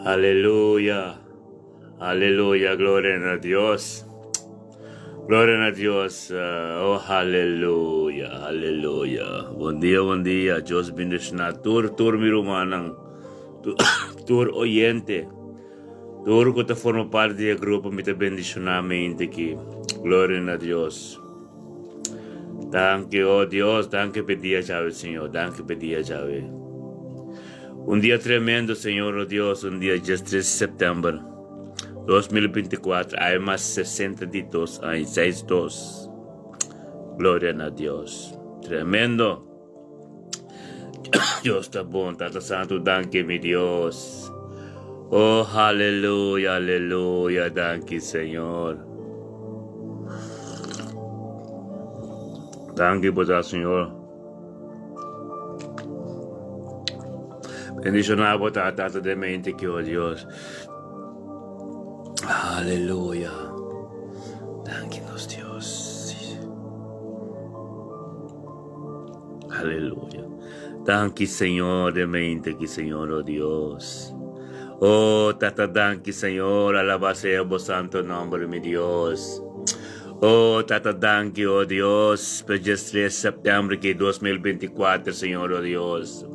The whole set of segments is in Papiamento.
Aleluya. Aleluya. Gloria na Dios. Gloria na Dios. Oh, aleluya. Aleluya. Bon dia, bon dia. Dios bendiciona tur, tur mi rumannan. Tur oyente. Tur ku ta forma parti di e grupo mi ta bendiciona mente aki. Gloria na Dios. Danki, oh Dios, danki p'e dia djawe, Señor. Danki p'e dia djawe. Un dia tremendo, Señor, oh Dios, un dia 13 september 2024, ai mas 62 aña, 62. Gloria na Dios. Tremendo. Dios ta bon, Tata Santo, danki mi Dios. Oh, aleluya, aleluya, danki Señor. Danki bo ta, Señor. Bendiciona bo ta, Tata de mente ki, oh Dios. Aleluya. Danki nos Dios. Aleluya. Danki Señor de mente ki Señor, oh Dios. Oh Tata danki Señor, alaba sea bo santo nombre mi Dios. Oh Tata danki, oh Dios, pa 13 september ki 2024 Señor, oh Dios.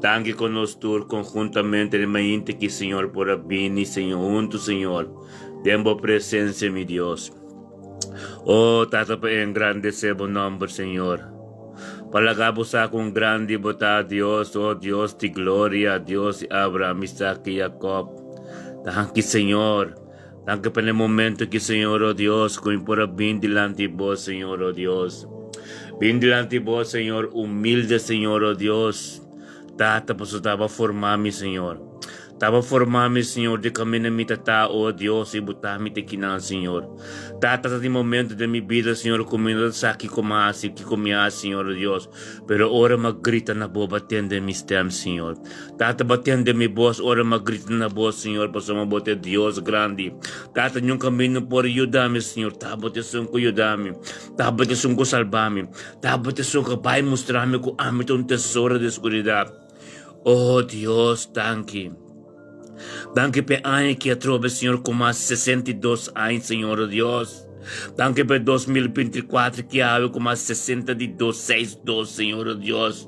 Danki con nos tur conjuntamente de mente ki Señor por a bini Señor junto Señor. Den bo presencia mi Dios. Oh, Tata, pa engrandecé bo nomber, Señor. Pa laga bo sa con grandi bo ta, Dios, oh Dios di gloria, Dios di Abraham, Isaac y Jacob. Danki, Señor. Danki pa e momento ki, Señor, oh Dios, cu mi por a bin dilanti bo, Señor, oh Dios. Bin dilanti bo, Señor, humilde, Señor, oh Dios. Tata, paso taba forma mi, Señor. Taba forma mi, Señor, di camina mi tata, oh Dios, y buta mi te kinan, Señor. Tata, ta di momento de mi vida, Señor, cu mi no sa kico mi haci, kico mi haci, Señor, oh Dios. Pero ora mi grita na bo, bo tende mi stem, Señor. Tata, bo tende mi voz, ora mi grita na bo, Señor, pasobra bo ta Dios grandi. Tata, nunca mi no por yuda mi, Señor. Ta bo ta esun cu yuda mi. Ta bo ta esun cu salba mi. Ta bo ta esun cu bay mustra mi cu ami ta un tesoro di oscuridad. Oh Dios, danki. Danki p'e aña ki atrobe, Señor, ku mas 62 aña, Señor, oh Dios. Danki p'e 2024 ki awe ku mas 62, 6, 2, Señor, oh Dios.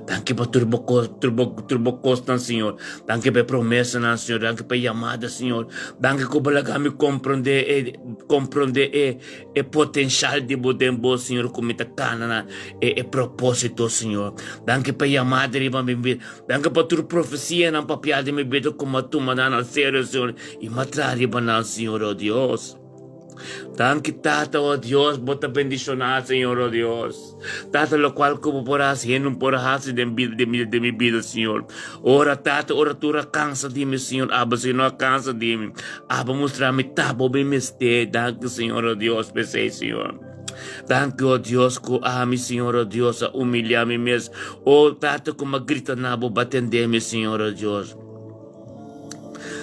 Danki pa tur bo kos, tur bo, tur bo kosnan, Señor. Danki p'e promesanan, Señor. Danki p'e yamada, Señor. Danki ku bo laga mi komprondé e, komprondé e, E potencial di bo den bo, Señor, cu mi ta cana na e, e proposito, Señor. Danki pa yamada riba mi bida. Danki pa tur profecianan papia di mi bida cu mi a tuma nan al serio, Señor, y mi a traha riba nan, Señor, oh Dios. Danki, Tata, oh Dios, bo ta bendiciona, Señor, oh Dios. Tata, locual cu bo por haci, hende no por haci den bida di mi, den mi bida, Señor. Ora, Tata, ora tur a cansa di mi, Señor, abo, Señor, no a cansa di mi. Abo mustra mi ta bo mi mester. Danki, Señor, oh Dios, p'esei, Señor. Danki, oh Dios, cu ami, Señor, oh Dios, a humilia mi mes. Oh, Tata, cu m'a grita na bo, bo a tende mi, Señor, oh Dios.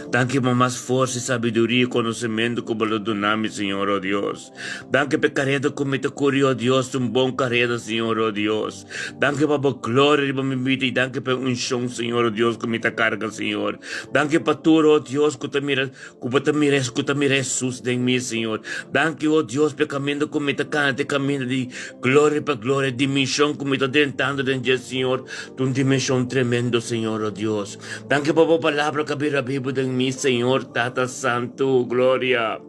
Danki pa mas forsa i sabiduria i konosementu ku bo lo duna mi, Señor, o Dios. Danki pa e kareda ku mi ta kuri, o Dios, ta un bon kareda, Señor, o Dios. Danki pa bo gloria riba mi bida i danki pa e unshon, Señor, o Dios, ku mi ta karga, Señor. Danki pa tur, o Dios, ku ta mira, ku bo ta mira, ku ta mira Hesus den mi, Señor. Danki, o Dios, pa e kaminda ku mi ta kana, ta e kaminda di gloria pa gloria, dimenshon ku mi ta drentando den dje, Señor, ta un dimenshon tremendo, Señor, o Dios. Danki pa bo palabra ka bira bibu den mi, Señor Tata Santu. Gloria,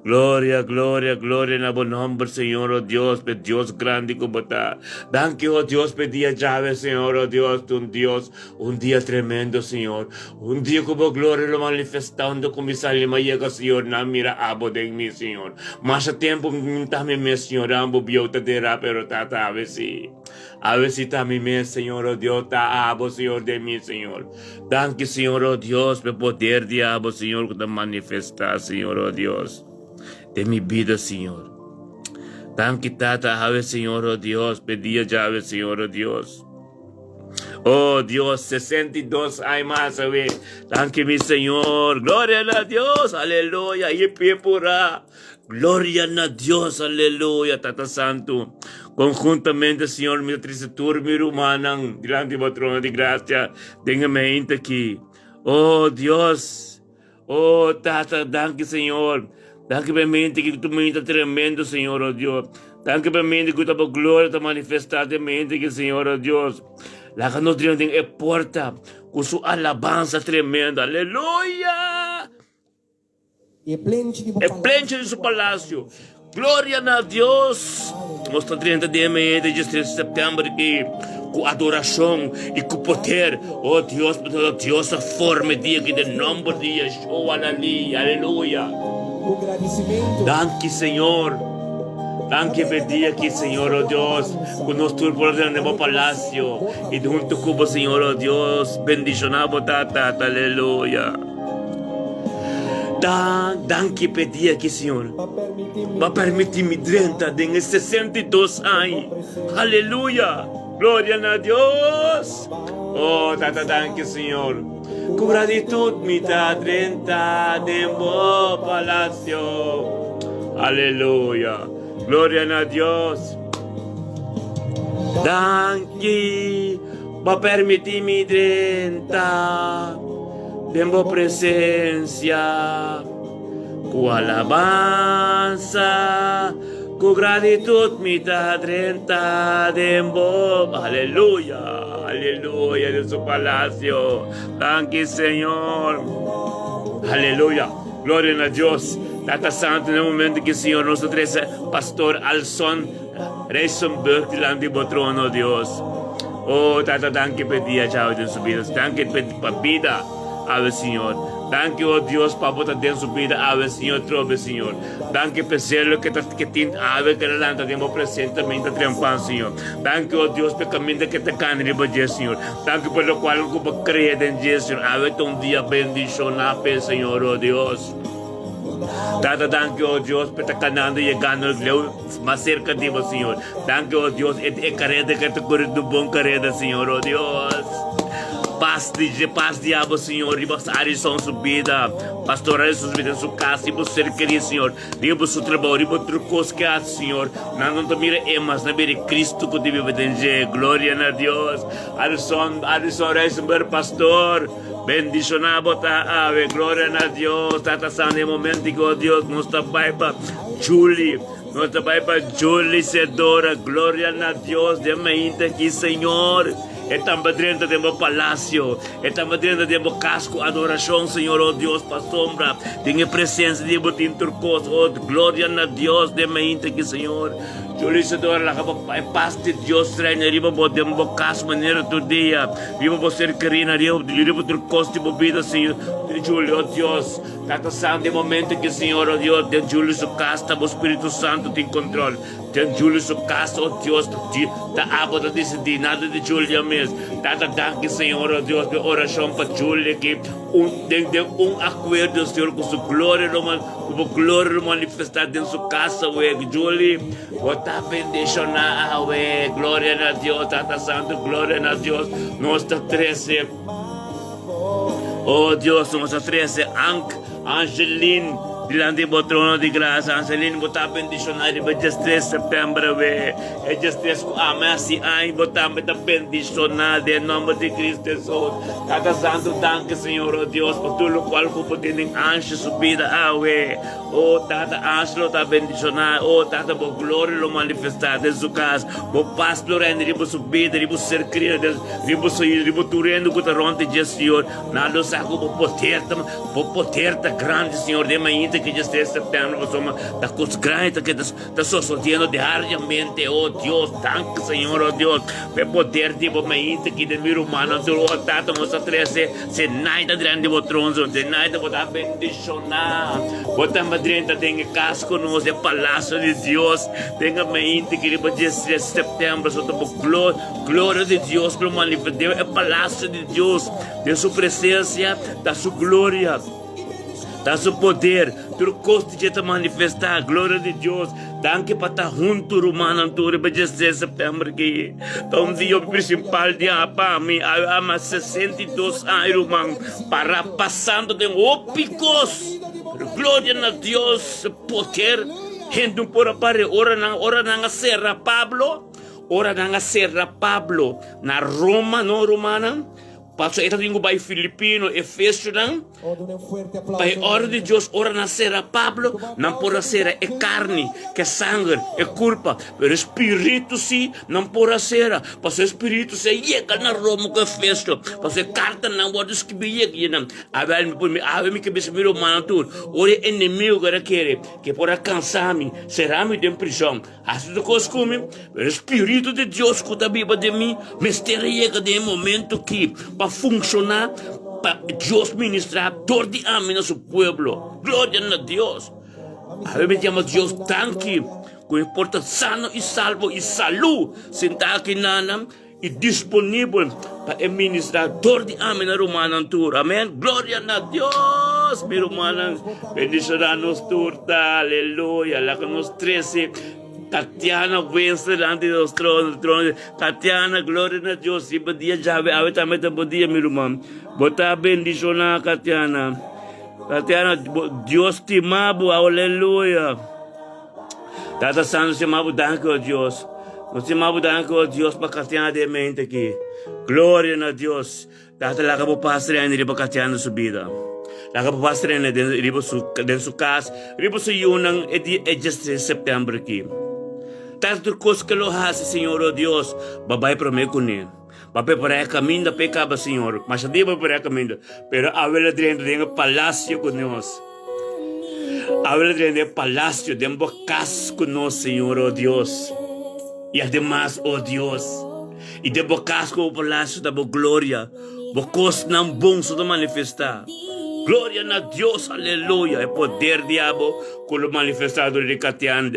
gloria, gloria, gloria na bo nomber, Señor, oh Dios, pe Dios grandi ku bo ta. Danki, oh Dios, pe dia djawe, Señor, oh Dios, ta un Dios, un dia tremendo, Señor. Un dia ku bo gloria lo manifesta unda ku mi sali ma yega, Señor, nan mira abo den mi, Señor. Masha tempu mi ta mi mes, Señor, abo bieu ta dera, pero Tata awe si. Awe si ta mi mes, Señor, oh Dios, ta abo, Señor, den mi, Señor. Danki, Señor, oh Dios, p'e poder di abo, Señor, ku ta manifestá, Señor, oh Dios, den mi bida, Señor. Danki, Tata, awe, Señor, oh Dios, p'e dia djawe, Señor, oh Dios. Oh Dios, 62 aña mas awe. Danki, mi Señor. Gloria na Dios, aleluya. Hip, hip, hurra. Gloria na Dios, aleluya, Tata Santu. Conjuntamente, Señor, mi ta trece tur mi rumannan dilanti bo trono di gracia den e mente aki. Oh Dios. Oh Tata, danki Señor. Danki pa e mente ki tu mente tremendo, Señor, oh Dios. Danki pa e mente ku ta bo gloria ta manifestá den mente ki, Señor, oh Dios. Laga nos drenta den e porta ku su alabansa tremendo. Aleluya! E plenchi di bo E plenchi di su palacio. Gloria na Dios! Nos ta drenta den e mei di diestres di september aki ku adorashon i ku poder. O Dios, pasobra Dios a forma e dia aki den nomber di Yeshua. Aleluya! Ku gradisimentu. Danki, Señor. Danki pa e dia aki, Señor, o Dios, ku nos tur por a drenta den bo palacio i huntu ku bo, Señor, o Dios, bendishoná bo Tata. Aleluya! Dan, danki p'e dia aki, Señor. Bo a permití mi drenta den e 62 aña. Aleluya! Gloria na Dios! Oh, Tata, danki, Señor. Ku gratitud mi ta drenta den bo palacio. Aleluya! Gloria na Dios! Danki, bo a permití mi drenta. Den bo presencia cu alabanza, cu gratitud mi ta drenta den bo. Aleluya, aleluya, den su palacio. Danki, Señor. Aleluya. Gloria na Dios. Tata Santo, den momento ki Señor nos ta trece Pastor Alson Rijsenburg dilanti bo trono, Dios. Oh, Tata, danki p'e dia djawe den su bida. Danki p'e pa bida awe, Señor. Danki, oh Dios, pa bo ta den su bida awe, Señor, trobe, Señor. Danki p'e zelo ke ta ke tin awe ke ta lanta den bo presente mainta trempan, Señor. Danki, oh Dios, p'e kaminda ke ta kani riba dje, Señor. Danki pa lokual ku bo krea den dje, Señor. Awe ta un dia bendishoná p'e, Señor, oh Dios. Tata, danki, oh Dios, p'e ta kanando yegando leu mas serka di bo, Señor. Danki, oh Dios, e e kareda ke ta kore ta un bon kareda, Señor, oh Dios. Pas di dje, pas di abo, Señor, riba Arison su bida, Pastor Arison su bida, den su kas, riba su ser kerí, Señor, riba su trabou, riba tur kos ke hasi, Señor. Nan no ta mira e mas, nan mira e Cristo ku ta biba den dje. Gloria na Dios. Arison, Arison Reisenberg, Pastor, bendishoná bo ta awe. Gloria na Dios. Tata Santo, e momento ku, oh Dios, nos ta bai pa Julie. Nos ta bai pa Julie Sedora. Gloria na Dios den mainta aki, Señor. E tamba drenta den bo palacio. E tamba drenta den bo cas cu adoracion, Señor, oh Dios, pasobra den e presencia di bo tin tur cos. Oh, gloria na Dios den mainta aki, Señor. Julie Sedora, laga bo e paz di Dios reina riba bo den bo cas manera tur dia, riba bo ser kerina, riba, riba tur cos di bo bida, Señor. Julie, oh Dios. Tata Santo, den momento ki Señor, oh Dios, den Julio su cas ta bo Spiritu Santo tin control. Den Julio su cas, oh Dios, ta abo ta decidi, nada di Julio mes. Tata, danki Señor, oh Dios, mi oracion pa Julio ki un, den, den un acuerdo, Señor, cu su gloria lo, cu bo gloria lo manifesta den su cas awe. Julio, bo ta bendiciona awe. Gloria na Dios, Tata Santo, gloria na Dios. Nos ta trece. Oh Dios, nos a trece Ank, Angeline, dilanti bo trono di gracia. Angeline, bo ta bendiciona riba diestres september awe. E diestres cu ami haci aña, bo tambe ta bendiciona den nomber di Cristo Jesus. Tata Santo, danki Señor, oh Dios, pa tur locual cu bo tin den Ange su bida awe. Oh Tata, Ange lo ta bendiciona. Oh Tata, bo gloria lo manifesta den su cas. Bo paz lo reina riba su bida, riba su ser querido. Riba su riba tur hende ku ta rònt di dje, Señor. Nan lo sa ku bo poder ta, bo poder ta grandi, Señor. Den mainta ki dje tres sèptèmber, pasobra ta kos grandi ta keda ta sosodiendo diariamente. O Dios, danki, Señor, o Dios, pa e poder di bo mainta ki den mi rumannan tur. O Tata, nos ta trese Zenaida dilanti di bo trono, Señor. Zenaida, bo ta bendishoná. Bo ta drenta den e kas ku nos, e palasio di Dios. Den e mainta ki riba dje tres sèptèmber, so ta bo gloria. Gloria di Dios lo manifesta den e palacio di Dios, den su presencia ta su gloria, ta su poder, tur cos di dje ta manifesta, gloria di Dios. Danki pa ta hunto rumannan tur riba diestres september aki. Ta un dia principal di pa mi, ama 62 aña ruman, para pasando den hopi cos, pero gloria na Dios, poder, hende no por a pare ora nan, ora nan a cera Pablo. Ora nan a sera Pablo na Roma, no rumannan? Pasobra e ta tin ku bai Filipino, Efesionan, pa e òrdu di Dios, ora nan sera Pablo, nan por a sera e karni, ku e sanger, e kulpa, pero e spiritu sí nan por a sera, pasobra e spiritu sí a yega na Roma ku Efesio, pasobra e kartanan wòrdu skibí yega ei nan. Awèl, mi por mi, awe mi ke bisa mi rumannan tur, ora e enemigu a kere ku e por a kansa mi, sera mi den prishon, Hasi tur kos ku mi, pero e Spiritu di Dios ku ta biba den mi mester a yega den e momento aki pa funshoná pa Dios ministrá dor di ami na su pueblo. Gloria na Dios! Awe mi yama Dios danki ku mi por ta sano i salvo i salú sintá aki nan I disponibel pa e ministrá dor di ami na rumannan tur. Amen. Gloria na Dios! Mi rumannan, bendishoná nos tur ta. Aleluya. Laga nos trese Tatiana Wenster dilanti di nos trono. trono. Tatiana, gloria na Dios. Riba dia djawe, awe tambe ta bo dia, mi ruman. Bo ta bendishoná, Tatiana. Tatiana, Dios stima bo. Aleluya. Tata Santu stima bo danki o Dios. Nos stima bo danki o Dios pa Katiana den mente aki. Gloria na Dios. Tata laga bo pas reina riba Katiana su bida. Laga bo pas reina den riba su den su kas, riba su yunan e dia e 16 september aki. Tata tur kos ke lo hasi Señor o Dios, bo bai prome kuné. Bo a prepara e kaminda p'e kaba Señor. Masha dia bo a prepara e kaminda, pero awe lo drenta den e palacio ku nos. Awe lo drenta den e palacio, den bo kas ku nos, Señor, o Dios. I ademas, o Dios, i den bo kas ku bo palacio ta bo gloria, bo kosnan bon so ta manifestá. Gloria na Dios, aleluya! E poder di abo ku lo manifestá dor di Katian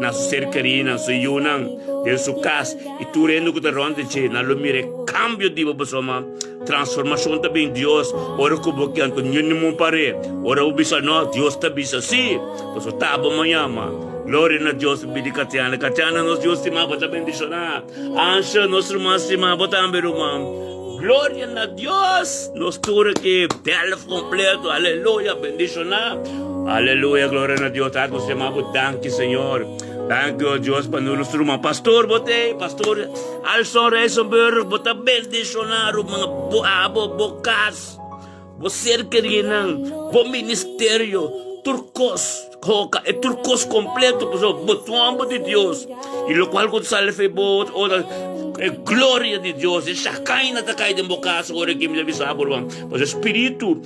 na su ser kerí, na su yunan, den su kas i tur hende ku ta rònt di dje. Nan lo mira e kambio di bo pasobra transformashon ta bin Dios ora ku bo ke anto niun nimun par'é. Ora bo bisa no, Dios ta bisa sí, pasobra ta abo mañama. Gloria na Dios pa bini Katiana. Katiana, nos Dios stimá bo ta bendishoná. Ansha, nos ruman stimá bo tambe ruman. Gloria na Dios! Nos tur aki Delft completo, aleluya, bendishoná. Aleluya, gloria na Dios. Tata, nos yama bo danki, Señor. Danki, oh Dios, pa nos ruman. Pastor, bo te, Pastor Alson Rijsenburg, bo ta bendishoná, ruman, bo abo, bo kas, bo ser kerinan, bo ministerio, tur kos. Hoka e tur kos kompleto pasobra bo ta un homber di Dios i lokual ku ta sali for bo ora e gloria di Dios e shakaina ta kai den bo kas ora ki mi ta bisa bo ruman pasobra spiritu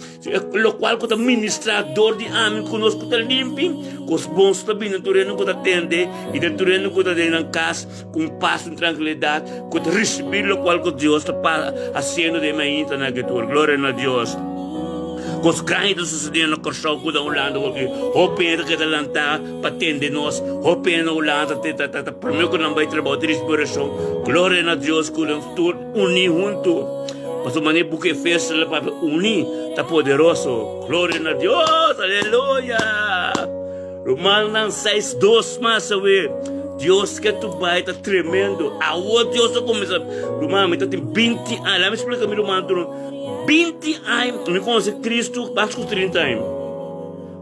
lokual ku ta ministra dor di ami ku nos ku ta limpi kos bon ta bini tur hende ku ta tende i den tur hende ku ta den nan kas ku un pas un trankilidat ku ta risibi lokual ku Dios ta hasiendo den mi ainda na aki tur gloria na Dios. Kos grandi ta sucedé na Kòrsou ku na Hulanda hopi. Hopi hende ta keda lantá pa tende nos. Hopi hende na Hulanda ta ta ta promé ku nan bai trabou ta risibi orashon. Gloria na Dios ku nan tur uní huntu. Pasobra manera buki Efesios ta papia uní ta poderoso. Gloria na Dios! Aleluya! Rumannan seis dos mas awe. Dios ke tu bai ta tremendo. Awor Dios ta kuminsá. Ruman mi ta tin binti aña. Laat mi splika mi ruman tur. 20 aña mi conoce Cristo mas cu 30 aña.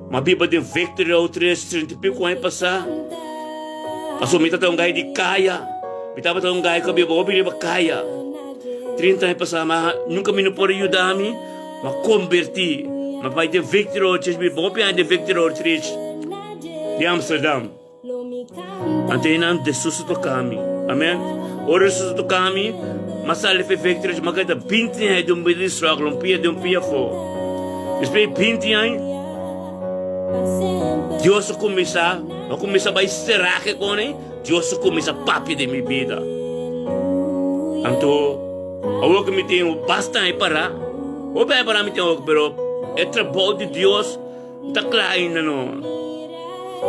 Ma biba den Victory Road 3, 30 y pico aña pasa. Paso mi tata un gai di caya. Mi tabata un gai cu a biba hopi riba caya. 30 aña pasa ma nunca mi no por a yuda mi. Ma converti. Ma bai den Victory Road 3, mi biba hopi aña den Victory Road 3 di Amsterdam. Anto einan Jesus a toka mi. Amen. Ora Jesus a toka mi, m'a sali fe Victory, m'a keda binti aña den un bida di struggle, un pia den un pia afó. Despues di binti aña, Dios a kuminsá, m'a kuminsá bai serahe kon e, Dios a kuminsá papia den mi bida. Anto, awor ku mi tin basta aña pará, hopi aña pará mi tin awor, pero e trabou di Dios, Ta kla ainda no.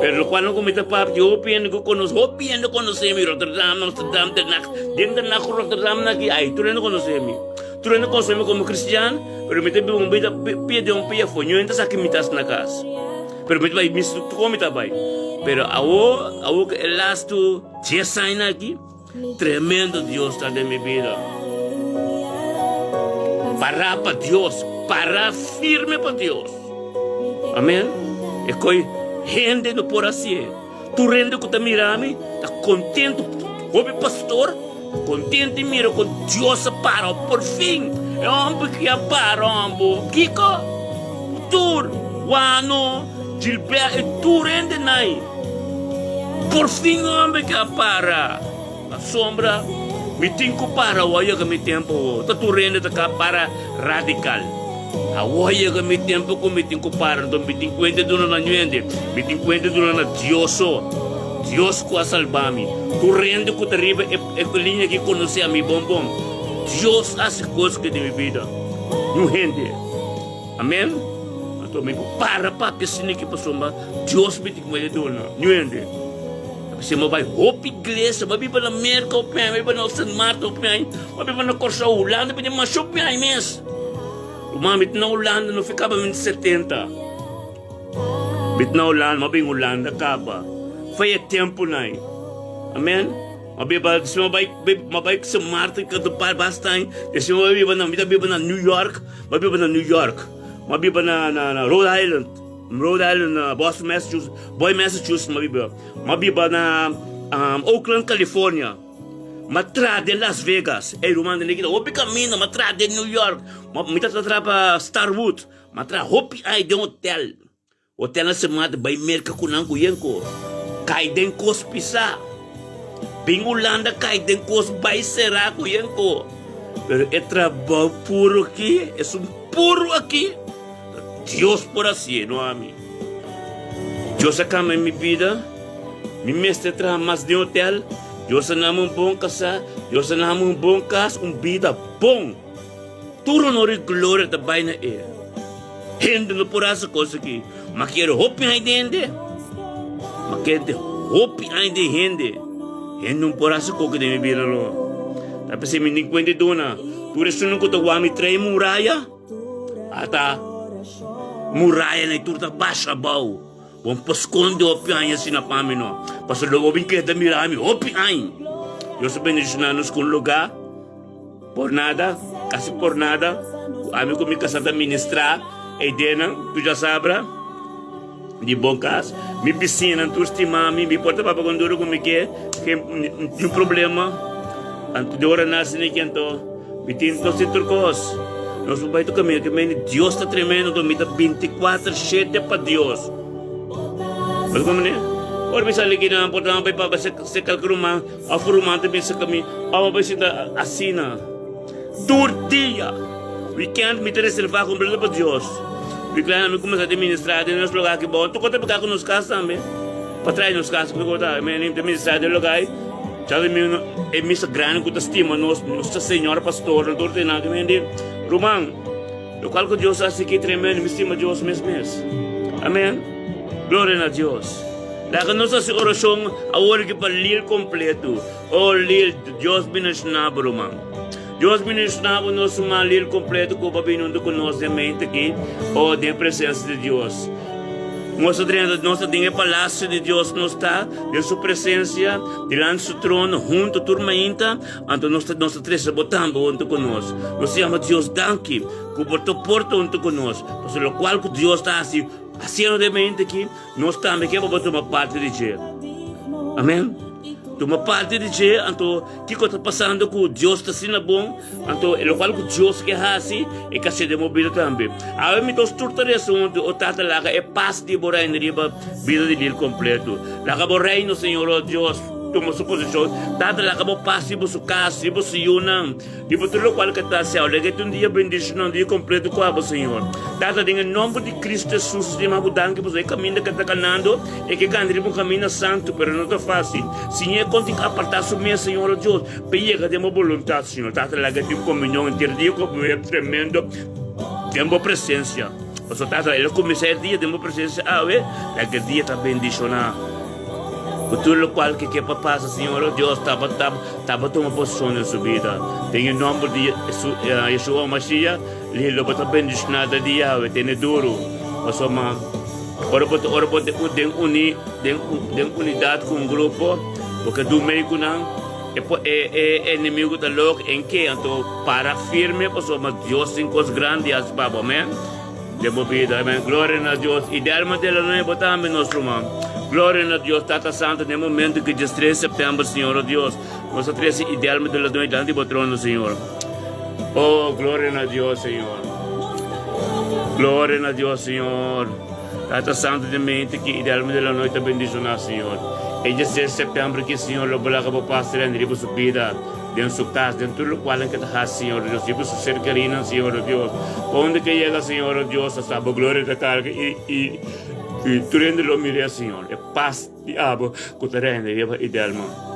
Pero lokual no ku mi ta papia, hopi hende ku konos, hopi hende konosé mi, Rotterdam, Amsterdam, Den Haag, den Den Haag ku Rotterdam na aki, ai, tur hende konosé mi. Tur hende konosé mi komo kristian, pero mi ta biba un bida pia den un pia afó, ño hende ta sa ki mi ta hasi na kas. Pero mi ta bai, mi sa kon mi ta bai. Pero awor, awor ku e lastu dies aña aki, Tremendo Dios ta den mi bida. Para pa Dios, para firme pa Dios. Amen. E koi hende no por hasié. Tur hende ku ta mira mi ta kontento. Hopi pastor kontento i mira kon Dios a para por fin. E homber ki a para homber. Kiko? Tur, Wano, Gilbert e tur hende nai. Por fin homber ki a para. Pasobra mi tin ku para awor yega mi tempu awor. Ta tur hende ta ka para radical. Awor yega mi tempu ku mi tin ku para. Nton mi tin kuenta duna na ñuende. Mi tin kuenta duna na Dios so. Dios ku a salba mi. Tur hende ku ta riba e e liña aki konosé ami bon bon. Dios a hasi kos aki den mi bida. Niun hende. Amen. Anto mi por para papia asina aki pasobra Dios mi tin kuenta duna. Niun hende. Si bo bai hopi iglesia, bo biba na Merka hopi aña, bo biba na Sint Maarten hopi aña, bo biba na Kòrsou, Hulanda, bo biba masha hopi aña mes. Ruman, mi ta na Hulanda no fi kaba mi 70. Mi ta na Hulanda, mi a bin Hulanda kaba. Foi e tempunan ei. Amen. Mi a biba, si mi bai, mi bai Sint Maarten kada par basta aña, si mi bai biba na, mi ta biba na New York, mi a biba na New York, mi a biba na, na, na Rhode Island. Rhode Island na Boston, Massachusetts, Boy, Massachusetts m'a biba. M'a biba na Oakland, California. M'a traha den Las Vegas. Ey ruman den kita hopi kaminda. M'a traha den New York. Mi ta traha pa Starwood. M'a traha hopi ay den hotel. Hotel na semana ta bai Merka ku nan ku yenko. Kai den kos pisá. Bin Hulanda kai den kos bai será ku yenko. Pero e trabou puro aki, esun puro aki. Dios por hacié, no ami. Dios a cambia mi bida. Mi mester traha mas den hotel. Dios a nami un bon casá. Dios a nami un bon cas, un bida bon. Tur honor y gloria ta bai na E. Hende no por haci cos aki. Ma kere hopi aña den hende. Ma kere hopi aña den hende. Hende no por haci coke den mi bida no. Ta p'esei mi tin cuenta y duna. Tur esun cu ta wak mi trae muraya. Ata murayanan tur ta basha abou. Bo no por skonde hopi aña asina pa mi no. Pasobra lo bo bin keda mira mi hopi aña. Dios a bendishoná nos ku un lugá por nada, kasi por nada, ku ami ku mi kasá ta ministrá eidenan, tu ya sabra, di bon kas. Mi bisiñanan tur stima mi, mi por ta papia kon duru ku mi ke, tin problema. Anto di ora nasi ni ke anto. Mi tin nos tin tur kos. Nos por bai tur kaminda ke mende Dios ta tremendo enton mi ta 24 shete pa Dios. Bo ta komprende? Ora mi sali kinan por ta bai pa se kalke ruman of un ruman ta bin serka mi of a bai sinta asina. Tur dia weekend mi ta reserva kompleto pa Dios. Mi klana mi kuminsá ta ministra den nos lugar aki bou. Tur kos ta peka ku nos kas tambe. Pa trae nos kas ku ta mi ta ministra den lugar ei. Chal mi e misa grandi ku ta stima nos, Nuestra Señora Pastor, nan tur ta nan di ruman, lokual ku Dios hasi aki tremendo, mi stima Dios mes mes. Amen. Gloria na Dios. Laga nos hasi orashon awor aki pa Lil kompleto. Oh Lil, Dios bendishoná bo ruman. Dios bendishoná bo nos ruman Lil kompleto ku bo a bini huntu ku nos den mente aki, oh den presensia di Dios. Nos ta drenta, nos ta den e palacio di Dios, nos ta den su presencia, dilanti su trono, hunto tur mainta, anto nos ta, nos ta trece bo tambe hunto cu nos. Nos ta yama Dios danki cu bo ta porta hunto cu nos, pasobra locual cu Dios ta haci, haciendo den mainta aki, nos tambe ke pa bo tuma parti di dje. Amen. Tuma parti di dje, anto kiko ta pasando cu Dios ta asina bon? Anto e lokual ku Dios ke hasi, e ka sede mo bida tambe. Awe mi dos tur ta resa huntu, O Tata, laga e pas di bo reino riba bida di Lil kompletu. Laga bo reino, Señor, o Dios, tuma su posishon. Tata, laga bo pas riba su kas, riba su yunan, riba tur lokual ke ta hasi awe. Laga e ta un dia bendishonal, un dia kompletu ku abo, Señor. Tata, den e nomber di Kristu Hesus, stima bo danki pasobra e kaminda ke ta kanando, e ke kanda riba un kaminda santu, pero no ta fasil. Siña e kon tin ku apartá su mes, Señor, o Dios. Pe yega den bo boluntat, Señor. Tata, laga tin komunion henter dia ku bo e tremendo den bo presensia. Pasobra, Tata, el a kuminsá e dia den bo presensia awe, laga e dia ta bendishoná. Ku tur lokual ke ke pa pasa, Señor, oh Dios, taba taba taba tuma posishon den su bida. Den e nòmber di Yeshua Mashiach, li lo bo ta bendishoná den dia awe. Tene duru, pasobra ora bo ta ora bo ta den uni den den unidat ku un grupo, bo ke du mei ku nan. E po e e enemigo ta lok en ke anto para firme pasobra Dios tin kos grandi hasi pa bo amen den bo bida amen gloria na Dios y Delma de la Nueva tambe nos ruman gloria na Dios Tata Santo den momento ki 13 september Señor oh Dios nos a trece y Delma de la Nueva dilanti bo trono Señor. Oh, gloria na Dios, Señor. Gloria na Dios, Señor. Tata Santo de mente ki idealmente la noite bendiciona, Señor. E 16 september ki, Señor, lo balaga bo pastor en riba su vida, den su cas, den tur lo cual en que ta Señor Dios, riba su ser querido, Señor Dios. Pa donde que llega, Señor Dios, hasta bo gloria ta carga y, y, y tur hende lo mire, Señor. E paz di abo ku ta reina riba Idelma.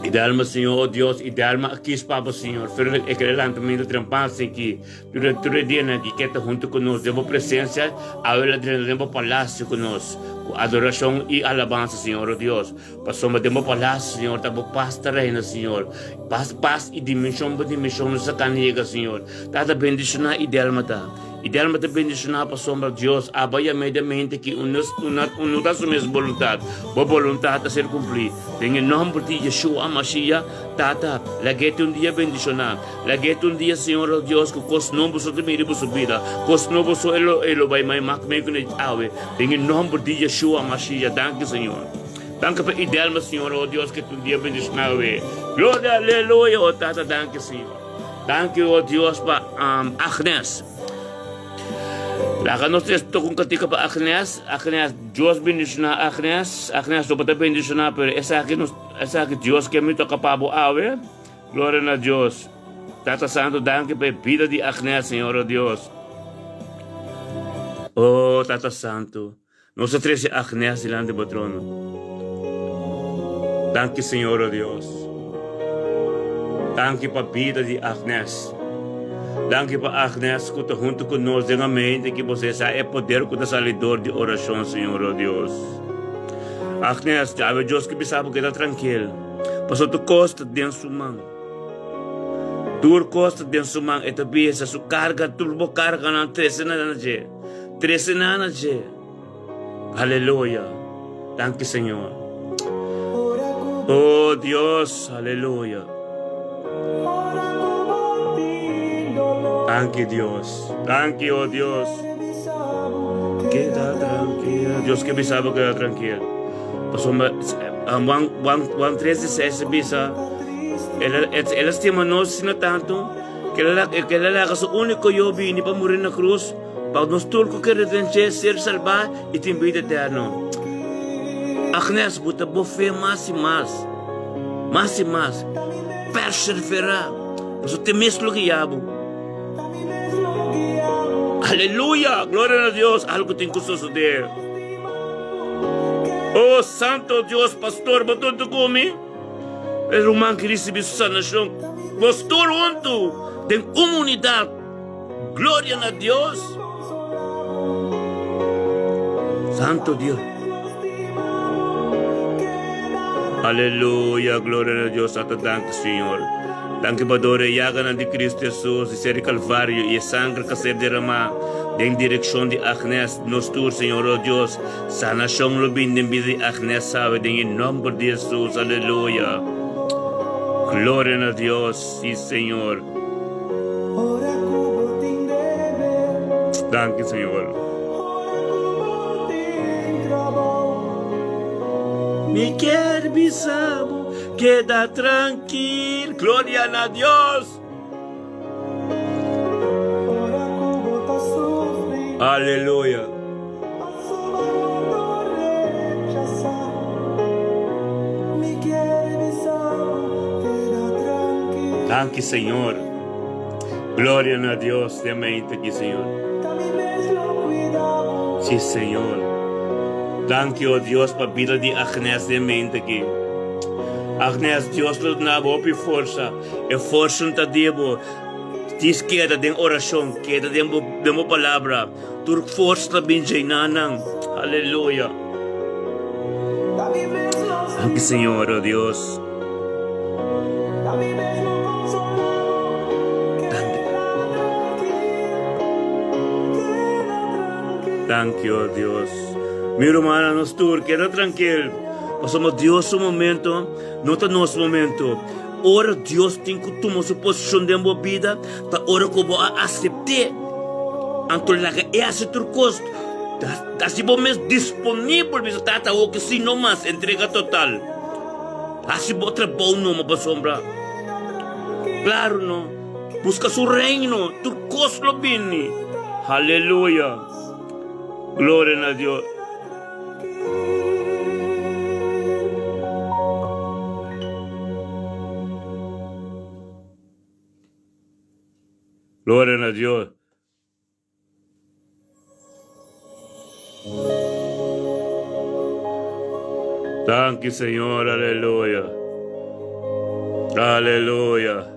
Idelma, Señor, oh Dios, Idelma a kis pa bo, Señor. Pero e kere lantamentu trempan sin ki tur tur e dianan ki ke ta huntu ku nos den bo presensia, awe la drenta den bo palasio ku nos, ku adorashon i alabansa, Señor, oh Dios. Pasobra den bo palasio, Señor, ta bo pas ta reina, Señor. Pas, pas i dimenshon pa dimenshon nos a kan yega, Señor. Tata, bendishoná Idelma ta. I Delma ta bendishoná pasobra Dios a bai mediamente ki un no ta su mes boluntat, bo boluntat ta ser kumplí. Den e nòmber di Yeshua Mashiach, Tata, lag'é te un dia bendishoná. Lag'é te un dia, Señor o Dios, ku kos nobo so ta bini riba su bida. Kos nobo so e lo e lo bai mai mak mei ku awe. Den e nòmber di Yeshua Mashiach, danki Señor. Danki pa Idelma, Señor o Dios, ke te un dia bendishoná awe. Gloria, aleluya, o Tata, danki Señor. Danki o Dios pa Agnes. Laga nos tres toca un cantica pa Agnes. Agnes, Dios bendiciona Agnes. Agnes no ta bendiciona, pero esaki nos, esaki Dios ke mi toca pa bo awe. Gloria na Dios. Tata Santo, danki pa e bida di Agnes, Señor o Dios. Oh, Tata Santo, nos a trece Agnes dilanti bo trono. Danki, Señor o Dios. Danki pa bida di Agnes. Danki pa Agnes ku ta huntu ku nos den amente ki bo sa e poder ku ta sali dor di orashon, Señor o Dios. Agnes, djabe Dios ki bisa bo keda trankil, pasobra tur kos ta den su man. Tur kos ta den su man, e ta bisa su karga, tur bo karganan trese na dje. Trese nan na dje. Aleluya. Danki Señor. Oh Dios, aleluya. Danki Dios. Danki oh Dios. Keda tranquilo. Dios ke bisa bo keda tranquilo. Pasobra Juan, Juan, Juan 3, 16 bisa, el, el a stima nos asina tanto ke el a, ke el a laga su úniko Yu bini pa muri na krus Pa nos tur ku kere den dje ser salbá i tin bida eterno. Agnes, bo ta bo fe mas i mas, mas i mas. Perseverá, pasobra te mes lo guia bo. Aleluya! Gloria na Dios! Algu tin ku sosodé. Oh, Santo Dios, pastor, bo ta huntu ku mi? E ruman ki risibí su sanashon, nos tur huntu den un unidat. Gloria na Dios. Santo Dios. Aleluya, gloria na Dios. Tata, danki, Señor. Danki pa dor e yaganan di Cristo Jesus, di ser di Calvario y e sangre ka ser derramá den direccion di Agnes, nos tur, Señor, oh Dios. Sanacion lo bin den bida di Agnes sawe den e nomber di Jesus. Aleluya. Gloria na Dios, sí, Señor. Danki Señor. Mi kier bisa bo keda trankil. Gloria na Dios. Aleluya. Danki Señor. Gloria na Dios den mente aki Señor. Si Señor. Danki o Dios pa bida di Agnes den mente aki. Agnes Dios lo duna bo hopi forsa. E forsa no ta di bo. Dis keda den oracion, keda den bo den bo palabra. Tur forsa ta bin djei nan. Aleluya. Danki Señor, oh Dios. Danki. Danki, oh Dios. Mi rumannan, nos tur keda trankil. Pasobra Dios su momento no ta nos momento. Ora Dios tin ku tuma su posishon den bo bida, ta ora ku bo a asept'é. Anto laga e hasi tur kos. Hasi bo mes disponibel, bisa, Tata, awor ke si no mas, entrega total. Hasi bo trabou numa pasobra. Klaru no. Buska su reino, tur kos lo bini. Haleluya! Gloria na Dios. Gloria na Dios. Danki Señor, aleluya. Aleluya.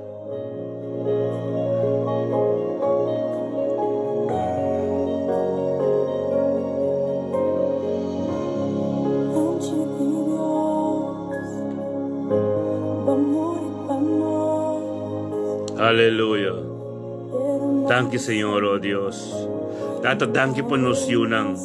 Aleluya. Danki Señor, oh Dios. Tata, danki pa nos yunan.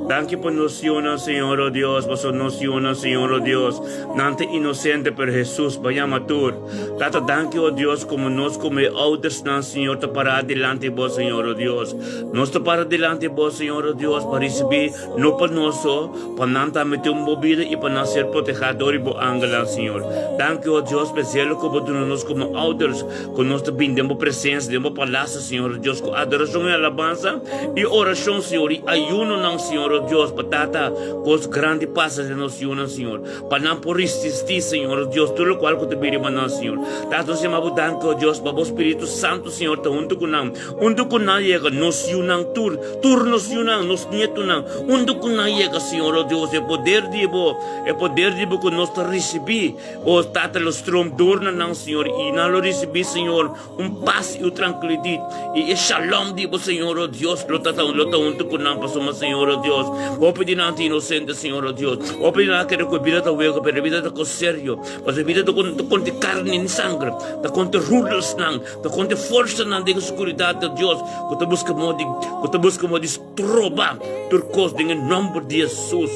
Danki pa nos yunan, Señor, oh Dios. Paso nos yunan, Señor, oh Dios, nan ta inocente, pero Jesús ba yama tur. Tata, danki, oh Dios, como nos como e oudersnan, Señor, ta para dilanti bo, Señor, oh Dios. Nos ta para dilanti bo, Señor, oh Dios, pa ricibi, no pa nos so, pa nan tambe tin un bo bida y pa nan ser proteha dor di bo angelnan, Señor. Danki, oh Dios, pa e zelo cu bo duna nos como ouders. Ku nos ta bini den bo presensia, den bo palasio, Señor Dios, ku adorashon i alabansa i orashon, Señor, i ayunonan, Señor Dios, pa Tata, kos grandi pasa den nos yunan, Señor, pa nan por risistí, Señor Dios, tur lokual ku ta bini riba nan, Señor. Tata, nos yama bo danki, o Dios, pa bo Spiritu Santu, Señor, ta huntu ku nan, huntu ku nan yega nos yunan tur, tur nos yunan, nos nietunan, huntu ku nan yega, Señor, o Dios, e poder di bo, e poder di bo ku nos ta risibí. O Tata lo stroom door na nan, Señor, i nan lo risibí, Señor, un pas i un trankilidat. I e shalom di bo, Señor, o Dios, lo ta lo ta huntu ku nan, pasobra, Señor, o Dios, hopi di nan ta inosente, Señor, o Dios. Hopi di nan a kere ku e bida ta wega, pero e bida ta kos serio, pasobra e bida ta ta konta karni ni sangre, ta konta rulersnan, ta konta forsanan den e skuridat, o Dios, ku ta buska moda di, ku ta buska moda di stroba tur kos den e nomber di Jesus.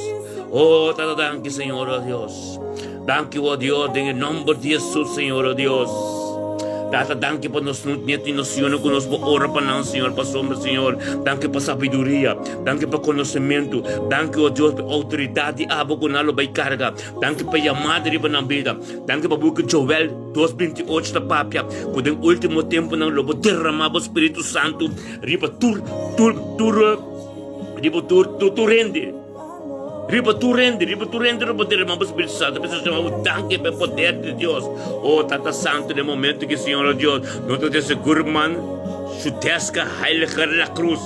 O Tata, danki, Señor, o Dios. Danki, o Dios, den e nomber di Jesus, Señor, o Dios. Tata, danki pa nos nieto y nos yunan cu nos por ora pa nan, Señor, pasobra, Señor, danki pa sabiduria, danki pa conocimento, danki, o Dios, pa e autoridad di abo cu nan lo bay carga, danki pa e yamada riba nan bida, danki pa buki Joel dos binti ocho ta papia cu den ultimo temponan lo bo derama bo Spiritu Santo riba tur, tur, tur, riba tur, tur, tur hende. Riba tur hende, riba tur hende lo bo derama bo Spiritu Santo. P'esei nos yama bo danki pa e poder di Dios. O Tata Santo, den momento ki Señor o Dios, no ta den segur man su deska heiliger la cruz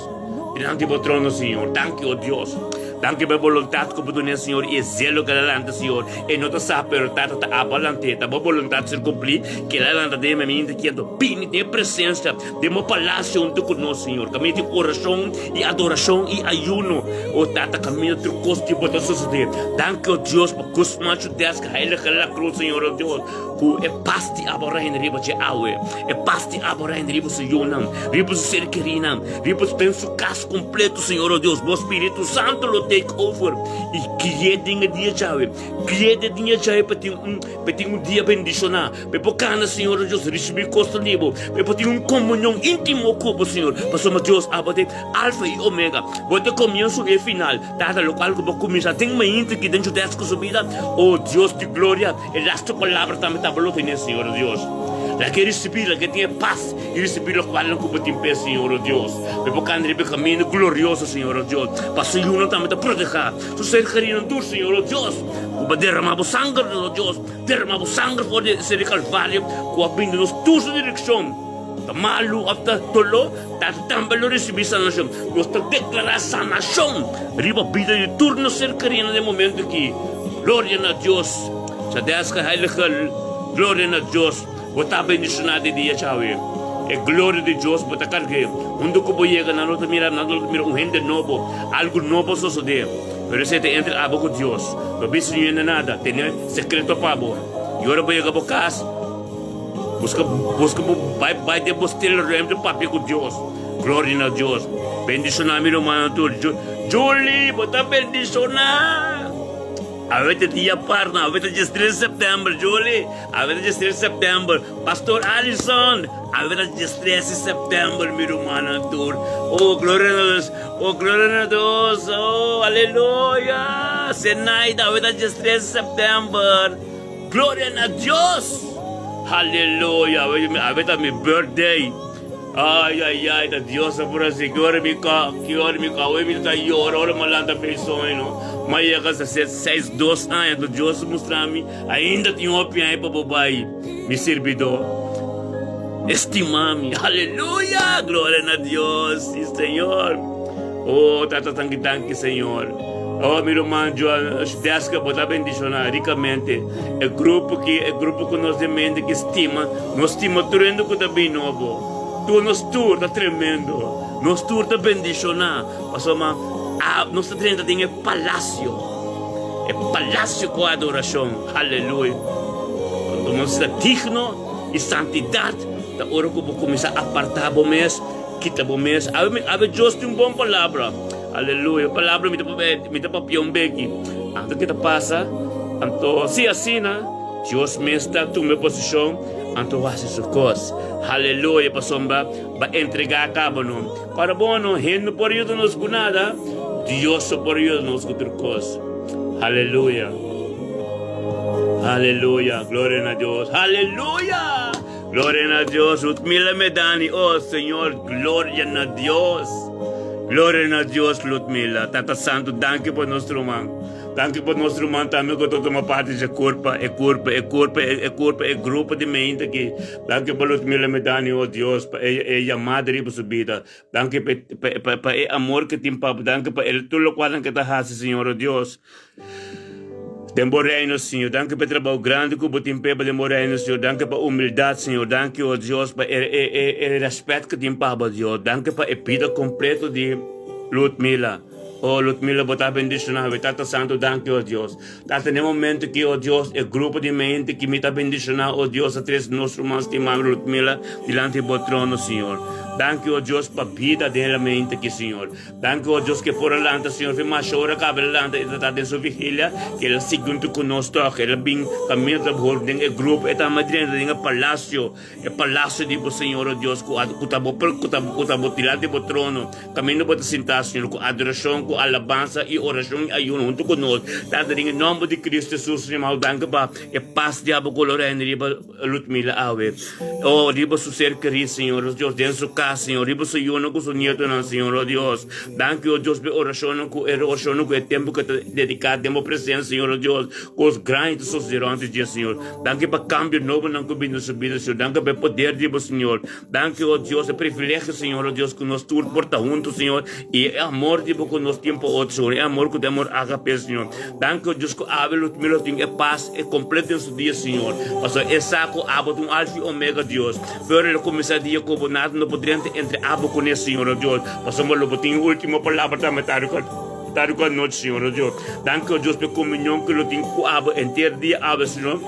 dilanti bo trono, Señor. Danki, o Dios. Danki pa e boluntat ku bo dun'é, Señor, i e zelo ku el a lanta, Señor. E no ta sa, pero Tata ta abo a lant'é. Ta bo boluntat ser kumplí, ku el a lanta den mi mente kiendo bini den e presensia Den bo palacio hunto cu nos, Señor. Caminda tin oracion y adoracion y ayuno. O Tata, caminda tur cos di bo ta sucede. Danki, o Dios, pa Guzman su desk heilige la cruz, Señor, o Dios, cu e pas di abo reina riba dje awe. E pas di abo reina riba su yunan, riba su ser kerinan, riba den su cas completo, Señor, o Dios. Bo Spiritu Santo lo take over y gui'e den e dia djawe. Gui'e den e dia djawe pa tin un, pa tin un dia bendiciona. P'e por kana, Señor Dios, risibí kosnan di Bo. P'e por tin un komunion íntimo ku Bo, Señor. Pasobra Dios, abo ta e Alfa i Omega. Bo ta e komienso i e final. Tata, lokual ku Bo kuminsá den mainta aki den Judesco ku su bida, o Dios di gloria, e lastu palabra tambe ta Bo lo tene, Señor Dios. Laga e risibí, laga e tin e pas i risibí lokualnan ku Bo tin p'e, Señor Dios. P'e por kana riba e kaminda glorioso, Señor Dios. Pa su yunan tambe ta protehá su ser kerinan tur, Señor Dios. Ku Bo derramá Bo sanger, Dios. Derma bo sanger for di e seri Kalvario ku a bini nos tur su direkshon. Ta malu òf ta doló, ta tambe lo risibí sanashon. Nos ta deklará sanashon riba bida di tur nos ser kerinan den e momento akí. Gloria na Dios! Chadeska Heilige, gloria na Dios! Bo ta bendishoná di dia djawe. E gloria di Dios bo ta karg'é. Huntu ku bo yega, nan lo ta mira, nan lo ta mira un hende nobo. Algu nobo a sosodé. Pero esei ta entre abo ku Dios. No bisa niun hende nada. Tene sekreto pa bo. I ora bo yega bo kas, buska, buska bo bai, bai den bo stila ruimte papia ku Dios. Gloria na Dios. Bendishoná mi rumannan tur. Julie, bo ta bendishoná. Awe ta dia par, no, awe ta diestres di sèptèmber, Julie. Awe ta diestres di sèptèmber. Pastor Allison, awe ta diestres di sèptèmber, mi rumannan tur. Oh, gloria na Dios. Oh, gloria na Dios. Oh, aleluya. Zenaida, awe ta diestres di sèptèmber. Gloria na Dios. Haleluya! Awe ta mi birthday. Ay ay ay, ta Dios a por hasi. Ki ora mi ka, ki ora mi ka, awe mi ta yora ora mi a lanta fe soño. Mi a yega seis dos aña, anto Dios a mustra mi, ainda tin hopi aña pa bo bai, mi sirbidó. Estima mi. Aleluya! Gloria na Dios, si Señor. Oh, Tata, tanki, danki, Señor. Oh, mi ruman Joan, Deska, bo ta bendiciona ricamente. E grupo ki, e grupo ku nos den mente ki stima, nos stima tur hende ku ta bin nobo. Tur nos tur ta tremendo. Nos tur ta bendiciona. Pasobra ma, nos ta drenta den e palacio. E palacio ku adoracion. Aleluya. Anto nos ta digno. I santidat ta ora ku bo kuminsá apartá bo mes, kita bo mes. Awe mi, awe Dios tin un bon palabra. Aleluya. Palabra mi ta mi ta papia un beki. Anto ke ta pasa? Anto si asina, Dios mes ta tuma e posishon, anto hasi su kos. Aleluya, pasobra bo a entregá kaba no. Para bo no, hende no por yuda nos ku nada, Dios so por yuda nos ku tur kos. Aleluya. Aleluya, gloria na Dios. Aleluya, gloria na Dios. Ludmila Medani, oh Señor, gloria na Dios. Gloria na Dios, Ludmila. Tata Santo, danki pa nos ruman. Danki pa nos ruman tambe ku ta tuma parti dje kurpa, e kurpa, e kurpa, e kurpa, e grupo di mente aki. Danki pa Ludmila Medani, oh Dios, pa e, e yamada riba su bida. Danki pa, pa, pa, pa e amor ke tin pa bo. Danki pa el tur lokualnan ke ta hasi, Señor, oh Dios. Den bo reino, Señor. Danki pa e trabou grandi ku bo tin p'e den bo reino, Señor. Danki pa humildat, Señor. Danki, oh Dios, pa e, e, e, e rèspèt ku tin pa bo, Dios. Danki pa e bida kompleto di Ludmila. Oh, Ludmila, bo ta bendishoná. We Tata Santu, danki, oh Dios. Tata, den e momento aki, oh Dios, e grupo di mente ki mi ta bendishoná, oh Dios, a trese nos ruman stimá Ludmila dilanti di bo trono, Señor. Danki, oh Dios, pa bida den e mente aki, Señor. Danki o Dios ke por a lanta, Señor, fin masha ora kaba el a lanta i ta ta den su vigilia, ke el a sigui huntu ku nos tòg, el a bin kaminda ta bor den e grupo, e ta madrenta den e palasio, e palasio di bo Señor, o Dios, ku ku ta bo ku ta ku ta bo dilanti bo trono, kaminda bo ta sintá, Señor, ku adorashon, ku alabansa i orashon i ayuno huntu ku nos, Tata, den e nòmber di Cristo Jesus, Señor, mi danki pa e pas di abo ku lo reina riba. Ludmila awe. Oh, riba su ser kerí, Señor, oh Dios, den su kas, Señor, riba su yunan ku su nietonan, Señor, oh Dios. Danki, oh Dios, pa e orashonnan ku e orashonnan ku e tempu ku e ta dediká den bo presensia, Señor, oh Dios. Kos grandi ta sosodé rònt di dje, Señor. Danki pa kambio nobonan ku bini na su bida, Señor. Danki pa e poder di bo, Señor. Danki, oh Dios, e privilegio, Señor, oh Dios, ku nos tur por ta huntu, Señor, i e amor di bo ku nos tin pa otro, Señor, e amor ku ta e amor ágape, Señor. Danki, oh Dios, ku awe lo mi lo tin e pas e kompleto den su dia, Señor. Pasobra e sa ku abo ta un Alfa i Omega, Dios. Pero el a kuminsá dia ku bo nada no por drenta entre abo kuné, Señor, oh Dios, pasobra lo bo tin e último palabra tambe tardi ku tardi ku anochi, Señor, oh Dios. Danki, oh Dios, pa e komunion ku lo tin ku abo henter dia awe, Señor.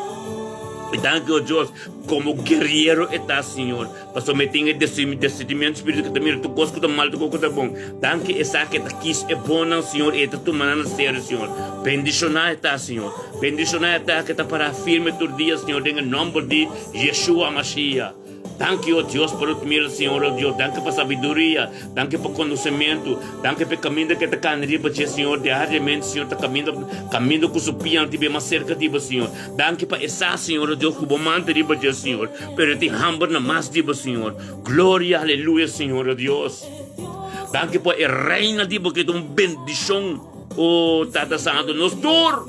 I danki, oh Dios. Como guerriero e ta, Señor. Pasobra mi tin e discernimiento spiritual cu ta mira tur cos cu ta mal, tur cos cu ta bon. Danki esaki e ta kies e bonnan, Señor, y e ta tuma nan na serio, Señor. Bendiciona e ta, Señor. Bendiciona e ta cu ta para firme tur dia, Señor, den e nomber di Yeshua Mashiach. Danki, oh Dios, pa Ludmila, Señor, oh Dios. Danki pa sabiduria. Danki pa konosementu. Danki pa e kaminda ke ta kana riba dje, Señor. Diariamente, Señor, ta kaminda, kaminda ku su pianan ta bin mas serka di bo, Señor. Danki pa e sa, Señor, o Dios, ku bo manda riba dje, Señor. Pero e tin hamber na mas di bo, Señor. Gloria, aleluya, Señor, o Dios. Danki pa e reina di bo ke ta un bendishon, o Tata Santu. Nos tur,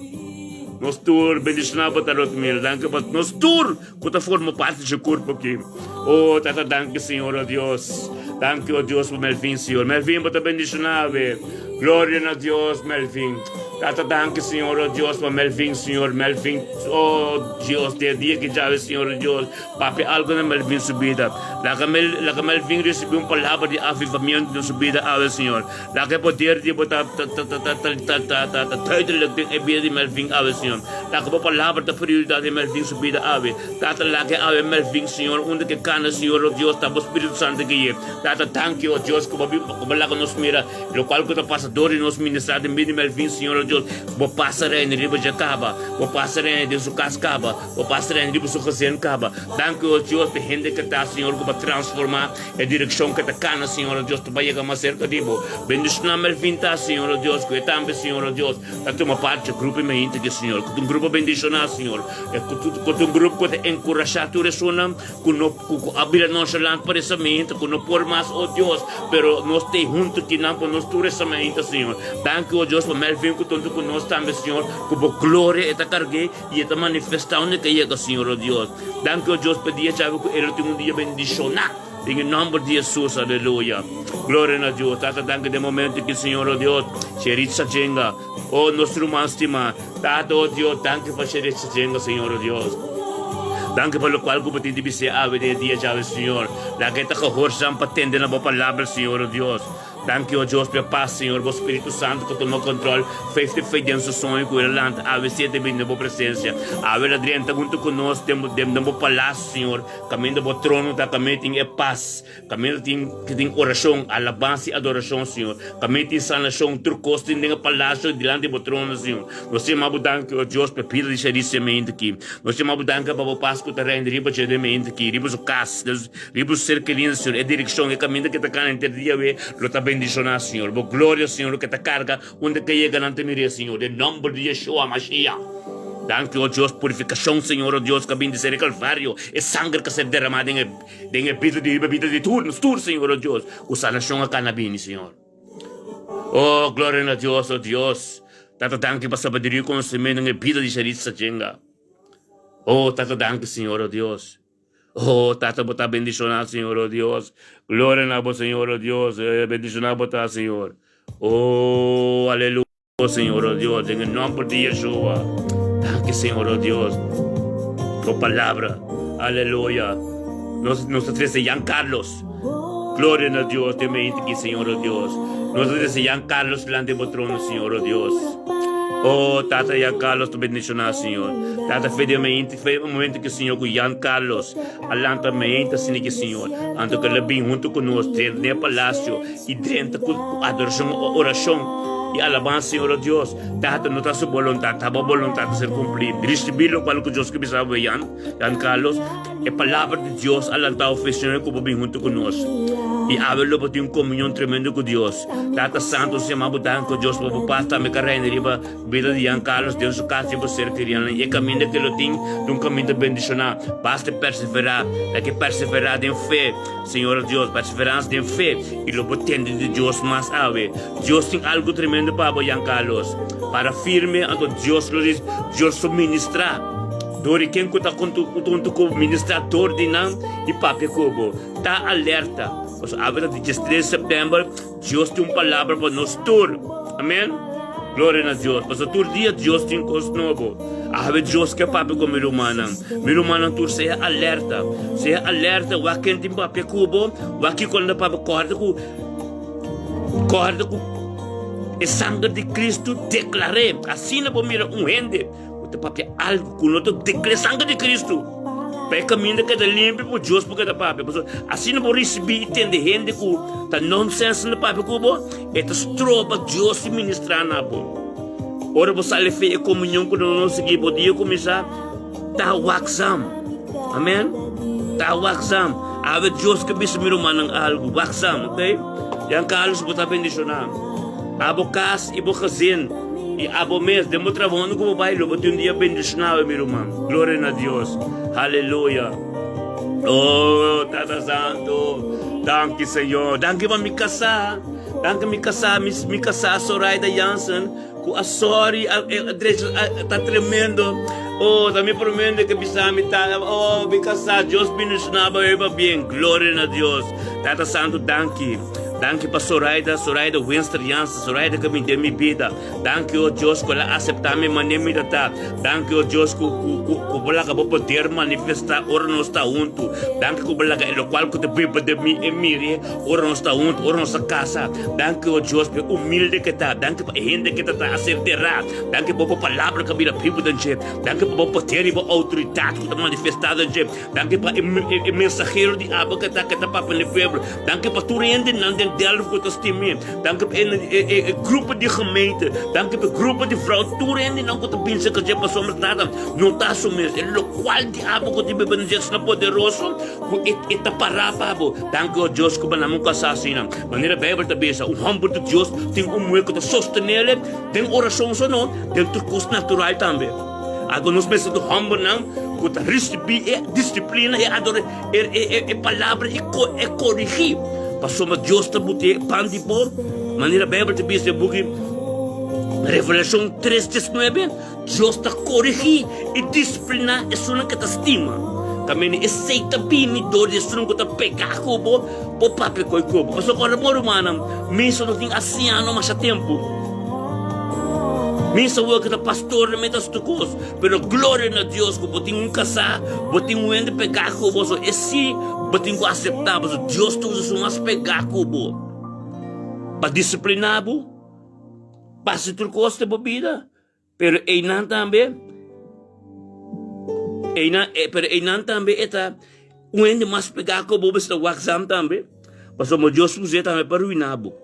nos tur bendishoná bo ta Rotmil. Danki pa nos tur Ku ta forma parti dje kurpo aki. O Tata danki Señor o Dios. Danki o Dios pa Melvin Señor. Melvin bo ta bendiciona awe. Gloria na Dios Melvin. Tata danki Señor o Dios pa Melvin Señor. Melvin o Dios den e dia ki djawe Señor o Dios papia algo na Melvin su bida. Laga Mel laga Melvin ricibi un palabra di avivamiento den su bida awe Señor. Laga e poder di bo ta ta ta ta ta ta ta ta duidelijk den e bida di Melvin awe Señor. Laga bo palabra ta prioridad den Melvin su bida awe. Tata, laga e awe Melvin, Señor, unda ke kana, Señor, o Dios, ta bo Spiritu Santo gui'e. Tata, danki, o Dios, ku bo ku bo laga nos mira lokual ku ta pasa dor di nos ministrá den bida di Melvin, Señor, o Dios. Bo pasa reina riba dje kaba. Bo pasa reina den su kas kaba. Bo pasa reina riba su gezin kaba. Danki, o Dios, pa e hende ku ta, Señor, ku bo transformá e direkshon ku e ta kana, Señor, o Dios, ta bai yega mas serka di bo. Bendishoná Melvin ta, Señor, o Dios, ku e tambe, Señor, o Dios, ta tuma parti dje grupo i meinti aki, Señor. Ku ta un grupo bendishoná, Señor. Ku ta un grupo ku ta enkurashá tur esunnan ku no ku a bira nonchalant pa resamento, ku no por mas, o Dios, pero nos t'ei huntu kinan pa nos tur resamento, Señor. Danki, o Dios, pa Melvin ku ta huntu ku nos tambe, Señor, ku bo gloria e ta karg'é i e ta manifestá unda ke yega, Señor, o Dios. Danki, o Dios, pa e dia djawe ku e lo tin un dia bendishoná. Den e nòmber di Hesus, aleluya. Gloria na Dios. Tata, danki den momento aki, Señor, o Dios, Sheritza Jenga, o nos ruman stimá. Tata, o Dios, danki pa Sheritza Jenga, Señor, o Dios. Danki pa lokual ku bo tin di bis'é awe den e dia djawe, Señor. Laga e ta gehoorzaam pa tende na bo palabra, Señor, o Dios. Danki, o Dios, pa e pas, Señor, bo Spiritu Santu ku tuma kontrol feif te fei den su soño ku el a lanta awe siete bini den bo presensia. Awe el a drenta huntu ku nos den bo den bo palasio, Señor, kaminda bo trono ta, kaminda tin e pas, kaminda tin tin orashon, alabansa i adorashon, Señor. Kaminda tin sanashon, tur kos tin den e palasio dilanti bo trono, Señor. Nos ta yama bo danki, o Dios, pa e bida di Sharice mente aki. Nos ta yama bo danki pa bo pas ku ta reina riba dje den mente aki, riba su kas, Riba su ser kerido, Señor, e direkshon, e kaminda ke ta kana henter dia awe, lo ta bendishoná, Señor. Bo gloria, Señor, lo ke ta karga unda ke yega nan ta mir'é, Señor, den nòmber di Yeshua Mashiach. Danki, o Dios, purifikashon, Señor, o Dios, ku a bin di ser e Kalvario, e sanger ku a ser deramá den e den e bida di riba bida di tur nos tur, Señor, o Dios, ku sanashon a kana bini, Señor. O, gloria na Dios, o Dios. Tata, danki pa sabiduria i konosementu den e bida di Sharitza Jenga. O, Tata, danki, Señor, o Dios. Oh, Tata, bo ta bendishoná, Señor, oh Dios. Gloria na bo, Señor, oh Dios. Eh, bendishoná bo ta, Señor. Oh, aleluya, Señor, oh Dios. Den e nomber di Yeshua. Danki, Señor, oh Dios. Bo palabra. Aleluya. Nos, nos ta trese Jan Carlos. Gloria na Dios. Den mente aki, Señor, oh Dios. Nos ta trese Jan Carlos delante bo trono, Señor, oh Dios. Oh, Tata Jan Carlos ta bendishoná, Señor. Tata, fe den mente. Fe e momento ku Señor ku Jan Carlos a lanta mente asina ki Señor, anto ku el a bin huntu ku nos drenta den e palacio i drenta ku adorashon, orashon i alabansa Señor o Dios. Tata, no ta su boluntat, ta bo boluntat ta ser kumplí. Risibí lokual ku Dios ke bisa bo, Jan, Jan Carlos. E palabra di Dios a lanta bo fe, Señor, ku bo bin huntu ku nos. I awe lo bo tin un komunion tremendo ku Dios. Tata Santo, nos yama bo danki, o Dios, pa bo pas tambe ka reina riba Bida di Jan Carlos den su kas riba ser kiriannan i e kaminda ke lo tin ta un kaminda bendishoná. Basta perseverá, ta ke perseverá den fe, Señor Dios, perseveransa den fe i lo bo tende di Dios mas awe. Dios tin algu tremendo pa bo, Jan Carlos. Para firme, anto Dios lo Dios lo ministrá dor di ken ku ta huntu ku bo, ministrá dor di nan i papia ku bo. Ta alerta, pasobra awe ta di diestres september. Dios tin un palabra pa nos tur. Amen. Gloria na Dios. Pasobra tur dia Dios tin kos nobo. Awe Dios ke papia ku mi rumannan. Mi rumannan tur sea alerta. Sea alerta wak ken tin papia ku bo, wak kiko nan ta papia. Kòrda ku kòrda ku e sanger di Kristu deklar'é. Asina bo mira un hende ku ta papia algu ku no ta deklar'é sanger di Kristu. Pa e kaminda keda limpi pa Dios por keda papia. Pasobra asina bo risibí i tende hende ku ta nonsense na papia ku bo, e ta stroba Dios di ministrá na bo. Ora bo sali fe e komunion ku nos sigui, bo dia kuminsá ta waakzaam. Amen. Ta waakzaam. Awe Dios ke bisa mi rumannan algu. Waakzaam, ok? Jan Carlos, bo ta bendishoná. Abo kas i bo gezin i abo mes den bo trabou unda ku bo bai lo bo tin un dia bendishonado mi ruman. Gloria na Dios. Haleluya. Oh, Tata Santu. Danki Señor. Danki pa mi kasá. Danki mi kasá, mi, mi kasá Soraida Jansen ku a sorry a, a, a, ta tremendo. Oh, ta mi promende ke bisa mi ta, oh, mi kasá, Dios bendishoná bo pa bien. Gloria na Dios. Tata Santu, danki. Danki pa Soraida, Soraida Winster Jansen, Soraida ku a bin den mi bida. Danki, o Dios, ku el a aseptá mi manera mi ta ta. Danki, o Dios, ku ku ku ku bo laga bo poder manifestá ora nos ta huntu. Danki ku bo laga e lokual ku ta biba den mi e mir'é ora nos ta huntu, ora nos ta kasa. Danki, o Dios, pa e humilde ku e ta. Danki pa e hende ku e ta ta aserterá. Danki pa bo palabra ku a bira bibu den dje. Danki pa bo poder i bo outoridat ku ta manifestá den dje. Danki pa e mensahero di abo ku ta ku ta papia na e pueblo. Danki pa tur hendenan den Delft ku ta stim'é. Danki pa e grupo di gemeente. Danki pa e grupo di vrou. Tur hendenan ku ta bin serka dje pasobra Tata no ta su mes. E lokual di abo ku tin bebe na dje asina poderoso ku e ta pará pa bo. Danki o Dios ku bo nan un kasá asina. Manera Beibel ta bisa, un hòmber di Dios tin un muhé ku ta sostenel den orashon so no, den tur kos natural tambe. Algo nos mester di hòmbernan ku ta risibí e disiplina, e adore, e, e, e, e palabra i ko, e korigí. Pasobra Dios ta but'é pan di bo, manera Beibel ta bisa den buki Revelashon 3:19, Dios ta korigí i disipliná esunnan ku e ta stima. Kaminda esei ta bini dor di esunnan ku ta pegá ku bo, bo papia koi ku bo. Pasobra ora bo rumannan, mester no tin asiano masha tempu. Mi sa wak ta pastor na meta stu kos, pero gloria na Dios ku bo tin un kasá, bo tin un hende pegá ku bo, so e si bo tin ku aseptá, pasobra Dios ta usa su mas pegá ku bo pa disipliná bo, pa hasi tur kos den bo bida. Pero einan tambe, einan, pero einan tambe e ta un hende mas pegá ku bo, bo ta wak zam tambe, pasobra Dios us'é tambe pa ruiná bo.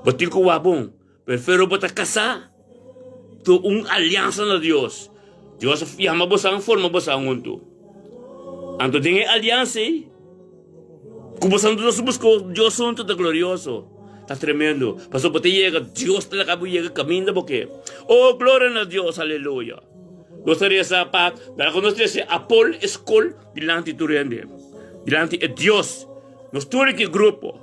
Bo tin ku wak bon. Prefero bo ta kasá ku un aliansa na Dios. Dios a yama bosan, forma bosan huntu. Anto den e aliansa ei, ku bosan ta buska Dios huntu ta glorioso, ta tremendo. Pasobra bo ta yega, Dios ta laga bo yega kaminda bo ke. Oh, gloria na Dios, aleluya. Nos ta resa pa, laga nos trese Apol e skol dilanti tur hende, dilanti e Dios. Nos tur ki grupo.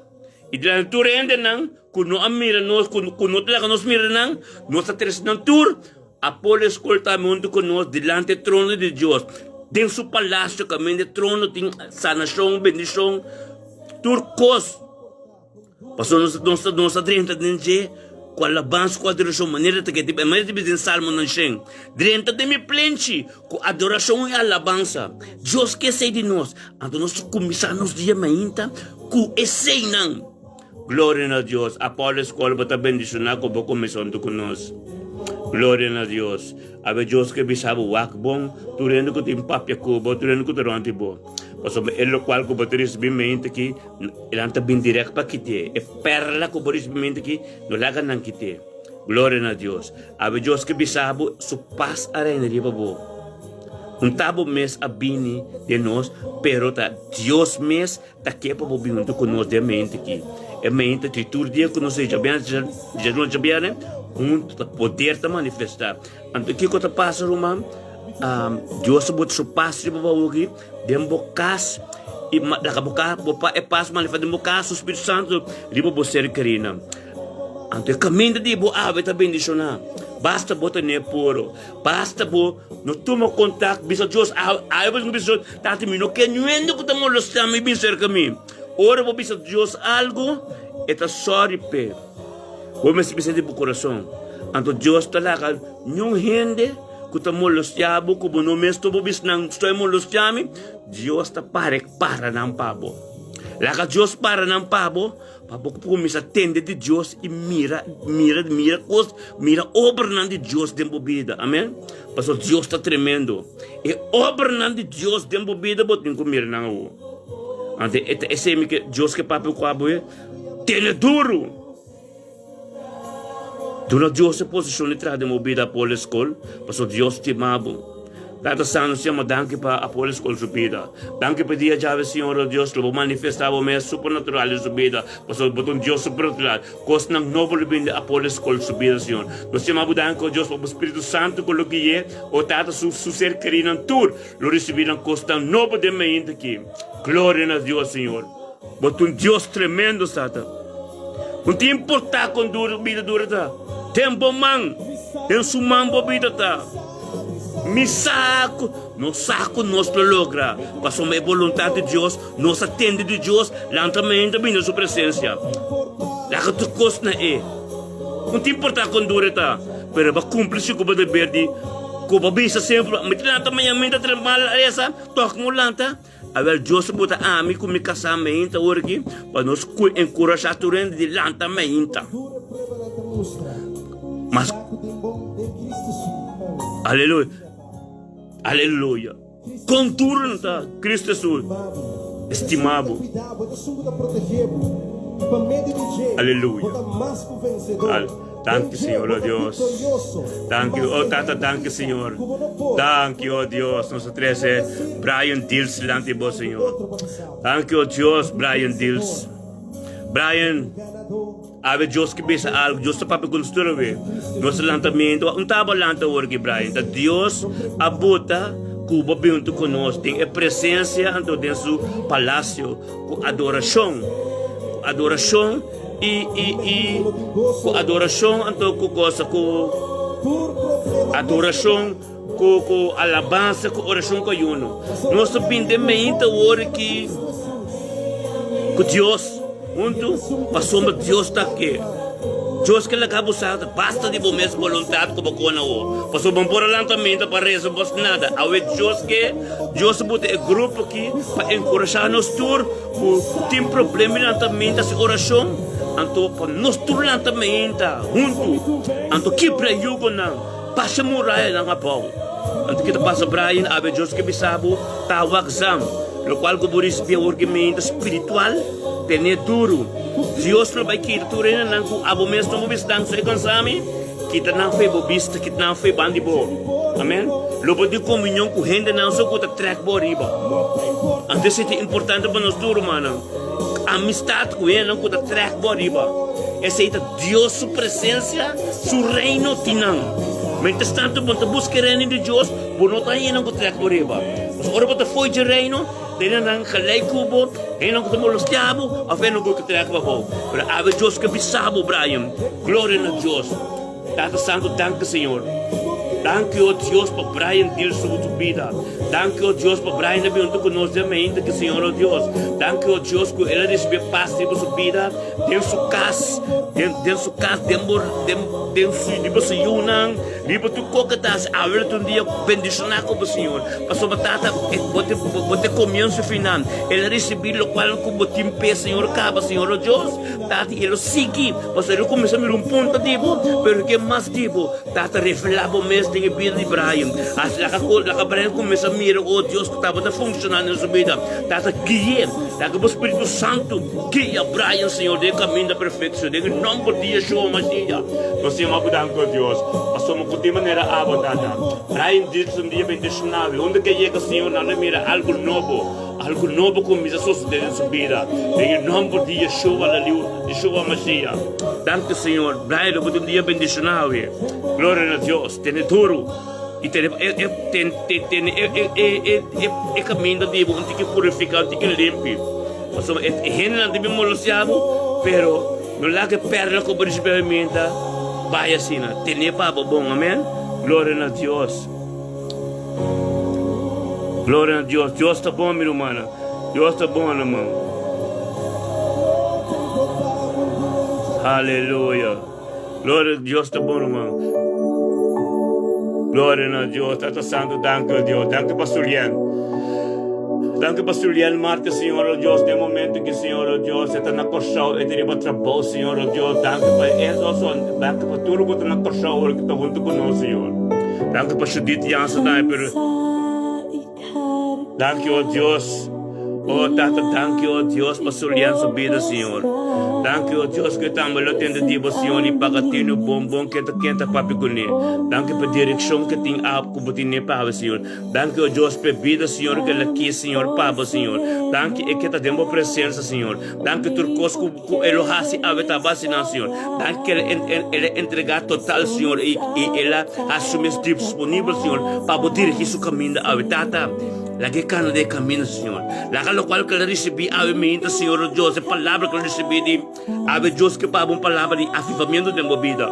I dilanti tur hendenan ku no a mira nos, ku ku no ta laga nos mira nan, nos ta trese nan tur a por eskoltá huntu ku nos dilanti e trono di Dios, den su palasio kaminda e trono tin sanashon, bendishon, tur kos. Pasobra nos nos ta nos ta drenta den dje ku alabansa, ku adorashon, manera ta kete, manera ta bisa den Salmonan shen, Drenta den mi plenchi ku adorashon i alabansa. Dios ke esei di nos. Anto nos ta kuminsá nos dia mainta ku eseinan. Gloria na Dios. Apolo Escola bo ta bendiciona cu bo cuminsa hunto cu nos. Gloria na Dios. Awe Dios ke bisa bo wak bon tur hende cu tin papia cu bo, tur hende cu ta rond di bo. Pasobra e locual cu bo ta ricibi mente aki, nan ta bin direct pa kite. E perla cu bo ricibi mente aki, no laga nan kite. Gloria na Dios. Awe Dios ke bisa bo su pas a reina riba bo. Un ta bo mes a bini den nos, pero ta Dios mes Ta ke pa bo bin huntu ku nos den mente aki. E mente di tur dia ku nos ta djabièrnè, djaluna djabièrnè, huntu ta poder ta manifestá. Anto kiko ta pasa ruman? Dios ta bota su pas riba bo awoki den bo kas i laga bo kas bo e pas manifestá den bo kas, su Spiritu Santu riba bo ser kerinan. Anto e kaminda di bo awe ta bendishoná. Basta bo tene puro. Basta bo no tuma kontak, bisa Dios, awe bo tin ku bisa Dios, Tata, mi no ke niun ku ta molestia mi bin serka mi. Ora bo bisa Dios algu, e ta sòri p'e. Bo mester bisa di bo kurason. Anto Dios ta laga niun hende ku ta molestia bo, ku bo no mes ta bo bisa nan stoi molestia mi, Dios ta para e para nan pa bo. Laga Dios para nan pa bo. Pa bo kuminsá tende di Dios i mira, mira, mira kos, mira obranan di Dios den bo bida. Amen. Pasobra Dios ta tremendo. E obranan di Dios den bo bida bo tin ku mira nan awor. Anto e ta esei mi ke Dios ke papia ku abo e, tene duru. Duna Dios e posishon di traha den bo bida Apolo Eskol, pasobra Dios stima bo. Tata Santu Señor, danki pa Apolo Eskol su bida. Danki pa e dia djawe, Señor, o Dios, lo bo manifestá bo mes supernatural den su bida, pasobra bo ta un Dios supernatural. Kosnan nobo lo bini den Apolo Eskol su bida, Señor. Nos yama bo danki, o Dios, pa bo Spiritu Santu ku lo gui'é, o Tata, su su ser kerinan tur lo risibí nan kosnan nobo den mainta aki. Gloria na Dios, Señor. Bo ta un Dios tremendo, Tata. No ta importá kon duru bida dura ta, den bo man, den su man bo bida ta. Mi sa ku nos sa ku nos lo logra, pasobra e boluntat di Dios, nos a tende di Dios, lanta mainta bini na su presensia. Laga tur kos na e. No ta importá kon duru e ta, pero bo a kumpli si ku bo deber di ku bo bisa semper, Mi ta lanta mañana, mi ta trempa resa, tòg mi lanta. Awel Dios a bota ami ku mi kasá mainta ora aki pa nos enkurashá tur hende di lanta mainta. Mas Aleluya. Aleluya. Kon duru no ta Kristu Hesus estima bo. Aleluya. Danki Señor, oh Dios. Danki, oh Tata, danki Señor. Danki, oh Dios. Nos a trece Brian Dils dilanti bo, Señor. Danki, oh Dios, Brian Dils. Brian, awe Dios ke bisa algo. Dios ta papia ku nos tur awe. Nos lantamentu, un taba lanta awor aki, Brian. Ta Dios a bota ku bo bin huntu ku nos den e presencia anto den su palacio ku adoracion. Ku adoracion. I i i ku adorashon anto ku gosa ku adorashon ku ku alabansa ku orashon ku ayuno. Nos ta bin den meinta awor ki ku Dios huntu pasobra Dios ta ke. Dios ke laga bo sa basta di bo mes boluntat ku bo kona awor. Pasobra bo no por a lanta meinta pa resa bos nada. Awe Dios ke Dios a buta e grupo aki pa enkurashá nos tur. Ku tin problema di lanta meinta hasi orashon, anto pa nos tur lanta meinta huntu, anto kibra e yugonan, pasa e murayanan abou. Anto kita pasa Brian, awe Dios ke bisa bo ta wakzam, lokual ku bo risibí awor ke meinta spiritual, tene duru. Dios lo bai kita tur hendenan ku abo mes no bo bisa dan so e kansami, kita nan fo'i bo bista, kita nan fo'i ban di bo. Amen. Lo bo tin komunion ku hendenan so ku ta trek bo ariba. Anto esei ta importante pa nos tur, rumannan. Amistat ku hendenan ku ta trek bo ariba. Esei ta Dios su presensia, su reino tin nan. Mientras tanto bo no ta buska e reino di Dios, bo no ta haña hendenan ku trek bo ariba. Pasobra ora bo ta fo'i dje reino, hendenan gelijk ku bo, hendenan ku ta molestia bo, òf hendenan ku ta trek bo abou. Pero awe Dios ke bisa bo, Brian, gloria na Dios. Tata Santo danki Señor. Danki o Dios pa Brian Dil su su bida. Danki o Dios pa Brian a bin hunto ku nos den mainta ki Señor o Dios. Danki o Dios ku el a risibi pas riba su bida den su kas den den su kas den bo den den su riba su yunan riba tur kos ke ta hasi awe ta un dia bendishoná ku bo Señor. Pasobra Tata e bo ta bo ta e komienso i final. El a risibi lokual ku bo tin p'e Señor kaba Señor o Dios. Tata i e lo sigui, pasobra e lo kuminsá mira un punto di bo, pero ke mas di bo. Tata, revelá bo mes den e bida di Brian. Hasi laga ku laga Brian kuminsá mira, o Dios, ku tabata funshoná den su bida. Tata, gui'é. Laga bo Spiritu Santu guia Brian, Señor, den e kaminda perfekto, Señor, den e nòmber di Yeshua Mashiach. Nos ta yama bo danki, o Dios, pasobra ku di manera abo, Tata, Brian Dix un dia bendishoná. Unda ke yega, Señor, nan lo mira algu nobo. Algu nobo kuminsá sosodé den su bida, den e nòmber di Yeshua Laliu, Yeshua Mashiach. Danki Señor. Blai lo bo tin un dia bendishoná awe. Gloria na Dios. Tene duru i tene e e ten tene e e e e e e kaminda di bo un tiki purifiká, un tiki limpi. Pasobra e e hendenan ta bin molestiá bo, pero no laga e pèrla ku bo risibí awe minta bai asina. Ten'é pa bo bon. Amèn. Gloria na Dios. Gloria na Dios. Dios ta bon, mi rumannan. Dios ta bon, ruman. Aleluya. Gloria Dios ta bon, ruman. Gloria na Dios. Tata Santo, danki, oh Dios. Danki, Pastor Yen. Danki, Pastor Yen Marte, Señor, oh Dios. Den momento ki, Señor, oh Dios, e ta na Kòrsou, e ta riba trabou, Señor, oh Dios. Danki pa e son. Danki pa tur ku ta na Kòrsou ora ki ta huntu ku nos, Señor. Danki pa Judith Jansen tambe, pero Danki, oh Dios. Oh Tata, danki, oh Dios, pa Sulian su bida, Señor. Danki, oh Dios, ku e tambe lo tende di bo, Señor, i paga tinu bon bon ke ta ken ta papia kuné. Danki pa direkshon ke tin ap ku bo tine pa awe, Señor. Danki, oh Dios, pa e bida, Señor, ke el a kis, Señor, pa bo, Señor. Danki e ke ta den bo presensia, Señor. Danki tur kos ku ku e lo hasi awe ta basinan, Señor. Danki ke el a entregá total, Señor, i i el a hasi su mes disponibel, Señor, pa bo dirigí su kaminda awe. Tata, laga e kana den e kaminda, Señor. Laga lokual ku el a risibí awe mainta, Señor, oh Dios, e palabra ku el a risibí di awe, Dios, ke pa bo un palabra di avivamiento den bo bida.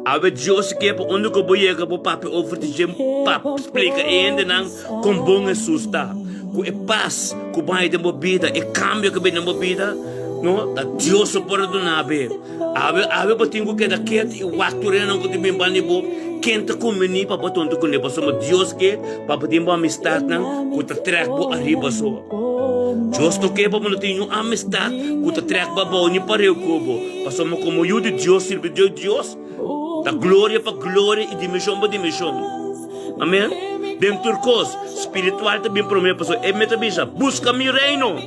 Awe Dios ke pa unda ku bo yega bo papia over di dje pa splika e hendenan kon bon Hesus ta. Ku e pas ku bo haña den bo bida, e kambio ku bini den bo bida, no, ta Dios so por a duna bo. Awe, awe bo tin ku keda ketu i wak tur hendenan ku ta bin banda di bo, ken ta kumbini pa bo tonto kuné, pasobra Dios ke pa bo tin bo amistatnan ku ta trèk bo ariba so. Dios no ke pa bo no tin niun amistat ku ta trèk bo abou ni pareu ku bo. Pasobra komo yu di Dios, sirbidó di Dios, ta gloria pa gloria i dimenshon pa dimenshon. Amen. Den tur kos, spiritual ta bin promé, pasobra e meta bisa, Buska mi reino,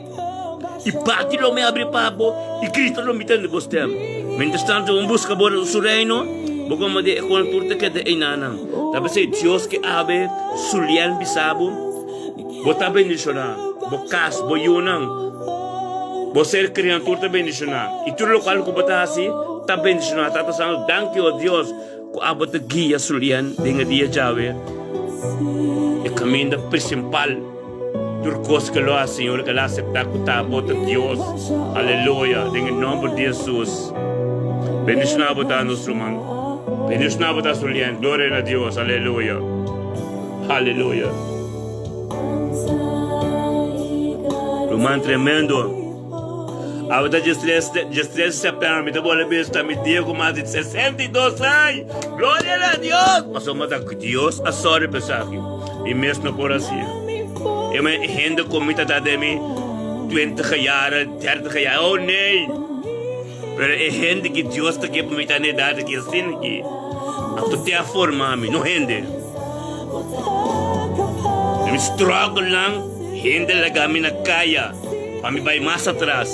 i parti lo mi abri pa bo, i Cristo lo mi tende bo stem. Mientrastantu bo buska bo su reino, bo komo di e kon tur ta keda einanan. Ta p'esei Dios ke awe Sulian bisa bo, Bo ta bendishoná, bo kas, bo yunan, bo ser krinan tur ta bendishoná, i tur lokual ku bo ta hasi ta bendishoná. Tata Santu, danki, o Dios, ku abo ta guia Sulien den e dia djawe, e kaminda prinsipal. Tur kos ke lo hasi, Señor, ke lo aseptá ku ta abo ta Dios. Aleluya! Den e nòmber di Hesus. Bendishoná bo ta, nos ruman. Bendishoná bo ta, Sulien. Gloria na Dios. Aleluya! Aleluya! Ruman tremendo. Awe ta diestres di september, mi ta bolbe bisa mi dia ku mas di 62 aña. Gloria na Dios! Pasobra ta Dios a sòru pa esaki. Mi mes no por hasié. E men hende ku mi ta ta den mi twintig jaren, dertig jaren, oh nee! Pero e hende ki Dios ta ke pa mi ta na edat aki asina ki anto te a forma mi, no hende. Den mi struggle-nan, hende laga mi na kaya pa mi bai mas atras.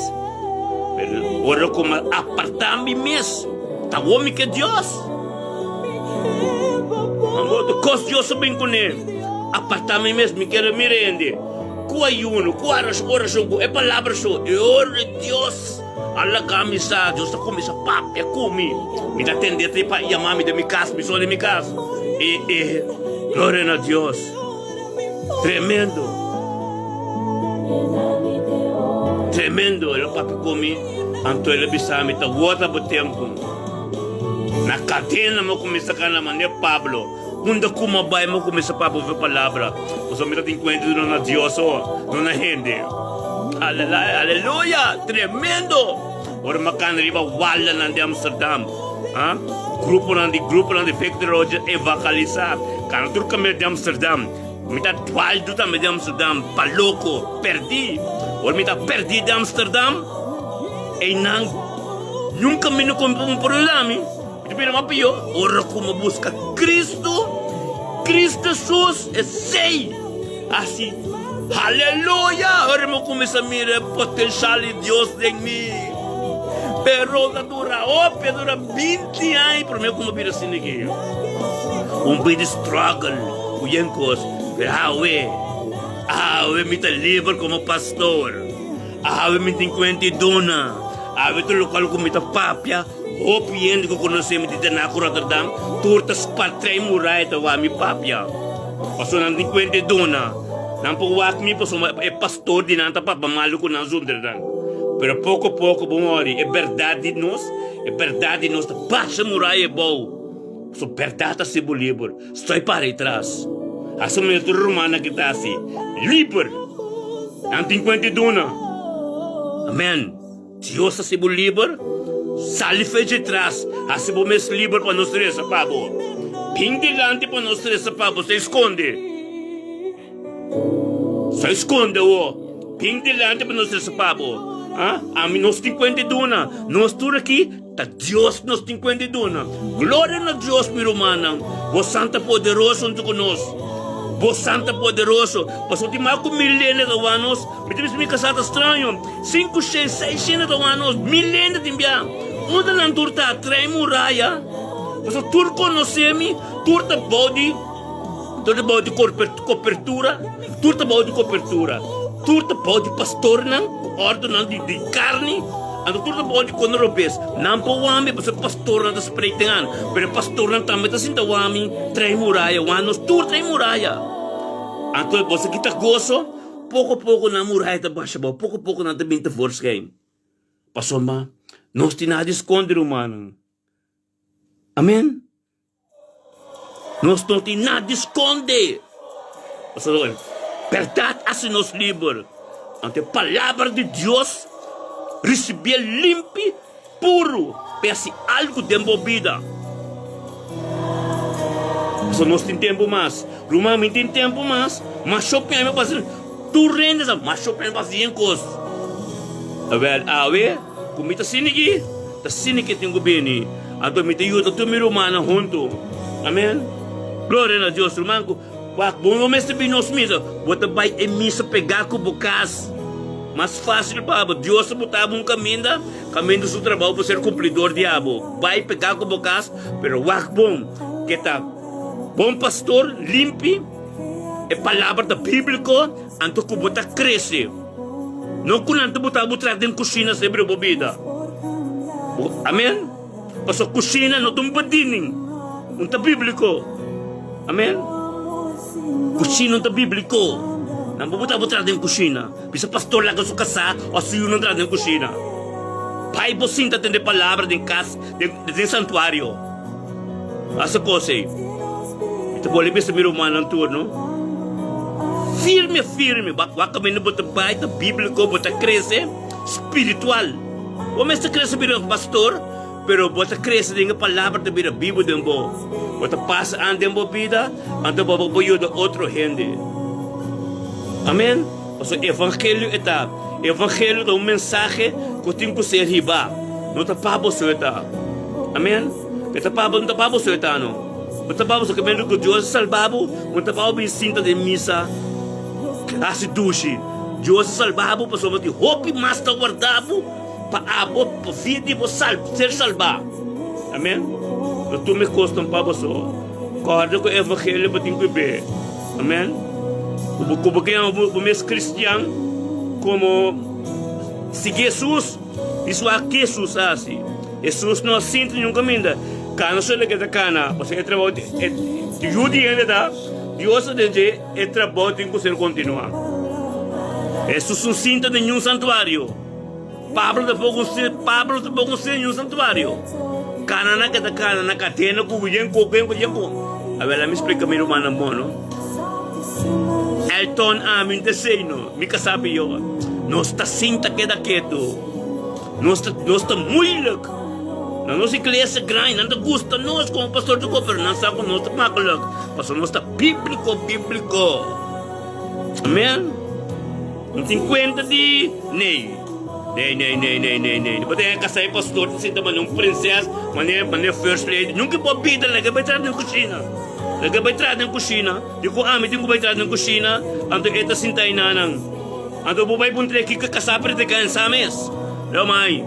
Pero ora ku mi aparta mi mes, ta wou mi ke Dios. Anto kos Dios a bin kuné, aparta mi mes, mi kere mira hende ku ayuno, ku orashon, ku e palabra so, e ora di Dios. A laga mi sa, Dios ta kuminsá papia ku mi. Mi ta tende te pa yama mi den mi kas, mi so den mi kas. I, i, gloria na Dios. Tremendo. Tremendo, el a papia ku mi, anto el a bisa mi, ta wòrda bo tempu. Na kadena mi a kuminsá kana manera Pablo. Unda ku mi a bai mi a kuminsá papia hopi palabra, pasobra mi ta tin kuenta di no na Dios so, no na hende. Aleluya! Tremendo! Ora mi a kana riba waldanan di Amsterdam, ha, gruponan di gruponan di Victor Rogers evangalisá, kana tur kaminda di Amsterdam. Mi ta dwaldu tambe di Amsterdam, pa loko, pèrdí. Ora mi ta pèrdí di Amsterdam, einan nunka mi no por yuda mi. Mi ta bira mas pió ora ku mi buska Kristu, Kristu Hesus, esei hasi aleluya! Ora mi kuminsá mira e potenshal di Dios den mi. Pero ta dura hopi, a dura binti aña promé ku mi bira asina aki. Un bit di struggle ku yen kos, pero awe, awe mi ta liber komo pastor. Awe mi tin kuenta i duna. Awe tur lokual ku mi ta papia. Hopi hende ku konosé mi di Den Haag ku Rotterdam tur ta spat trei muraya ta wak mi papia. Pasobra nan tin kuenta e duna. Nan por wak mi pasobra e pastor di nan ta papia malu ku nan zonder nan. Pero poko poko bo mori e bèrdat di nos, e bèrdat di nos ta basha muraya abou. Pasobra bèrdat ta hasi bo liber. Stoi para ei tras. Hasi manera tur rumannan ki ta hasi. Liber! Nan tin kuenta e duna. Amen. Dios hasi bo liber, sali fe dje tras, hasi bo mes liber pa nos resa pa bo. Bin dilanti pa nos resa pa bo, sa eskonde. Sa eskonde awo. Bin dilanti pa nos resa pa bo. Ah, ami nos tin kuenta di duna. Nos tur aki ta Dios nos tin kuenta di duna. Gloria na Dios, mi rumannan. Bo Santa poderoso huntu ku nos. Bo Santa poderoso. Pasobra tin mas ku mil hende ta wak nos. Mi ta bisa mi kasá ta straño. Sinku shen, seis shen ta wak nos. Mil hende tin bia. Unda nan tur ta? Trae muraya. Pasobra tur konosé mi, tur ta bou di, tur ta bou di kopertura, tur ta bou di kopertura. Tur ta bou di pastornan ku òrdunan di di karni. Anto tur ta bou di kona robes. Nan por wak mi pasobra pastornan ta spreek den an. Pero e pastornan tambe ta sinta wak mi trae muraya. Wak nos tur trae muraya. Anto boso kita goso. Poko poko nan muraya ta basha abou, poko poko nan ta bin tevoorschijn. Pasobra nos tin nada di skonde, rumannan. Amen. Nos no tin nada di skonde. Pasobra e bèrdat hasi nos liber. Anto e palabra di Dios risibié limpi, puru, pa e hasi algu den bo bida. Pasobra nos tin tempu mas. Ruman, mi tin tempu mas. Masho pia mi pasa. Tur hende sa masho pia mi pasa yen kos. Awèl, awe ku mi ta sini aki, ta sini ke tin ku bini. Anto mi ta yuda tur mi rumannan huntu. Amen. Gloria na Dios, ruman ku wak bo no mester bini nos misa. Bo ta bai e misa pegá ku bo kas. Mas fásil pa bo. Dios ta bota bo un kaminda, kaminda su trabou pa ser kumplidor di abo. Bai pegá ku bo kas, pero wak bon ke ta bon pastor, limpi, e palabra ta bíbliko, anto ku bo ta krese. No ku nan ta bota bo tras den kushina semper bo bida. Amen. Pasobra kushina no ta un bediening, un ta bíbliko. Amen. Kushina un ta bíbliko. Nan bo bota bo tras den kushina. Bisa pastor laga su kasá òf su yunan tras den kushina. Bai bo sinta tende palabra den kas, den santuario. Hasi kos ei. Mi ta bolbe bisa mi rumannan tur, no? Firme, firme. Wak kaminda bo ta bai ta bíbliko, bo ta krese spiritual. Bo mester krese bira un pastor, pero bo ta krese den e palabra ta bira bibu den bo. Bo ta pasa an den bo bida, anto bo por yuda otro hende. Amen. Pasobra evangelio e ta. Evangelio ta un mensahe ku tin ku ser hibá. No ta pa bo so e ta. Amen. E ta pa bo, no ta pa bo so e ta no. No ta pa bo so ke mende ku Dios a salba bo, no ta pa bo bin sinta den misa hasi dushi. Dios a salba bo pasobra tin hopi mas ta warda bo pa abo pa via di bo sal ser salba. Amen. No tuma e kosnan pa bo so. Kòrda ku evangelio bo tin ku be. Amen. Ku bo ku bo ke yama bo mes kristian komo sigui Hesus. Dis wak ke Hesus a hasi. Hesus no a sinti niun kaminda. Kana so loke ta kana. Pasobra e trabou e yu di hende ta Dios ta den dje e trabou tin ku ser kontinuá. Hesus no sinta den niun santuario. Pablo tampoko Pablo tampoko no sinta den niun santuario. Kana nan ke ta kana na kadena ku yen ku yen ku yen ku. Awel ami splika mi rumannan bon no. Elton ami no ta esei no. Mi kasá pió. Nos ta sinta keda ketu. Nos ta nos ta moeilijk. Na nos iglesia grandi nan ta gusta nos komo pastor ta komo pero nan sa ku nos ta makkelijk pasobra nos ta bíbliko bíbliko. Amen. No tin kuenta di nee. Nee nee nee nee nee nee. Bo ta kasa e pastor ta sinta manera un prinses manera manera first lady. Nunka bo bida laga bai tras den kushina. Laga bai tras den kushina. Di ku ami tin ku bai tras den kushina anto e ta sinta einanan. Anto bo bai puntra kiko kasá predika en sa mes. Lo mai,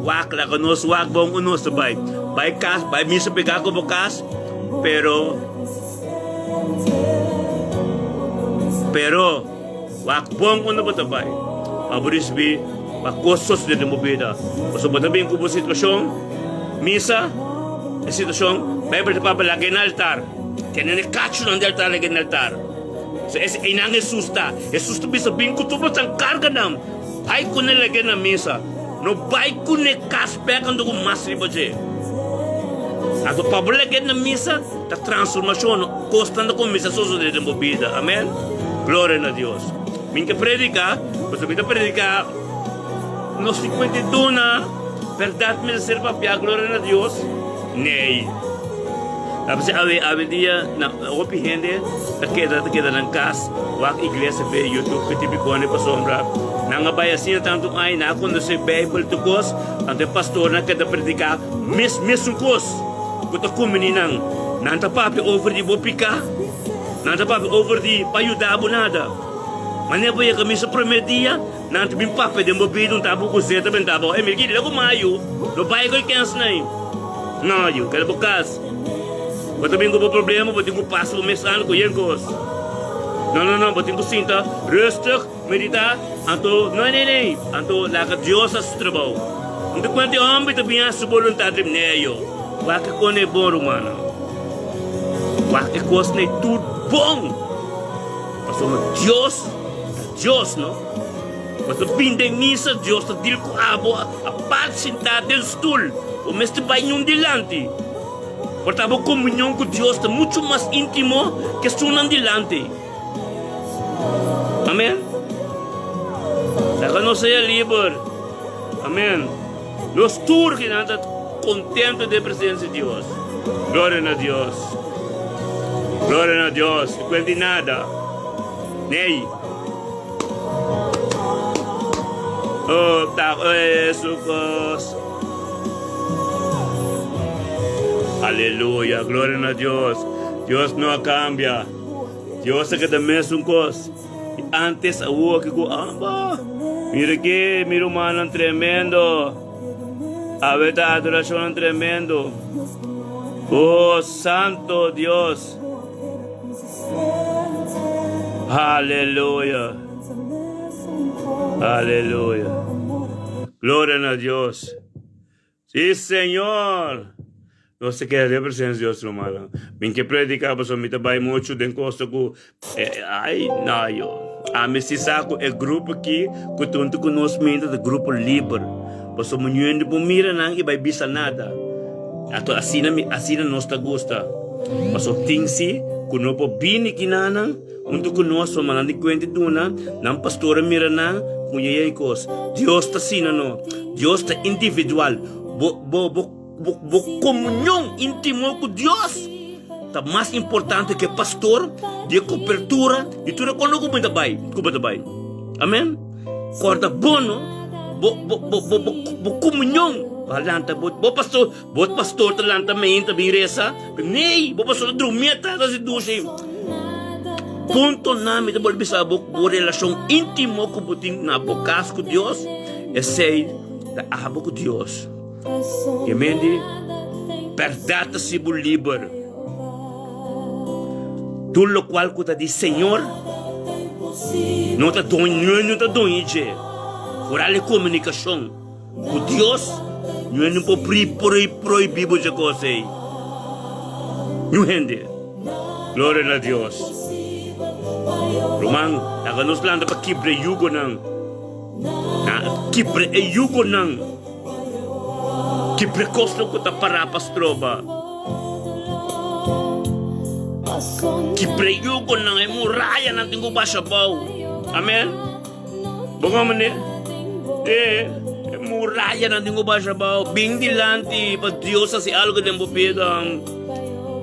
wak laga nos wak bon ku nos ta bai. Bai kas, bai misa pegá ku bo kas, pero, pero, wak bon unda bo ta bai. Pa bo risibí pa kos sosodé den bo bida. Pasobra bo ta bin ku bo situashon, misa, e situashon, Beibel ta papia laga e na altar. Tene e kachunan di altar laga e na altar. So es einan Hesus ta. Hesus ta bisa, Bin ku tur bosan karganan, bai kuné lag'é na misa. No bai kuné kas bek anto ku mas riba dje. Anto pa bo lag'é na misa ta transformashon, kosnan ta kuminsá sosodé den bo bida. Amen. Gloria na Dios. Mi ta prediká, pasobra mi ta prediká no simplemente duna bèrdat mester ser papiá, gloria na Dios. Nee. Ta bisa awe awe dia na hopi hende ta keda ta keda nan kas wak iglesia via youtube ke tipi kone pasobra nan a bai asina tantu aña nan a konosé beibel tur kos anto e pastornan keda prediká mes mesun kos ku ta kumini nan nan ta papia over di bo piká nan ta papia over di pa yuda bo nada manera bo yega misa prome dia Nan ta bin papia den bo bida un tabu ku zeta bentá bo. Ey, mira ki legu mayu, no bai ku e kens nei. No, yu, keda bo kas. Bo ta bin ku bo problema, bo tin ku pasa bo mes an ku yen kos. No, no, no, bo tin ku sinta rustig, meditá, anto, no, nee, nee, anto laga Dios hasi su trabou. No ta kuenta e homber ta bin hasi su boluntat riba nee, yo. Wak e kon e bon, rumannan. Wak e kos nei tur bon. Pasobra Dios ta Dios, no? Bo ta bin den misa, Dios ta deal ku abo apart sintá den stul. Bo mester bai ñun dilanti. Por ta bo komunion ku Dios ta muchu mas íntimo ke esunnan dilanti. Amen. Laga nos sea liber. Amen. Nos tur kinan ta kontentu den presensia di Dios. Gloria na Dios. Gloria na Dios. E kuel di nada. Nei. Oh, ta su kos. Aleluya. Gloria na Dios. Dios no a kambia. Dios ta keda mesun kos. I antes awor ki ku amba. Mira ki mi rumannan tremendo. Awe ta adorashonnan tremendo. Oh santo Dios. Aleluya. Aleluya. Gloria na Dios. Sí, Señor! Nos ta kere den presencia di Dios, rumannan. Mi ke predica pasobra mi ta bai muchu den cosa cu ai, no yo. Ami si sa cu e grupo aki cu ta huntu cu nos minta ta grupo liber. Pasobra mi no por mira nan y bai bisa nada. Anto asina mi, asina nos ta gusta. Pasobra tin si cu no por bini kinanan huntu cu nos pasobra nan di cuenta y duna, nan pastor a mira nan cu yeye y cos. Dios ta asina no. Dios ta individual. Bo, bo, bo, bo, bo komunion íntimo ku Dios ta mas importante ke pastor, di e kopertura, di tur e kono ku bo ta bai, ku bo ta bai. Amen. Kòrda bo no, bo, bo, bo, bo, bo, bo komunion pa lanta bo, bo pastor, bo pastor ta lanta mainta bin resa, nee, bo pastor ta drumi atrás ta hasi dushi. Punto nan mi ta bolbe bisa bo, bo relashon íntimo ku bo tin na bo kas ku Dios, Esei ta abo ku Dios. Ke men di bèrdat ta si bo liber. Tur lokual ku ta di Señor no ta doño, no ta doño dje. Foral e komunikashon ku Dios, no no por prohibí bo dje kos ei. Niun hende. Gloria na Dios. Ruman, laga nos lanta pa kibra e yugonan. Na kibra e yugonan, kibra e kosnan ku ta pará pa stroba. Kibra e yugonan, e murayanan tin ku basha abou. Amen. Bo komo ne? E, e murayanan tin ku basha abou. Bin dilanti pa Dios hasi algu den bo bida.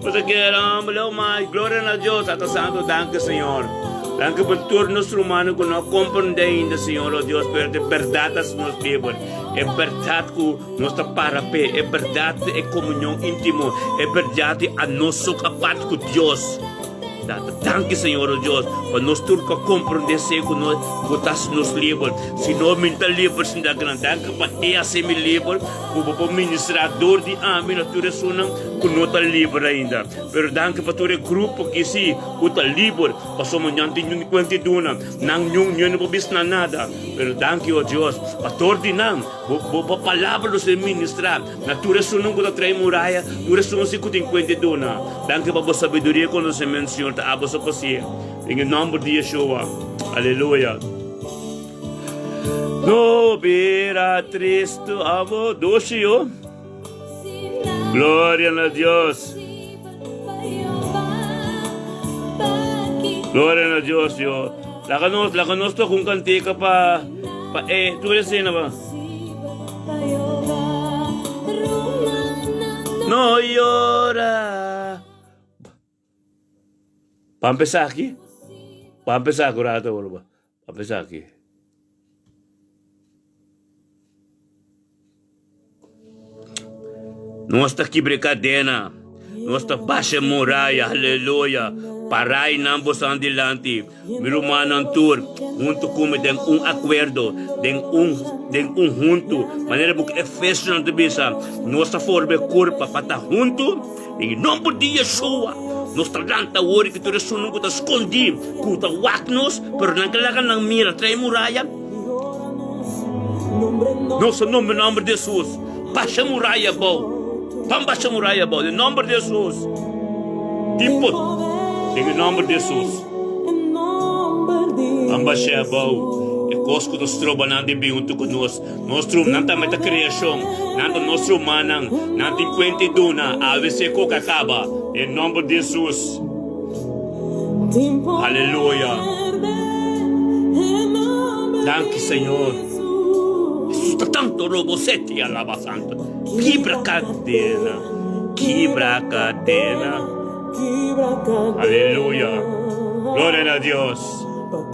Bo ta kere, hombre, oh my, gloria na Dios, Tata Santo, danki Señor. Danki pa tur nos rumannan ku no a komprendé ainda, Señor, oh Dios, pero e bèrdat ta nos liber, e bèrdat ku nos ta para p'e, e bèrdat di e komunion íntimo, e bèrdat di anos sok apart ku Dios. Tata, danki Señor, oh Dios, pa nos tur ku a komprendé esei ku nos, ku ta hasi nos liber. Si no, mi no ta liber sin ta gran. Danki pa e hasi mi liber. Ku bo por ministrá dor di ami na tur esunnan ku no ta liber ainda. Pero danki pa tur e grupo ki si ku ta liber, pasobra nan tin ñun kuenta di duna, nan ñun ñun no por bisa nan nada. Pero danki, o Dios, pa dor di nan bo bo palabra lo ser ministrá na tur esunnan ku ta trae muraya, tur esunnan si ku tin kuenta di duna. Danki pa bo sabiduria i konosementu, Señor, ta abo so pas'é. Den e nòmber di Yeshua. Aleluya. No bira tristu abo dushi yo. Gloria na Dios. Gloria na Dios yo. Laga nos, laga nos toca un cantica pa pa e tu escena ba. No llora. Pa empezar aki. Pa empezar ku rato awor ba. Pa empezar aki. Nos ta kibra e kadena. Nos ta basha e muraya. Aleluya. Para einan boso dilanti. Mi rumannan tur, huntu ku mi den un akuerdo, den un den un huntu. Manera buki Efesionan ta bisa, nos ta forma e kurpa pa ta huntu. Den e nomber di Yeshua, nos ta lanta awor i ki tur esunnan ku ta skondí, ku ta wak nos, pero nan ke laga nan mira trae muraya. Nos ta nombra nomber di Hesus, basha muraya abou, ban basha muraya abou, den nomber di Hesus. Tin pot, den e nomber di Hesus. Ban basha abou e kos ku ta stroba nan di bin huntu ku nos. Nos trum, nan tambe ta kreashon. Nan ta nos rumannan. Nan tin kuenta i duna. Abc kok a kaba. Den nomber di Hesus. Aleluya. Danki Señor. Hesus ta tanto robo seti alaba santo. Kibra kadena. Kibra kadena. Aleluya. Gloria na Dios.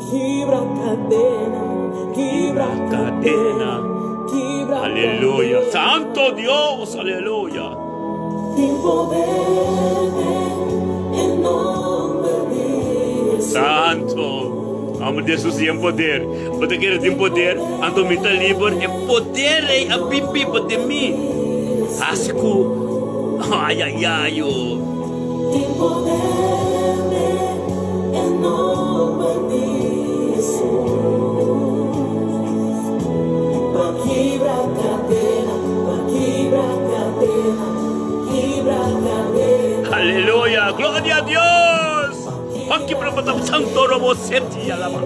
Kibra kadena. Aleluya. Santo Dios. Aleluya. Santo. Amo di Jesus tin poder. Bo ta kere tin poder? Anto mi ta liber. E poder ei a bin biba den mi. Hasi ku ay ay ay oh. Aleluya! Gloria a Dios! Hoki pro ta santo robo seti alaba.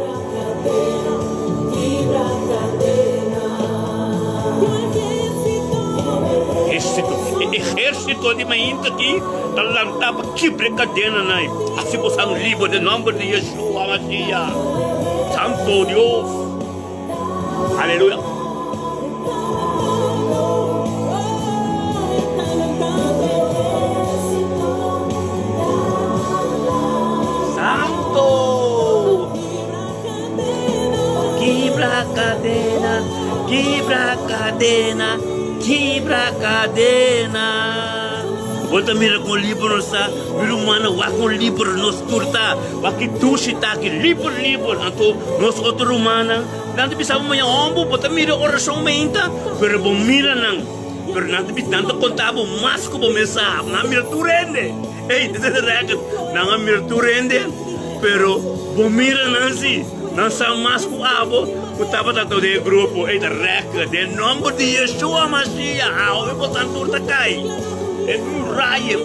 Ejército, e ejército di mainta aki ta lanta pa kibra e kadenanan. Hasi bosan liber den nomber di Yeshua Mashiach. Santo Dios. Aleluya. Santo. Kibra cadena, kibra cadena, kibra cadena. Bo ta mira con libro nos ta, mi rumannan wak con libro nos tur ta. Wak ki dushi ta aki, liber liber. Anto nos otro rumannan, nan ta bisa bo maña, Homber, bo ta mira orashon meinta, pero bo mira nan. Pero nan ta bisa, nan ta konta bo mas ku bo mes sa. Nan a mira tur hende. Ey, dit is de record. Nan a mira tur hende, pero bo mira nan si. Nan sa mas ku abo ku tabata den e grupo. Ey, ta record. Den nomber di Yeshua Mashiach, awe bosan tur ta kai. E muraya.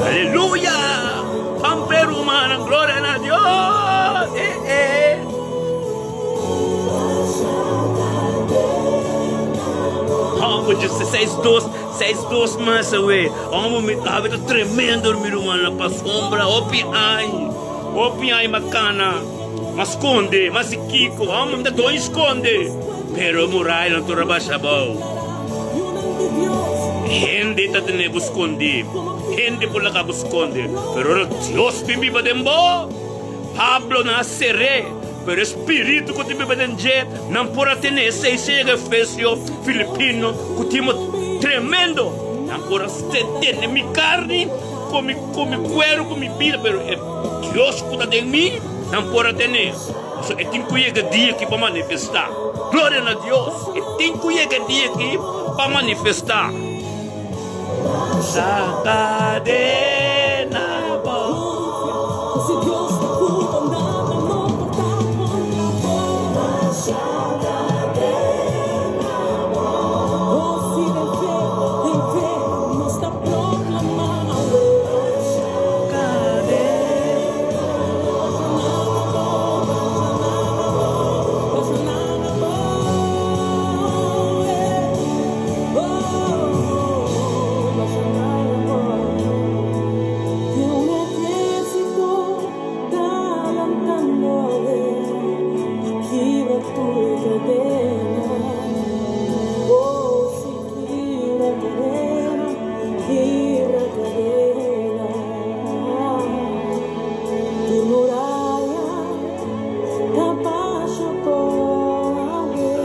Aleluya! Pampe rumannan, gloria na Dios! Eh, eh. Homber, just seis dos, seis dos mas away. Homber, mi awe ta tremendo, mi rumannan, pasobra hopi ai, hopi ai makana. Ma skonde, ma si kiko, hòmber mi ta doi skonde, pero muraya no tur a basha abou. Hende ta tene bo skondí, hende por laga bo skonde, pero ora Dios bin biba den bo, Pablo nan a ser'é, pero e spiritu ku tin biba den dje, nan por a tene esei sega Efesio, Filipino, ku Timoteo, tremendo, nan por a tene mi karni ku mi kueru, ku mi bida, pero e. Dios ku ta den mi, nan por a tene. Pasobra e tin ku yega dia aki pa manifestá. Gloria na Dios! E tin ku yega dia aki pa manifestá. Sa kadena bo.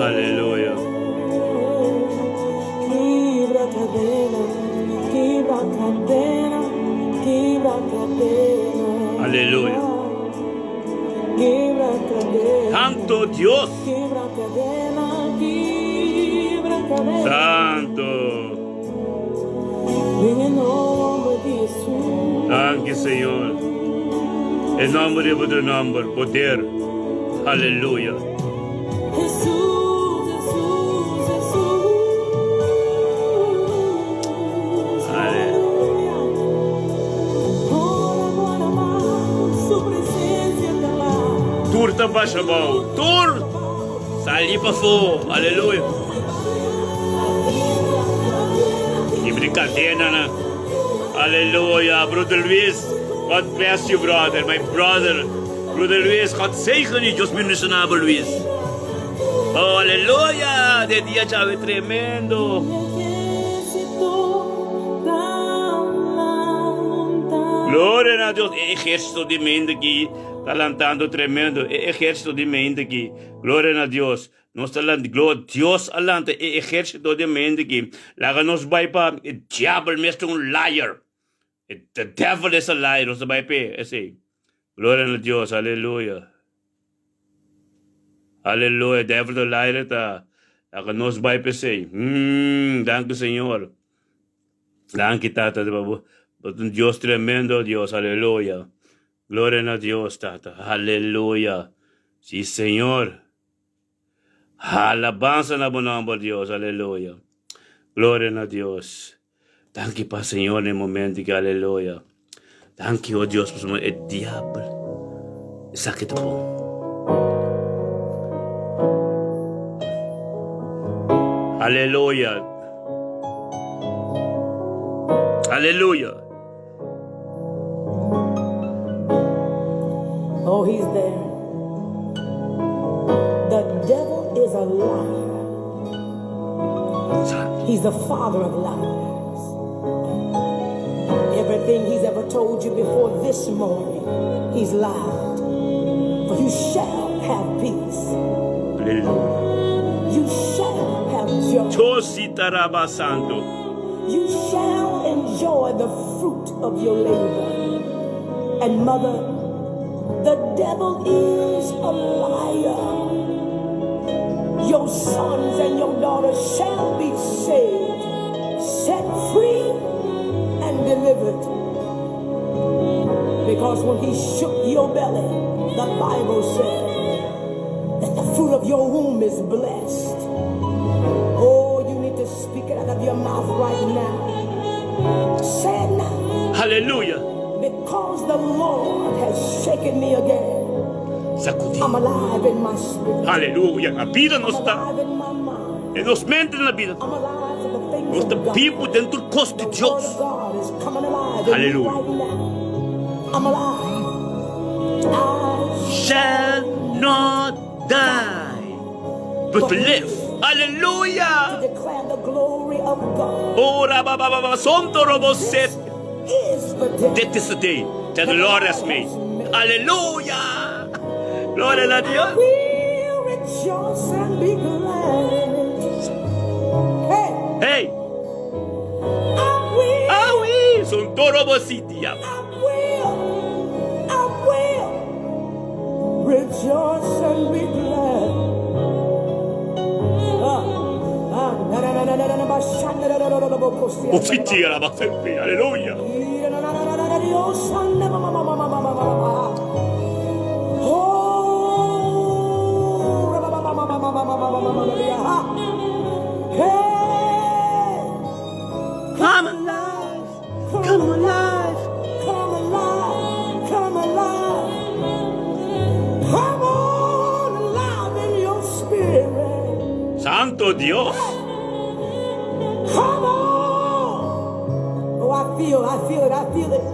Aleluya. Aleluya. Santo Dios. Santo. Danki Señor. E nomber riba tur nomber, poder. Aleluya. Tur ta basha abou, tur sali pafó, aleluya. Libre kadenanan, aleluya. Broeder Luis, God bless you brother, my brother. Broeder Luis, God zegen u, Dios bendiciona bo Luis. Oh, aleluya, de dia djawe tremendo. Gloria na Dios, e ejercito di mente aki ta lantando tremendo, e ejercito di mente aki, gloria na Dios, nos ta lanta, gloria, Dios a lanta e ejercito di mente aki, laga nos bai pa e diabel mes ta un liar, the devil is a liar, nos ta bai p'e esei. Gloria na Dios, aleluya. Aleluya, devil ta liar ta, laga nos bai p'esei. Hmm, danki Señor. Danki Tata, bo ta un Dios tremendo, Dios, aleluya. Gloria na Dios, Tata, aleluya. Si Señor. Alabansa na bo nomber, Dios, aleluya. Gloria na Dios. Danki pa Señor na e momento aki, aleluya. Danki, oh Dios, pasobra e diabel esaki ta bon. Aleluya. Aleluya. Oh, he's there. The devil is a liar. He's the father of lies. Everything he's ever told you before this morning, he's lied. For you shall have peace. Aleluya. You shall have joy. Chositaraba Santo. You shall enjoy the fruit of your labor. And mother, the devil is a liar. Your sons and your daughters shall be saved, set free, and delivered. Because when he shook your belly, the Bible said that the fruit of your womb is blessed. Oh, you need to speak it out of your mouth right now. Say it now. Hallelujah. Because the Lord has shaken me again. Sacudi. I'm alive in my spirit. Hallelujah. Na bida nos I'm ta. alive in my mind. Den nos mente na bida. I'm alive to the things Nos ta of God. bibu den tur kos di The word Dios. of God is coming alive in me Hallelujah. right now. I'm alive. I Shall not die, but live. Hallelujah. to declare the glory of God. Ora ba ba ba ba sonto robo set. Is the day. Dit is the day that the Lord has made. Hallelujah. Gloria na Dios. We'll rejoice and be glad in it. Hey, Hey, I will, awi, sonto robo sitia. I will, I will rejoice and be glad. Ah, ah, na, na, na, na, na, na, na, ba, sha, na, na, na, na, na, na, bo, ko, si, Ofitia la basempe. Hallelujah. na, na, na, na, na, na, Dios, ah, na, ma, ma, ma, ma, ma, ma, ma, ma, ma. Oh, ra, ba, ba, ba, ba, ba, ba, ba, ba, ba, ba, ba, ba, ah. Hey, Come alive. Come alive. come alive, come alive. Come on alive in your spirit. Santo Dios. Come on. Oh, I feel, I feel it, I feel it.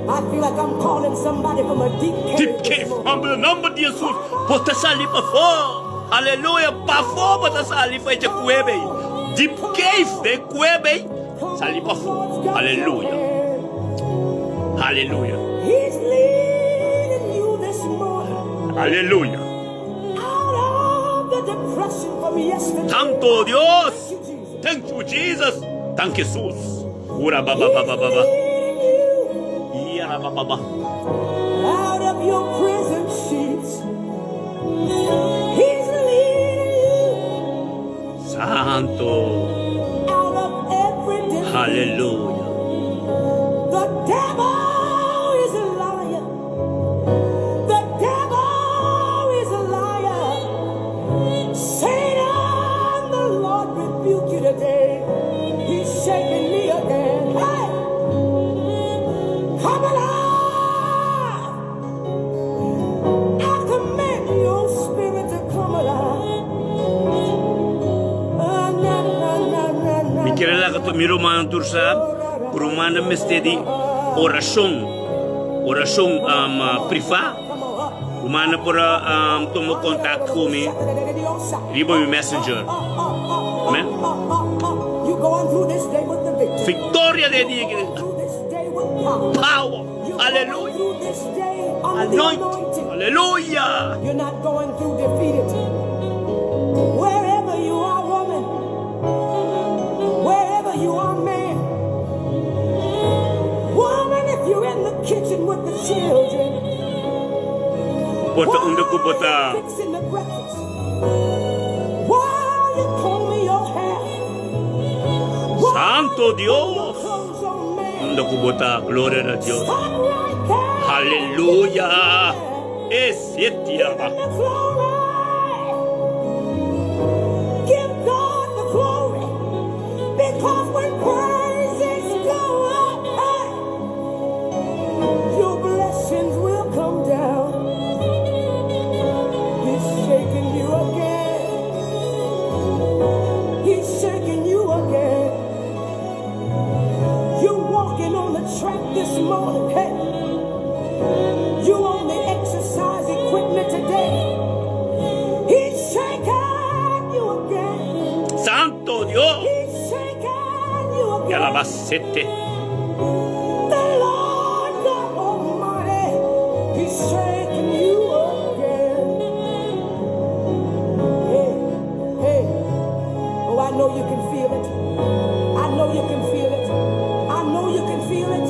I feel like I'm calling somebody from a deep cave. Deep this cave. morning. Nomber nomber di Jesus. Bo ta sali pafó. Aleluya. Pafó bo ta sali for dje kueba ei. Deep cave den kueba ei. Come Sali on, pafó. Lord's got your Aleluya. hand. Aleluya. He's leading you this morning Aleluya. out of the depression from yesterday. Santo Dios. Thank you, Jesus. Thank you, Jesus. Thank Jesus. Ura ba ba He's ba ba ba ba. leading you Ia ba ba ba. out of your prison sheets. Santo. Out of every defeat. Hallelujah. The devil is a liar. The devil is a liar. Satan, the Lord rebuke you today. He's shaking me again. Hey! Come alive! I command your spirit to come alive. Ah, na, na, na, na, na, Mi kier laga tur mi rumannan tur sa ku rumannan mester di orashon, orashon privá. Rumannan por a tuma kontak ku mi riba mi messenger. Amen. Victoria den e dia aki. Power. Aleluya. Anointing. Aleluya. You're not going through defeated. Wherever you are, woman, wherever you are, man, woman, if you're in the kitchen with the children, Por ta unda ku bo while ta. you're fixing the breakfast, while you're combing your hair, while Santo you put your Dios. clothes on, man, Unda ku bo ta. Gloria na Dios. stop right there. Aleluya. E Give sitia. him the glory. Give God the glory. Because when praises go up, hey, your blessings will come down. He's shaking you again. He's shaking you again. You're walking on the track this morning. Hey, you on the exercise equipment today. He's shaking you again. Santo Dios. He's shaking you Ya la again. basete. The Lord God Almighty, He's shaking you again. Hey, hey. Oh, I know you can feel it. I know you can feel it. I know you can feel it.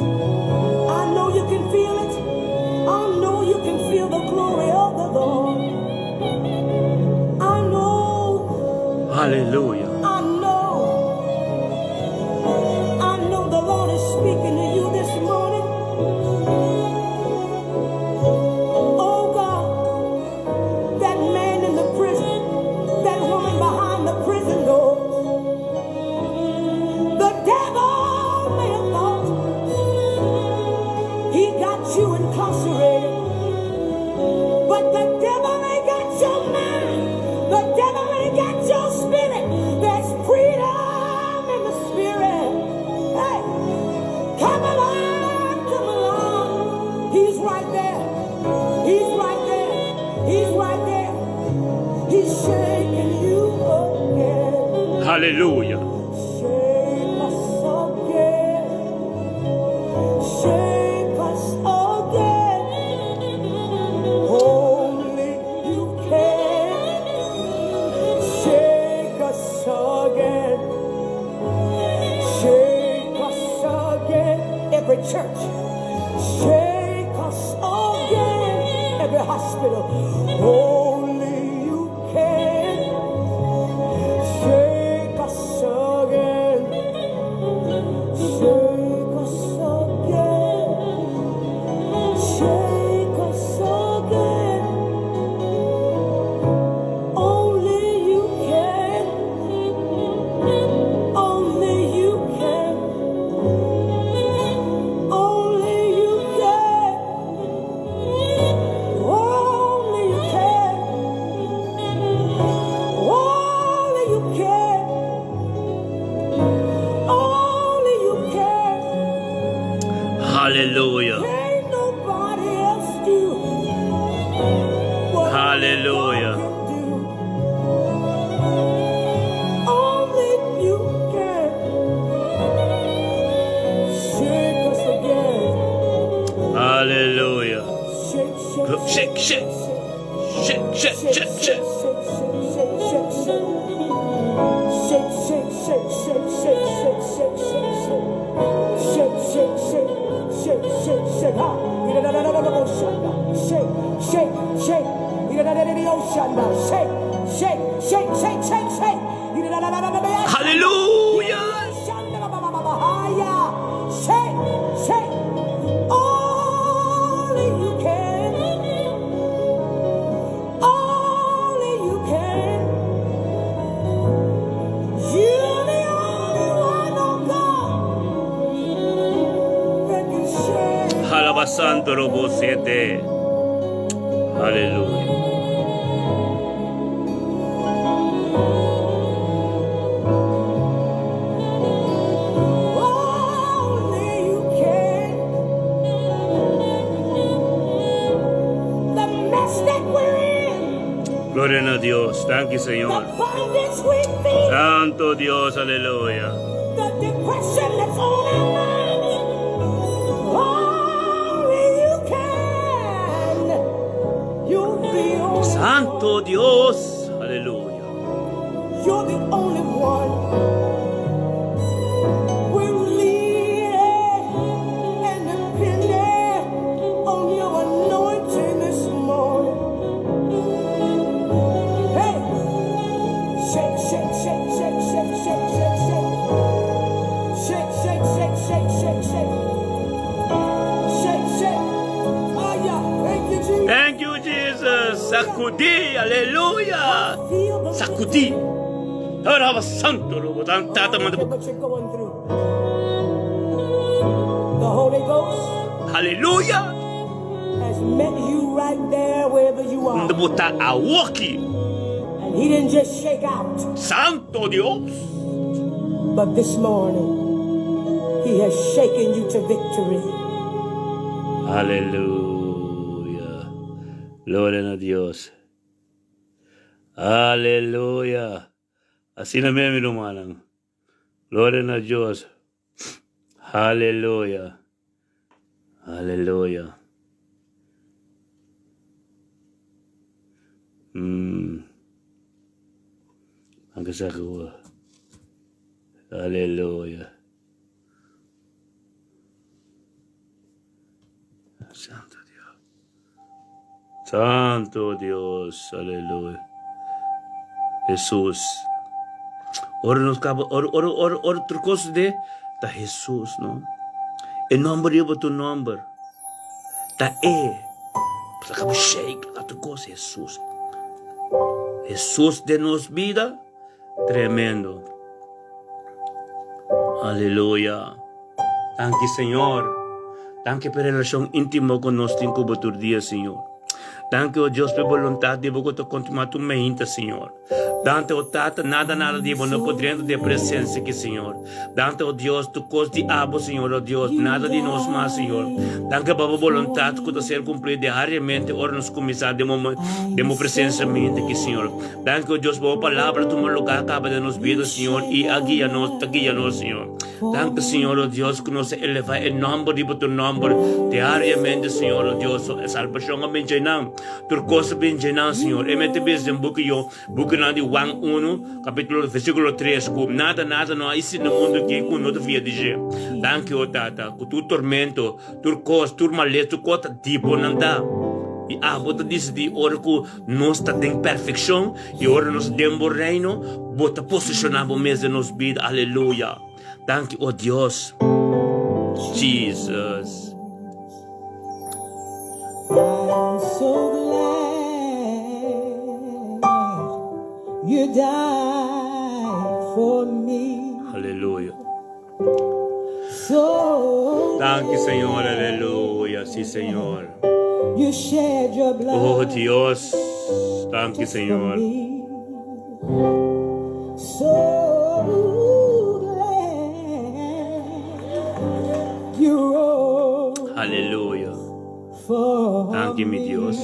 I know you can feel it. I know you can feel the glory of the Lord. I know. Aleluya. I know. I know the Lord is speaking to you this morning. Oh God, that man in the prison, that woman behind the prison doors, the devil may have thought he got you incarcerated, but the devil ain't got your mind. The devil ain't got your spirit. There's freedom in the spirit. Hey, come along, come along. He's right there. He's right there. He's right there. He's shaking you again. Aleluya. Shake us again. Shake us again. Only you can. Shake us again. Shake us again. Every church. Shake us again. Every hospital. Only you can. Shake us again. Shake us again. Shake us again. Only you can. Only you can. Only you can. Only you can. Only you can. Only you can. Aleluya. Can't nobody else do what Hallelujah. God can do. Only you can. Shake us again. Aleluya. Shake, shake, Shake, shake. Shake, shake, shake, shake. shake, shake, shake. Shake, shake, shake, shake, shake, shake, shake, shake, shake. Shake, shake, shake, shake, shake, shake. Ha. Shake, shake, shake. Shake, shake, shake, shake, shake, shake. santo robo sete. Aleluya. Gloria na Dios. Danki Señor. Santo Dios, aleluya. Santo Dios, aleluya. You're the only one we're leaning and depending on your anointing this morning. Hey, shake, shake, shake, shake, shake, shake, shake, shake, shake, shake, shake, shake, shake, shake, shake, shake. Ah, yeah. Thank you, Jesus. Thank you, Jesus. Sacudí, aleluya. Feel the Sacudí. Ora santo robo tan tata I don't manda. care what you're going through. The Holy Ghost Aleluya. has met you right there wherever you are. Unda bo ta awoki. And he didn't just shake out, Santo Dios. but this morning he has shaken you to victory. Aleluya. Gloria na Dios. Aleluya. Asina mes, mi rumannan. Gloria na Dios. Aleluya. Aleluya. Anke sa ku. Aleluya. Santo Dios. Santo Dios. Aleluya. Jesus. Ora nos kaba, ora, ora, ora, ora tur kos de, ta Jesus, no? E nomber riba tur nomber. Ta e. Ta kaba shake, ta tur kos, Jesus. Jesus den nos bida, tremendo. Aleluya. Danki, Señor. Danki pa e relashon íntimo ku nos tin ku bo tur dia, Señor. Danki, o Dios, pa e boluntat di bo ku ta kontinuá tur meinta, Señor. Danki, o Tata, nada, nada di bo no por drenta den e presensia aki, Señor. Danki, o Dios, tur kos di abo, Señor, o Dios, nada di nos mas, Señor. Danki pa bo boluntat ku ta ser kumplí diariamente ora nos kuminsá den bo, den bo presensia meinta aki, Señor. Danki, o Dios, pa bo palabra tuma lugá kaba den nos bida, Señor, i a guia nos, ta guia nos, Señor. Danki, Señor, o Dios, ku nos a elevá e nòmber riba tur nòmber diariamente, Señor, o Dios. E salbashon a bin djenan. Tur kos a bin djenan, Señor. E mete bis den buki yo, bukinan di Juan unu, kapítulo, versíkulo tres, ku nada, nada no a isi na mundu aki ku no ta fia di dje. Danki, o Tata, ku tur tormento, tur kos, tur malesa, tur kos ta di bo nan ta. I abo ta disidí ora ku nos ta den perfekshon i ora nos ta den bo reino, bo ta posishoná bo mes den nos bida. Aleluya! Danki, o Dios. Jesus. I'm so glad you died for me. Aleluya. So Danki, Señor. Aleluya. Sí, Señor. You shed your blood. Oh, Dios. Danki, just for Señor. me. So glad you rose Aleluya. for Danki, mi Dios.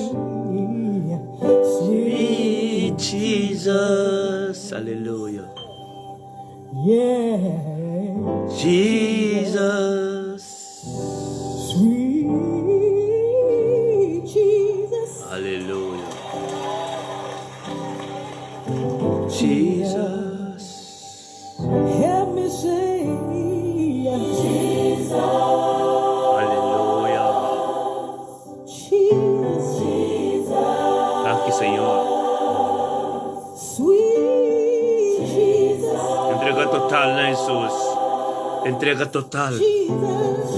me. Sweet Sweet Jesus. Aleluya. yeah. Jesus. Sweet Jesus. Aleluya. Jesus. Help me say, Jesus. Aleluya. Jesus. Danki, Señor. Sweet Jesus. Entrega total na Jesus. Entrega total. Jesus.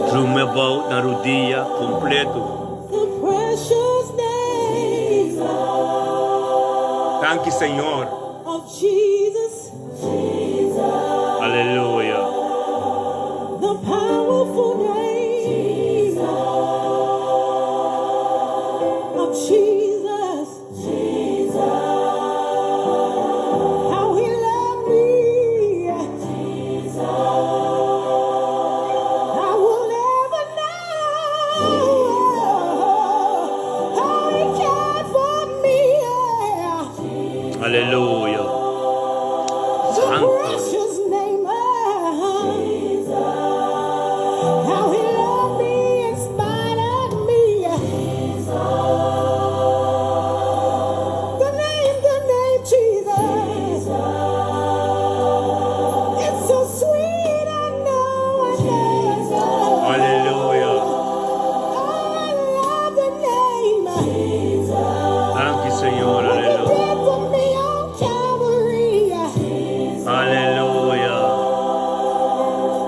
Drumi abou na rudia kompleto. The precious name Danki, Señor. of Jesus. Aleluya. The powerful name.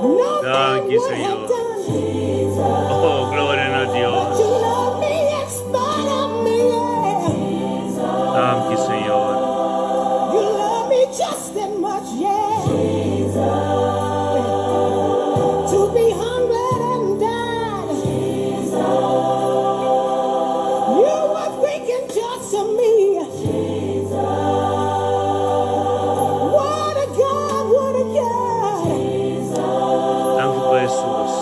Danki, Señor. Oh, gloria na Dios. Danki, Señor. Danki pa Hesus.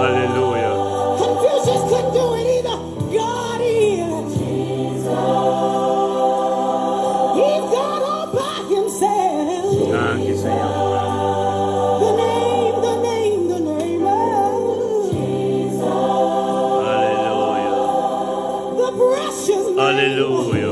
Aleluya. Danki, Señor. Aleluya. Aleluya.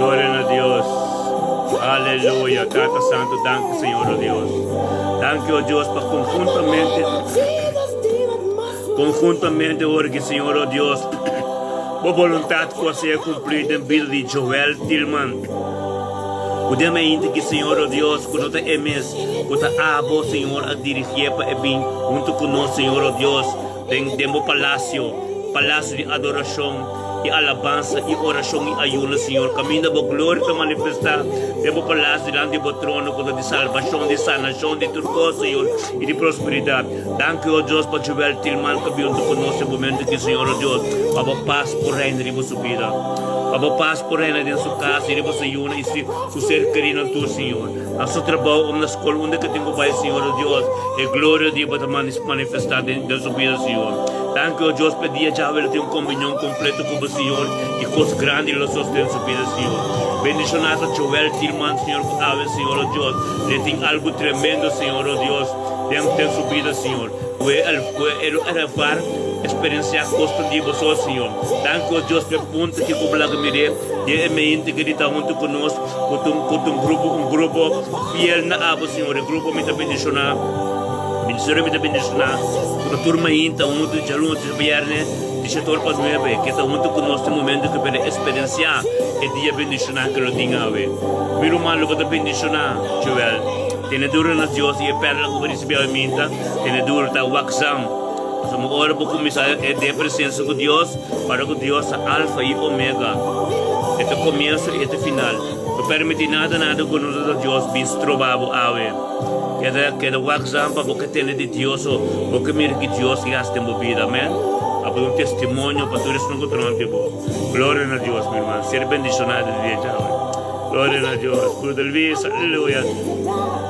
Gloria na Dios. Aleluya. Tata Santo, danki Señor o Dios. Danki o Dios pa conjuntamente conjuntamente ora ki Señor o Dios bo voluntad ku a sea cumplí den bida di Joel Tillman. Ku den mente ki Señor o Dios ku no ta e mes ku ta abo Señor a dirigié pa e bin hunto ku nos Señor o Dios den den bo palacio, palacio di adoracion y alabansa y oracion y ayuno Señor caminda bo gloria ta manifesta den bo palacio dilanti di bo trono ku ta di salvacion, di sanacion, di tur cos Señor y di prosperidad. Danki o Dios pa Joel Tillman ku bin hunto ku nos den momento aki Señor o Dios pa bo pas por reina riba su bida. Pa bo pas por reina den su cas y riba su yunan y su ser kerinan tur Señor. Na su trabou of na skol unda ke tin ku bai Señor o Dios e gloria di bo ta manifesta den su bida Señor. Danki o Dios pa e dia djawe lo tin un komunion kompleto ku bo Señor y kos grandi lo sosode den su bida Señor. Bendishona ta Joel Tillman Señor ku awe Señor o Dios le tin algu tremendo Señor o Dios den den su bida Señor ku e ku e lo ervar experiencia kosnan di bo so Señor. Danki o Dios pa e punto ki ku bo laga mir'é den e mente ki di ta huntu ku nos. Ku ta un, ku ta un grupo, un grupo fiel na abo, Señor. E grupo mi ta bendishoná, ministerio mi ta bendishoná, ku ta tur mainta huntu di djaluns te bierne, di shete or pa nuebe, ke ta huntu ku nos den momento ku p'e eksperensiá e dia bendishoná ke lo tin awe. Mi ruman, lo bo ta bendishoná, Joel. Tene duro na Dios i e pèrla ku bo risibí awe minta, tene duro, ta wakzam. Pasobra ora bo kuminsá e den presensia ku Dios, Para ku Dios ta Alfa i Omega, E ta komienso i E ta final. No permití nada nada ku no ta ta Dios bin stroba bo awe. Keda keda wakzam pa bo ke tende di Dios o bo ke mira ki Dios ke hasi den bo bida. Amen. Abo ta un testimonio pa tur esnan ku ta rònt di bo. Gloria na Dios, mi ruman. Ser bendishoná den dia djawe. Gloria na Dios. Bruder Luis, aleluya.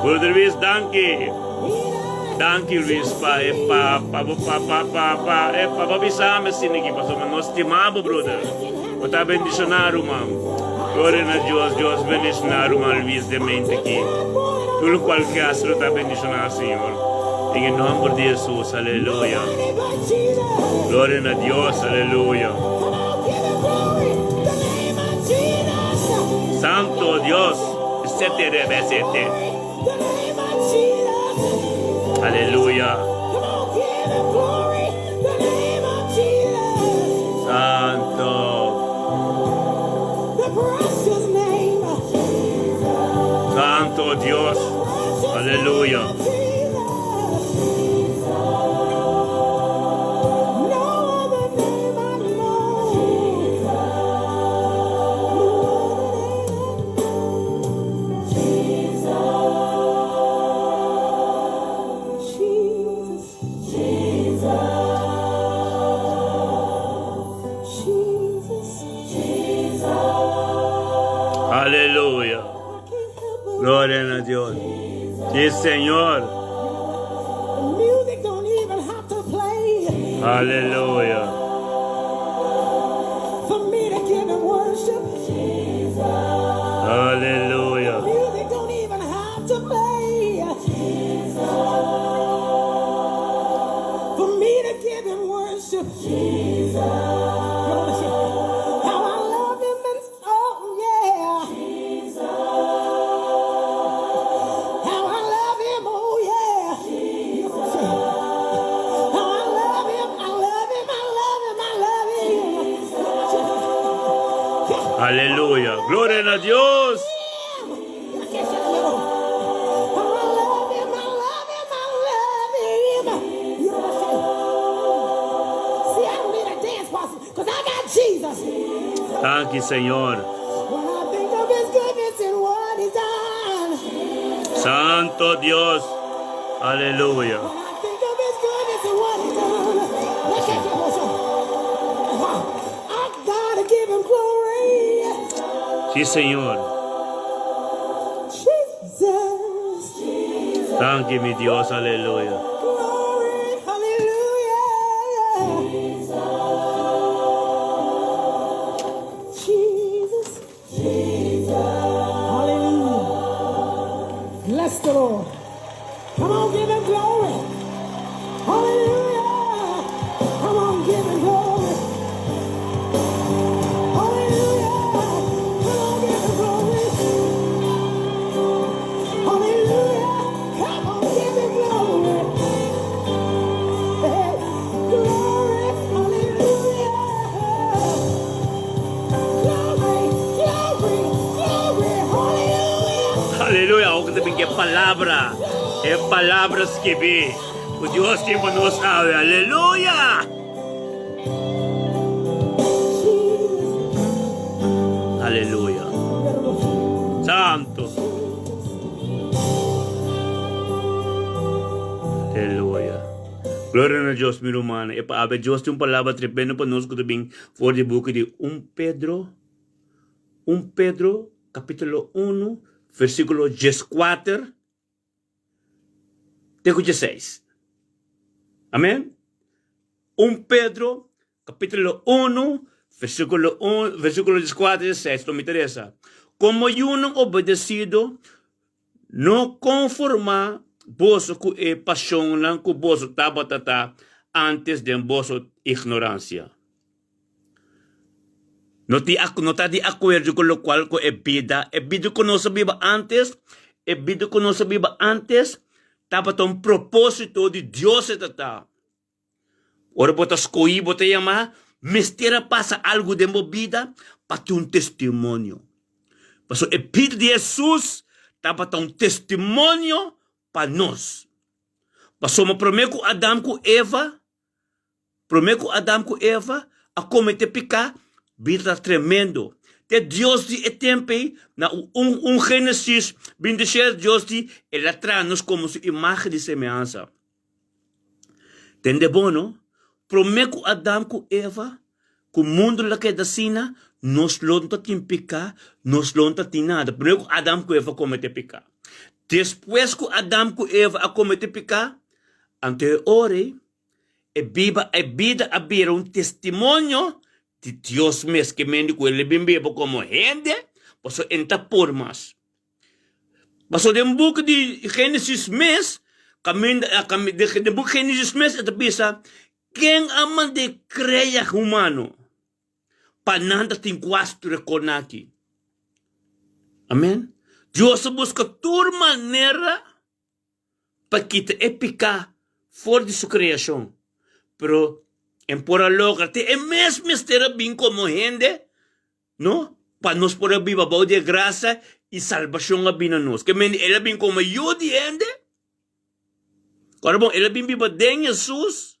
Bruder Luis, danki. Danki Luis pa e pa pa bo pa pa pa pa e pa bo bisa mi asina aki pasobra nos stima bo broeder. Bo ta bendiciona ruman. Gloria na Dios, Dios bendiciona ruman Luis den mente aki. Tur locual ke haci lo ta bendiciona Señor. Den e nomber di Jesus, aleluya. Gloria na Dios, aleluya. Santo Dios, sete rebe sete. Aleluya. Santo. Santo Dios. Aleluya. Aleluya. Gloria na Dios. Sí, Señor. Aleluya. Aleluya. How I love him and oh yeah. How I love him, oh yeah. How I love him, I love him, I love him, I love him. Aleluya! Gloria na Dios! Danki Señor. Santo Dios. Aleluya. Sí, Señor. Danki, mi Dios. Aleluya. Bless the Lord. Come on, give him glory. Hallelujah. Come on, give him glory. Hallelujah. Come on, give him glory. Hallelujah. Come on, give him glory. Hey, glory. Hallelujah. Glory, glory, glory. Hallelujah. Aleluya. Awor ta bin ku e palabra. E palabra skibí. Ku Dios tin pa nos awe. Aleluya. Aleluya. Santo. Aleluya. Gloria na Dios, mi rumannan. E pa awe Dios tin un palabra tremendo pa nos ku ta bin for di buki di 1 Pedro, 1 Pedro kapítulo 1, versíkulo 14 te ku 16. Amén. 1 Pedro kapítulo 1, versíkulo 1, versíkulo 14 i 16. Lo mi ta resa. Komo yunan obedesido, No konformá boso ku e pashonnan ku boso tabata ta ántes den boso ignoransia. No tin no ta di akuerdo ku lokual ku e bida, e bida ku nos a biba ántes, e bida ku nos a biba ántes tabata un propósito di Dios e ta ta. Ora bo ta skohí, bo ta yamá, mester a pasa algu den bo bida pa tin un testimonio. Pasobra e bida di Hesus tabata un testimonio pa nos. Pasobra promé ku Adam ku Eva, promé ku Adam ku Eva a kometé piká, bida ta tremendo. Te Dios di e tempu ei, na un un Génesis 26, Dios di, El a traha nos komo su imágen i semehansa. Tende bon no, promé ku Adam ku Eva, ku mundu lo keda asina, nos lo no ta tin piká, nos lo no ta tin nada. Promé ku Adam ku Eva kometé piká. Despues ku Adam ku Eva a kometé piká, anto e ora ei, e biba, e bida a bira un testimonio di Dios mes, ke mende ku el a bin biba komo hende, pasobra e no ta por mas. Pasobra den buki di Génesis mes, kaminda den buki Génesis mes e ta bisa, Ken a manda e krea humano pa nan ta tin kuas tur e kosnan aki? Amen. Dios a buska tur manera pa kita e piká for di su kreashon. Pero e por a logra te e mes mester a bin komo hende No, pa nos por a biba bou di e grasa i salbashon a bin na nos. Ke mende el a bin komo Yu di hende. Ora bon, el a bin biba den Hesus.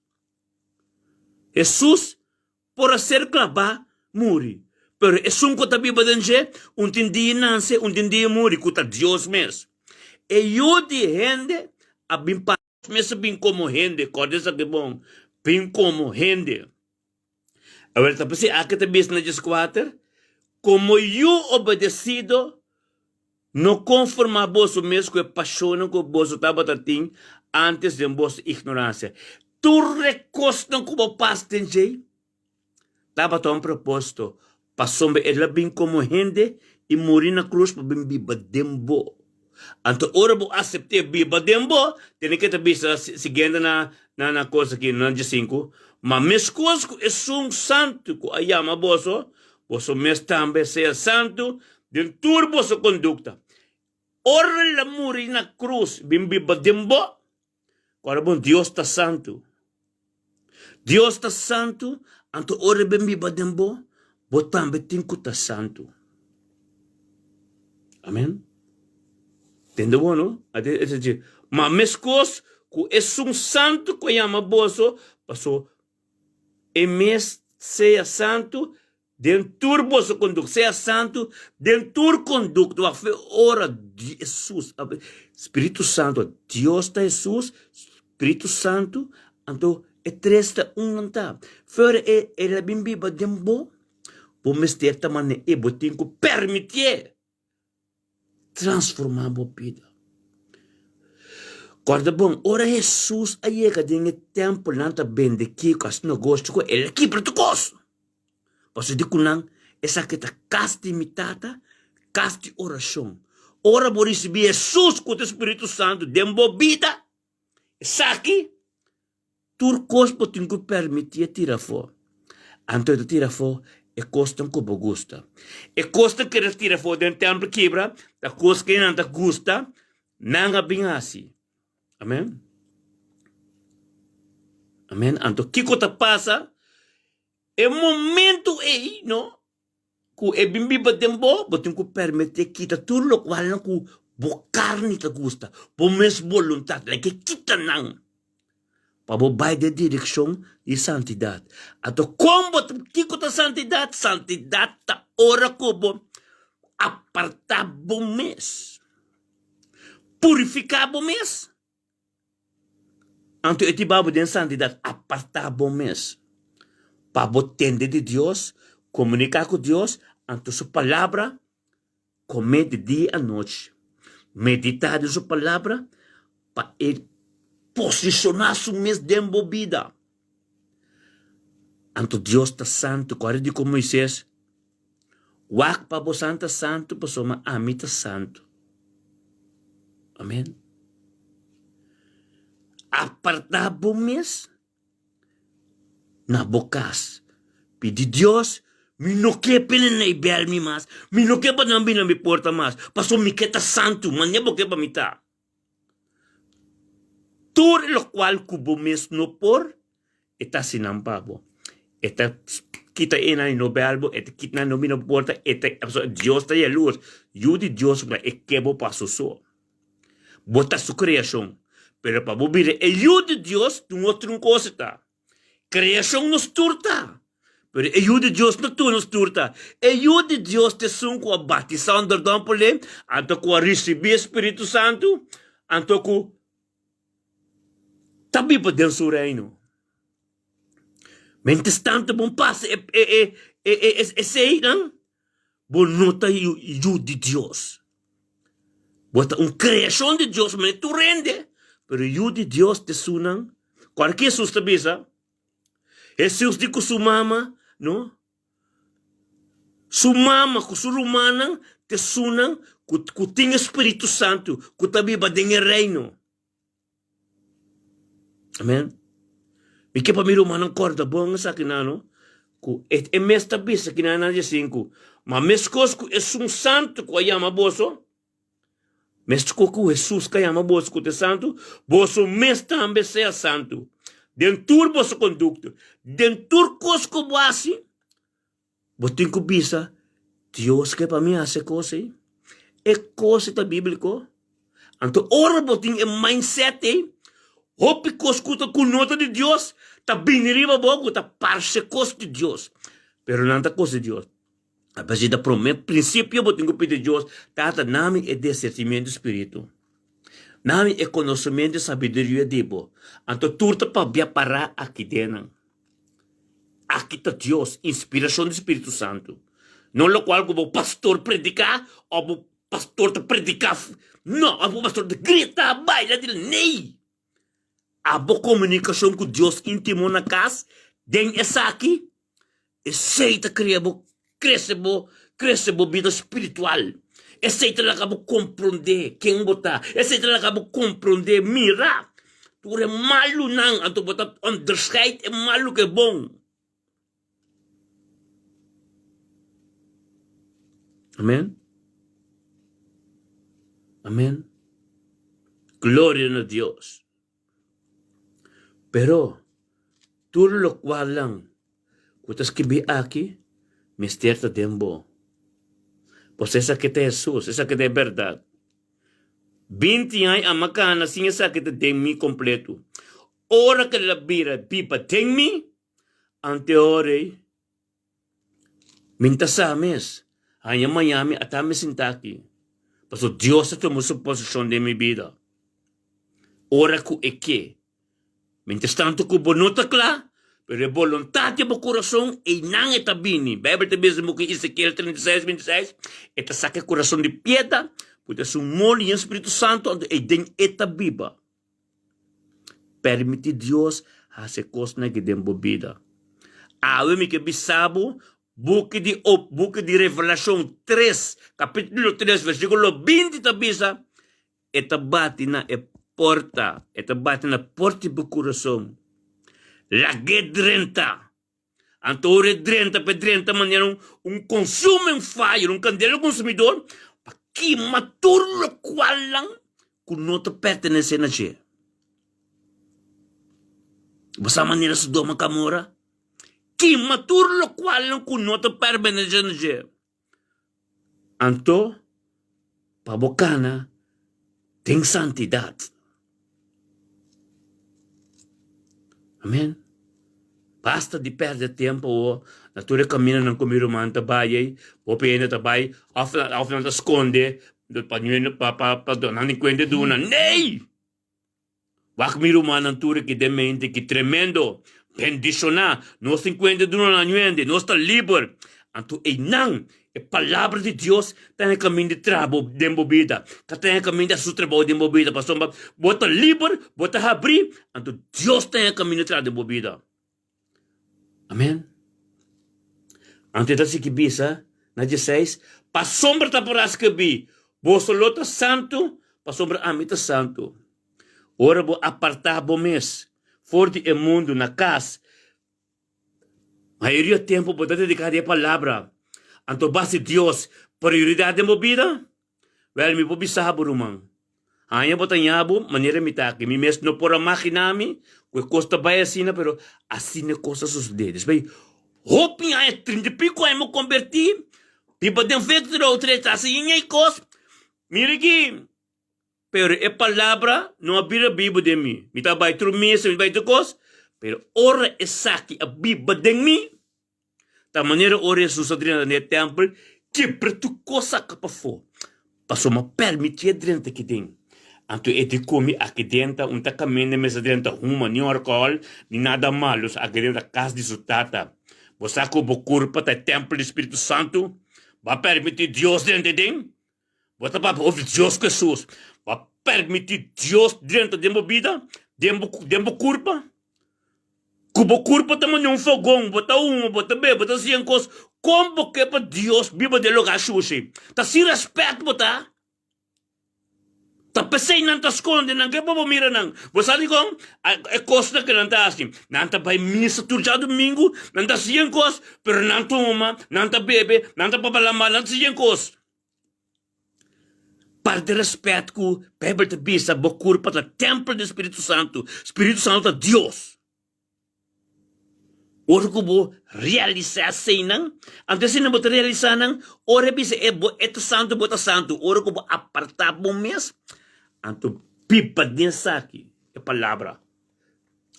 Hesus por a ser klabá, muri. Pero esun ku ta biba den dje, un tin dia nanse, un tin dia muri, ku ta Dios mes. E Yu di hende a bin pa. Mes a bin komo hende, kòrda esaki bon, bin komo hende. Awor ta p'esei aki ta bisa na dieskuater, Komo yu obedesido, no konformá boso mes ku e pashonnan ku boso tabata tin ántes den boso ignoransia. Tur e kosnan ku bo pas den djei tabata un propósito, pasobra el a bin komo hende i muri na krus pa bin biba den bo. Anto ora bo asept'é biba den bo, tene ke ta bisa siguiente na na na kos aki, na diesinku, Ma meskos ku esun santu ku a yama boso, boso mes tambe sea santu den tur boso kondukta. Ora el a muri na krus bin biba den bo, Ora bon Dios ta santu. Dios ta santu, anto ora e ben biba den bo, bo tambe tin ku ta santu. Amen. Tende bo no? Ma meskos ku esun santu ku a yama boso, paso e mes sea santu Den tur boso kondukta, sea santu den tur kondukta. Wak fe ora Hesus, Spiritu Santu, Dios ta Hesus, Spiritu Santu, anto e tres ta un nan ta. Fe ora e el a bin biba den bo, bo mester ta manera e bo tin ku permitié. Transformá bo bida. Kòrda bon, ora Hesus a yega den e tèmpel nan ta bende kiko, hasi negoshi ku el a kibra tur kos. Pasobra di ku nan, esaki ta kas di mi Tata, kas di orashon. Ora bo risibí Hesus ku ta Spiritu Santu den bo bida, esaki Tur kos bo tin ku permití e tira afó. Anto e ta tira afó e kosnan ku bo gusta. E kosnan ku e ta tira afó den tèmpel kibra ta kos ku nan ta gusta, nan a bin hasi. Amen. Amen. Anto kiko ta pasa? E momento ei, no, ku e bin biba den bo, bo tin ku permití e kita tur lokualnan ku bo karni ta gusta, bo mes boluntat, laga e kita nan pa bo bai den direkshon di santidat. Anto kon bo ta, kiko ta santidat? Santidat ta ora ku bo apartá bo mes, purifiká bo mes. Anto e tiba bo den santidat, apartá bo mes pa bo tende di Dios, komuniká ku Dios, anto su palabra kome di dia i anochi. Meditá den su palabra pa e posishoná su mes den bo bida. Anto Dios ta santu, ku a di ku Moisés, Wak pa bosan ta santu pasobra ami ta santu. Amen. Apartá bo mes na bo kas. Pidi Dios, mi no ke pene na e bèl mi mas, mi no ke pa nan bini na mi porta mas, pasobra mi ke ta santu, manera bo ke pa mi ta. Tur lokual ku bo mes no por, e ta hasi nan pa bo. E ta kita e nan i no bèl bo, e ta kita nan i no bini na bo porta, e ta, pasobra Dios ta yalurs. Yu di Dios ku e ke bo pa su so. Bo ta su kreashon. Pero pa bo bira e yu di Dios, tin otro un kos e ta. Kreashon nos tur ta, pero e Yu di Dios no tur nos tur ta. E Yu di Dios ta esun ku a batisá onderdòmpel, anto ku a risibí e Spiritu Santu, anto ku ta biba den su Reino. Mientras tantu bon pasa e e e e e eseinan, bo no ta yu di Dios. Bo ta un kreashon di Dios manera tur hende, pero yu di Dios ta esunnan. Kual ki Hesus ta bisa? Hesus di ku su mama, no? Su mama ku su rumannan ta esunnan ku ku tin e Spiritu Santu, ku ta biba den e Reino. Amen. Mi ke pa mi rumannan kòrda bon esaki nan, no? Ku e, e mes ta bisa ki nan nan diesinku, Ma meskos ku esun santu ku a yama boso, meskos ku Hesus ka yama boso ku ta santu, boso mes tambe sea santu den tur boso kondukta, den tur kos ku bo hasi. Bo tin ku bisa, Dios ke pa mi hasi e kos ei. E kos ei ta bíbliko. Anto ora bo tin e mindset ei, hopi kos ku ta ku no ta di Dios ta bini riba bo ku ta parse kos di Dios. Pero nan ta kos di Dios. Apesar ta promé prinsipio bo tin ku pidi Dios, Tata, nami e desertimiento spiritu. Nami e konosementu i sabiduria di bo. Anto tur ta pabia pará aki den nan. Aki ta Dios, inspiracion di Spiritu Santu. No locual cu bo pastor predica of bo pastor ta predica, no, of bo pastor ta grita, baila, di nee! Abo comunicacion cu Dios intimo na cas, den esaki, esey ta crea bo, crece bo, crece bo bida spiritual. Esei ta laga bo komprondé ken bo ta. Esei ta laga bo komprondé, mira, tur e malunan, anto bo ta onderscheid e malu ku e bon. Amen. Amen. Gloria na Dios. Pero tur lokualnan ku ta skibí aki mester ta den bo. Pasobra esaki ta Hesus, esaki ta e bèrdat. 20 aña a makana sin esaki ta den mi kompletu. Ora ku el a bira biba den mi, anteor ei mi no ta sa mes. Haña maña mi a ta mi sinta aki, pasobra Dios a tuma su posishon den mi bida. Ora ku e ke. Mientrastantu ku bo no ta kla, pero e boluntat di bo kurason, einan e ta bini. Beibel ta bisa bo ku Ezekiel 36, 26, e ta saka e kurason di piedra, ku ta su moli yen Spiritu Santu, anto eiden e ta biba. Permití Dios hasi e kosnan aki den bo bida. Awe mi ke bisa bo, buki di buki di Revelashon 3, kapítulo 3, versíkulo 20 ta bisa, E ta bati na e porta, e ta bati na porta di bo kurason. Lag'é drenta. Anto ora e drenta, pa e drenta manera un, un consuming fire, un kandela konsumidor, pa kima tur lokualnan ku no ta pertenesé na dje. Bo sa manera Sodoma Gomorra? Kima tur lokualnan ku no ta pertenesé na dje. Anto pa bo kana den santidat. Amen. Basta di perde tempo awor na tur e kamindanan ku mi ruman ta bai ei, hopi hende ta bai òf òf nan ta skonde pa pa pa pa nan di kuenta duna. Nee! Wak mi rumannan tur aki den mente ki tremendo bendishoná nos tin kuenta duna nan ñuende, nos ta liber. Anto einan e palabra di Dios ta na e kaminda di traha bo den bo bida, ta na e kaminda di hasi su trabou den bo bida, pasobra bo ta liber, bo ta habrí, anto Dios ta na e kaminda di traha den bo bida. Amen. Anto e ta sigui bisa na dieseis, Pasobra ta por a skirbi, Boso lo ta santu, pasobra ami ta santu. Ora bo apartá bo mes for di e mundu na kas, mayoria tempu bo ta dediká di e Palabra. Anto basi Dios prioridat den bo bida? Wèl, mi por bisa bo, ruman, haña bo ta ña bo manera mi ta aki. Mi mes no por a maginá mi ku e kos ta bai asina, pero asina e kos a sosodé. Despues hopi aña, trinta i piko aña, mi a kombertí, biba den Victory Outreach, ta hasi ña e kos. Mira aki, pero e palabra no a bira bibu den mi. Mi ta bai tur misa, mi ta bai tur kos, pero ora esaki a biba den mi, Ta manera ora Hesus a drenta den e tèmpel, kibra tur kos saka pafó, pasobra a pèrmitié drenta aki den. Anto e di ku mi, Aki den ta un ta kaminda mester drenta huma, ni alkohòl, ni nada malu, aki den ta kas di su Tata. Bo sa ku bo kurpa ta e tèmpel di Spiritu Santu? Bo a pèrmití Dios drenta den? Bo ta papia over Dios ku Hesus. Bo a permití Dios drenta den bo bida, den bo den bo kurpa? Ku bo kurpa ta manera un fogon, bo ta huma, bo ta bebe, bo ta hasi kos, kon bo ke pa Dios biba den lugá shushi? Ta sin rèspèt bo ta? Ta p'esei nan ta skonde, nan ke pa bo mira nan. Bo sa dikon? E kosnan ku nan ta hasi, nan ta bai misa tur djadumingu, nan ta hasi kos, pero nan ta huma, nan ta bebe, nan ta papia lama, nan ta hasi kos. Perde rèspèt ku Beibel ta bisa, bo kurpa ta tèmpel di Spiritu Santu, Spiritu Santu ta Dios. Ora ku bo realisá eseinan, anto eseinan bo ta realisá nan, ora e bisa e bo e ta santu, bo ta santu. Ora ku bo apartá bo mes, anto biba den esaki, e palabra.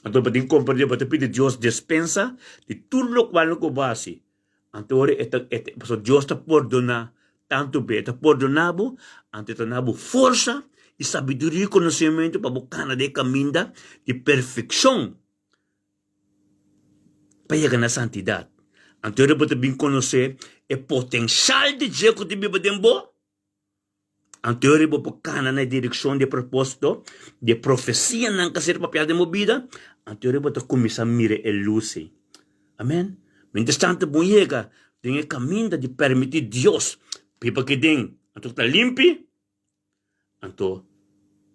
Anto bo tin komprendé, bo ta pidi Dios despensa di tur lokual ku bo hasi. Anto ora e ta, e ta, pasobra Dios ta pordoná tantu be, e ta pordoná bo, anto e ta na bo forsa i sabiduria i konosementu pa bo kana den e kaminda di perfekshon. Pa yega na santidat. Anto ora bo ta bin konosé e potenshal di dje ku ta biba den bo, anto ora bo por kana na e direkshon di e propósito di e profesianan ku a ser papiá den bo bida, anto ora bo ta kuminsá mira e lus ei. Amèn. Mientrastantu bo yega den e kaminda di permití Dios biba aki den. Anto ta limpi, anto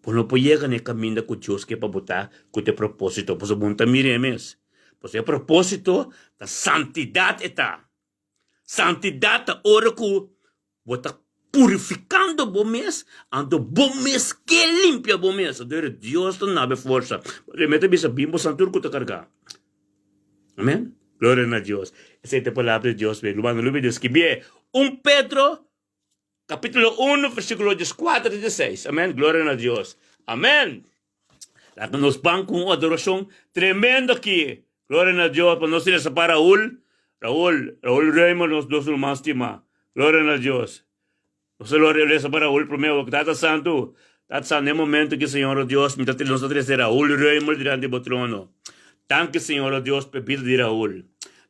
bo no por yega na e kaminda ku Dios ke pa bo ta ku ta e propósito, pasobra bo no ta mira e mes. Pasobra e propósito ta santidat e ta. Santidat ta ora ku bo ta purifikando bo mes, anto bo mes ke limpia bo mes. Anto ora Dios ta duna bo e forsa. Pasobra mi ta bisa bin bosan tur ku ta kargá. Amen. Gloria na Dios. Esei ta e palabra di Dios. Ruman, no lubida skibié. Un Pedro Capítulo 1, versículo 14 te 16. Amén. Gloria na Dios. Amén. Laga nos ban ku un adorashon tremendo aki. Gloria na Dios. Pa nos resa pa Raúl. Raúl, Raúl Reumer, nos dos ruman stimá. Gloria na Dios. Nos lo resa pa Raúl primero. Tata Santu, Tata Santu, den momento ki Señor o Dios, mi ta nos ta trese Raúl Reumer dilanti bo trono. Danki Señor o Dios pa e bida di Raúl.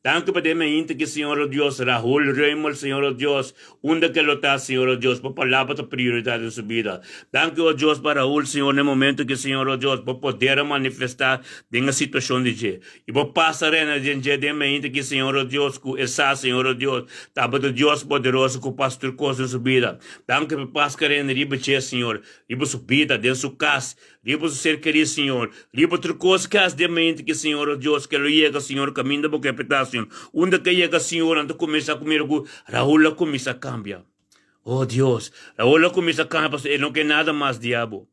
Danki pa den mainta ki Señor o Dios, Rahul Reumer, Señor o Dios, unda ke lo ta, Señor o Dios, bo palabra ta prioridad den su bida. Danki o Dios pa Rahul, Señor, na e momento ki Señor o Dios, bo poder a manifesta den e situacion di dje. Y bo pas a reina den dje den mainta ki Señor o Dios, cu e sa, Señor o Dios, tabata Dios poderoso cu pas tur cos den su bida. Danki pa e pas ke reina riba dje, Señor, riba su bida, den su cas, Riba su ser kerí, Señor. Riba tur kos ke hasi den mente ke Señor, o Dios, ke lo yega, Señor, kaminda bo ke peta, Señor. Unda ke yega, Señor, nan ta kuminsá ku mira ku Raul a kuminsá kambia. O Dios, Raul a kuminsá kambia pasobra e no ke nada mas diablo.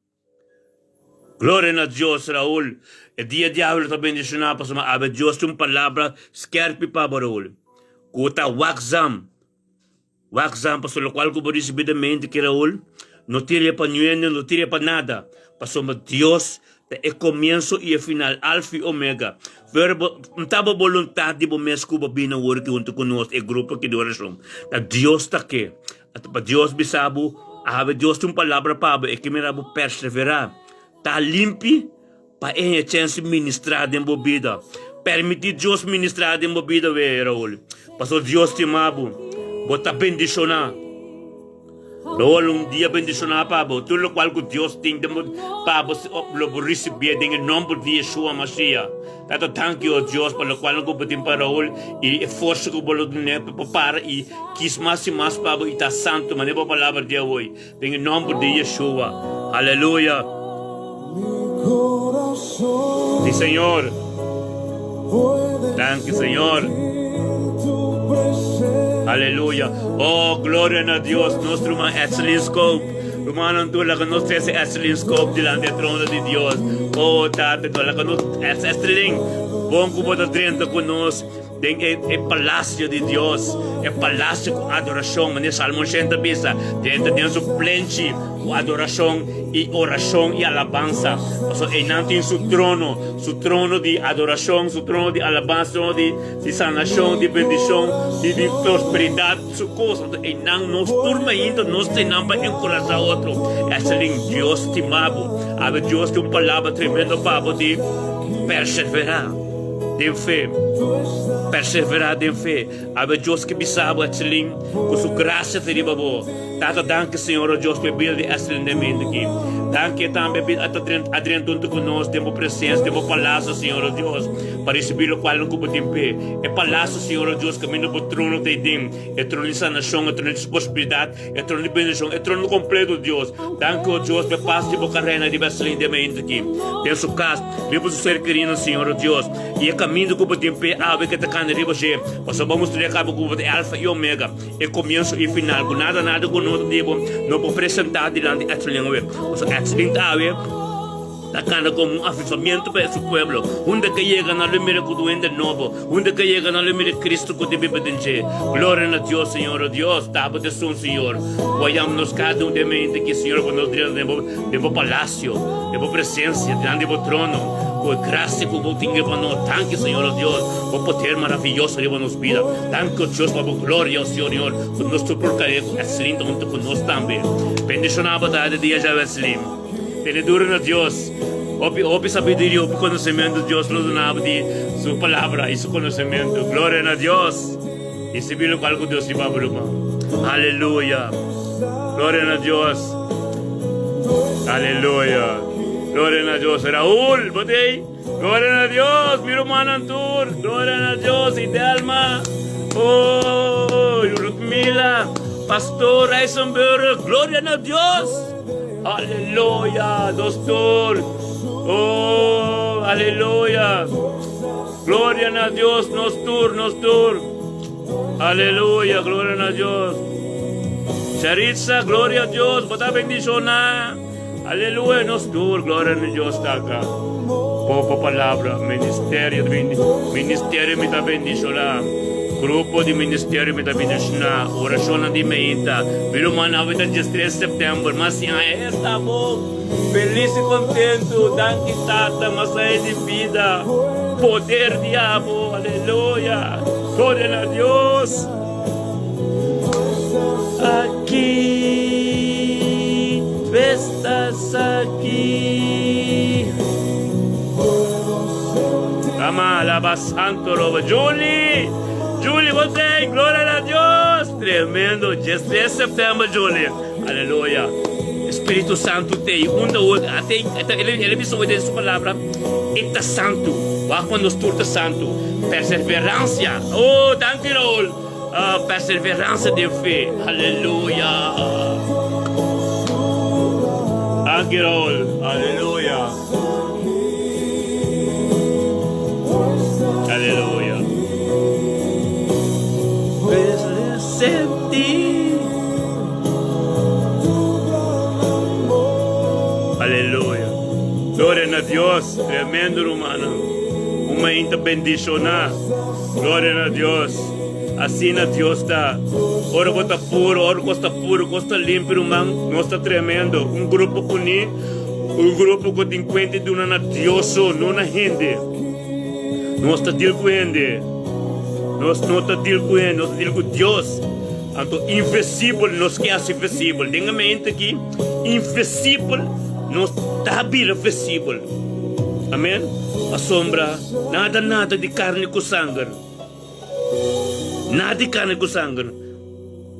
Gloria na Dios, Raul. E dia diablo ta bendishoná pasobra awe Dios tin un palabra skèrpi pa bo, Raul, ku ta wakzam. Wak zan pasobra lokual ku bo risibí den mente ki Raul, no tira e pa nuende, no tira e pa nada, pasobra Dios ta e komienso i e final, Alfa i Omega. Pero bo, n ta bo boluntat di bo mes ku bo bini awor aki huntu ku nos, e grupo aki di orashon. Ta Dios ta ke. Ata pa Dios bisa bo, awe Dios tin un palabra pa bo, e ke mira bo perseverá, ta limpi, Pa e haña chèns di ministrá den bo bida. Permití Dios ministrá den bo bida wee, Raul. Pasobra Dios stima bo. Bo ta bendishoná. Raul, un dia bendishoná pa bo. Tur lokual ku Dios tin den bo, pa bo, lo bo risibié den e nòmber di Yeshua Mashiach. Tata, danki, o Dios, pa lokual ku bo tin pa Raul i e forsa ku bo lo dun'é pa por para i kis mas i mas pa bo i ta santu, manera bo palabra di awoy. Den e nomber di Yeshua. Aleluya. Sí, Señor. Danki, Señor. Aleluya. Oh, gloria na Dios. Nos ruman Etselin Scope. Rumannan tur, laga nos trese Etselin Scope dilanti e trono di Dios. Oh, Tata, laga nos Etselin, bon ku bo ta drenta ku nos. Den e e palacio di Dios, e palacio cu adoracion, manera Salmo 80 bisa, drenta den su plenchi cu adoracion y oracion y alabansa. Pasobra einan tin su trono, su trono di adoracion, su trono di alabansa, trono di di sanacion, di bendicion, di di prosperidad, su cos. Anto einan nos tur mainta nos ta einan pa encoraja otro. Esselin, Dios stima bo. Awe Dios tin un palabra tremendo pa bo di persevera. Den fe. Perseverá den fe. Awe Dios ke bisa bo, Etselin, ku su grasia ta riba bo. Tata, danki, Señor, o Dios, pa e bida di Etselin den mente aki. Danki e tambe a ta a drenta huntu ku nos den bo presensia, den bo palasio, Señor, o Dios, pa risibí lokualnan ku bo tin p'e. E palasio, Señor, o Dios, kaminda bo trono ta ei den, e trono di sanashon, e trono di prosperidat, E trono di bendishon, e trono kompleto, Dios. Danki, o Dios, pa e pas di bo karena riba Eslin den mente aki, den su kas, riba su ser kerinan, Señor, o Dios. I e kaminda ku bo tin p'e awe ke ta kana riba dje, pasobra bo mustra e kaba ku bo ta e Alfa i Omega, e komienso i final, ku nada, nada ku no ta di bo no por presentá dilanti Eslin awe. Pasobra Eslin ta awe. Ta kanta komo un avivamiento pa e su pueblo. Unda ke yega nan lo mira ku duende nobo. Unda ke yega nan lo mira Cristo ku ta biba den dje. Gloria na Dios, Señor, o Dios, ta bo t'esun, Señor. Guayam nos kada un den mente aki, Señor, pa nos drenta den bo, den bo palacio, den bo presencia, dilanti di bo trono, ku e gracia ku bo tin riba nos. Danki, Señor, o Dios, bo poder maraviyoso riba nos bida. Danki, o Dios, pa bo gloria, o Señor, ku nos tur por kere ku Eslin ta huntu ku nos tambe. Bendiciona bo ta di dia djawe, Eslin. Tene duro na Dios. Hopi, hopi sabiduria, hopi konosementu Dios lo duna bo di su palabra i su konosementu. Gloria na Dios. Risibi lokual ku Dios riba bo ruman. Aleluya. Gloria na Dios. Aleluya. Gloria na Dios. Raul, bo ta ei? Gloria na Dios, mi rumannan tur. Gloria na Dios, Idelma. Oh, Rutmila. Pastor Eisenberg, gloria na Dios. Aleluya, doctor. Oh, aleluya. Gloria na Dios, nos tur, nos tur. Aleluya, gloria na Dios. Charitza, gloria a Dios, bota bendiciona. Aleluya, nos tur, gloria na Dios taka. Poco palabra, ministerio, ministerio mi ta bendiciona. Grupo di ministerio mi ta bendiciona. Oracion di meita. Mi ruman awe ta 13 september, mas si esta bo. Feliz y contento, danki Tata, mas ai di bida, poder di abo, aleluya, gloria na Dios. Aki, tu estás aki. Ama, alaba santo roba. Julie, Julie, você, gloria na Dios. Tremendo, 13 september, Julie. Aleluya. Spiritu Santu t'ei. Unda ot atei el a bisa hoy den su palabra, E ta santu. Wak pa nos tur ta santu. Perseverancia. Oh, danki Raul. Ah, perseverancia den fe. Aleluya. Danki Raul. Aleluya. Aleluya. Sentir. Aleluya. Gloria na Dios. Tremendo, hermano. Un mainta bendicioná. Gloria na Dios. Asina Dios ta. Ora bo ta puro, ora cos ta puro, cos ta limpio, ruman, nos ta tremendo. Un grupo uní, un grupo cu tin cuenta duna na Dios so, no na hende. Nos ta deal cu hende. Nos no ta deal cu hende, nos ta deal cu Dios. Anto invisibel nos ke hasi visibel. Den e mente aki, invisibel nos ta bira visibel. Amen. Pasobra nada nada di karni ku sanger. Nada di karni ku sanger.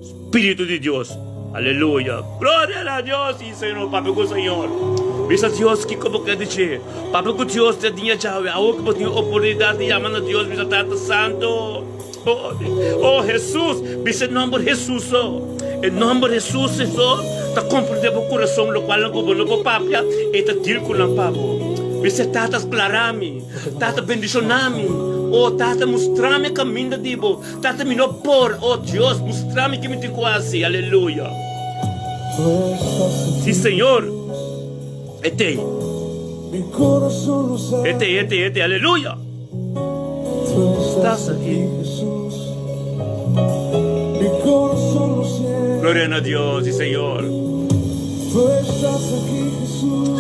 Spiritu di Dios. Aleluya. Gloria na Dios. Si, Señor. Papia ku Señor. Bisa Dios kiko bo ke dice. Papia ku Dios te dia djawe. Awor ku bo tin oportunidat di yama na Dios, bisa Tata Santo. Oh, Hesus. Bisa e nomber Hesus so. E nomber Hesus so ta komprende bo kurason, lokual ku bo no por papia, e ta deal ku nan pa bo. Bisa Tata sklara mi. Tata bendishona mi. Oh, Tata mustra mi e kaminda di bo. Tata mi no por, oh Dios, mustra mi ke mi tin ku hasi, aleluya. Si Señor, e t'ei, e t'ei, e t'ei, e t'ei, aleluya. Estás aki. Gloria na Dios, si Señor.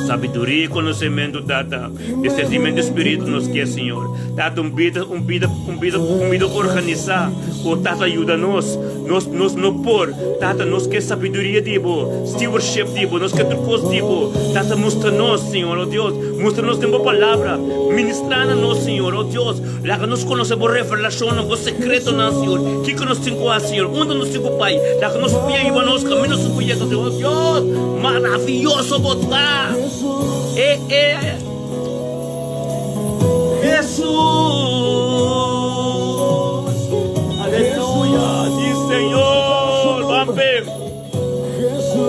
Sabiduria i konosementu, Tata. Discernimento di spiritu nos ke, Señor. Tata, un bida, un bida, un bida, un bida organisá. O Tata, yuda nos. Nos, nos no por. Tata, nos ke sabiduria di Bo, stewardship di Bo, nos ke tur kos di Bo. Tata, mustra nos, Señor, o Dios. Mustra nos den Bo Palabra. Ministrá na nos, Señor, o Dios. Laga nos konosé Bo revelashonnan, Bo sekretonan, Señor. Kiko nos tin ku hasi, Señor? Unda nos tin ku bai? Laga nos pia yuba nos kaminda nos tin ku yega, Señor. O Dios, maravioso Bo ta! E e Hesus Aleluya Si Señor Bampe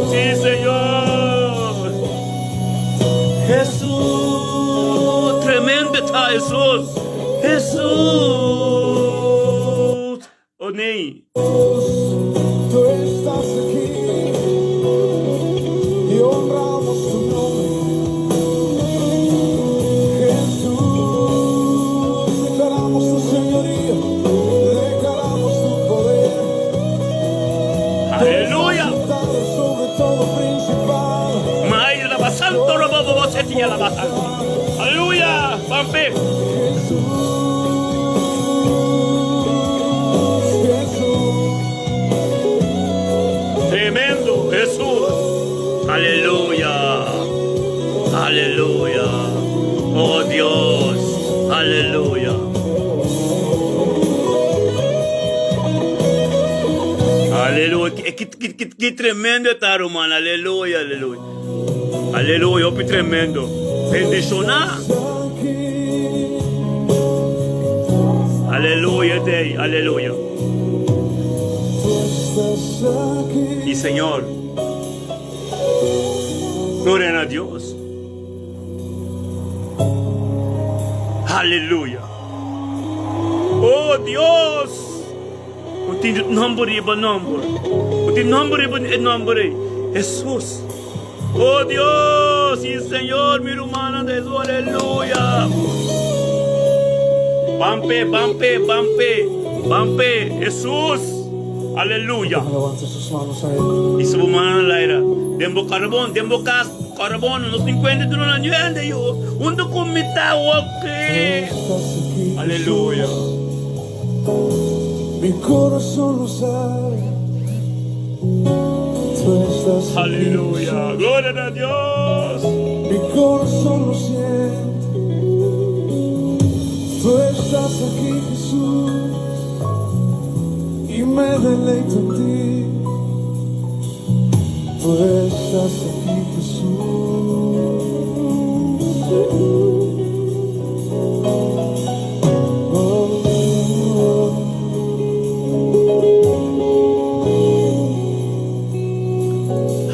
Si Señor Hesus Tremendo ta Hesus Hesus O nei. Aleluya! Mai laba santo robo bobo setia laba santo. Aleluya! Pampe. Tremendo Jesús. Aleluya. Aleluya. Oh Dios. Aleluya. Aleluya. Ki, ki, ki, ki tremendo ta, ruman. Aleluya, aleluya. Aleluya, hopi tremendo. Bendiciona. Aleluya, dei, aleluya. Sí, Señor. Gloria na Dios. Aleluya. Oh Dios! Ku tin nomber riba nomber. Ku tin nomber riba e nomber ei. Hesus. Oh Dios! Sí, Señor, mi rumannan ta Hesus. Aleluya. Bampe, bampe, bampe, bampe. Hesus. Aleluya. Hisa bo mannan na laira. Den bo karbon, den bo kas. Karbon, nos tin kuenta di nos hende yu. Huntu ku mi ta awoki. Aleluya. Mi corazón lo sabe. Tú estás aquí. Aleluya. Gloria na Dios. Mi corazón lo siente. Tú estás aquí, Jesús. Y me deleito en ti. Tú estás aquí, Jesús. Oh, oh.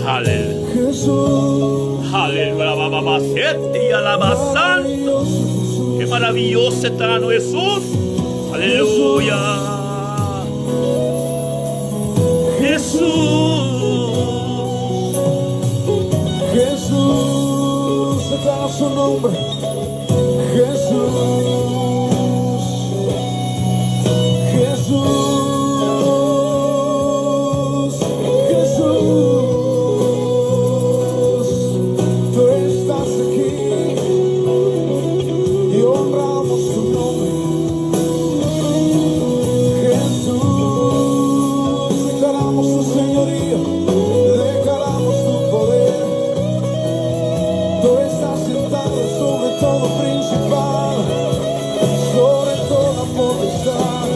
Aleluya. Jesús. Aleluya. Alaba, sete, alaba, santo. Maravilloso Jesús. Qué maravilloso eterno Jesús. Aleluya. Jesús. Jesús, declara su nombre. Jesús. Jesús. Jesús. Tú estás aquí y honramos tu nombre. Jesús, declaramos tu señorío, declaramos tu poder. Tú estás sentado sobre todo principal, sobre toda potestad.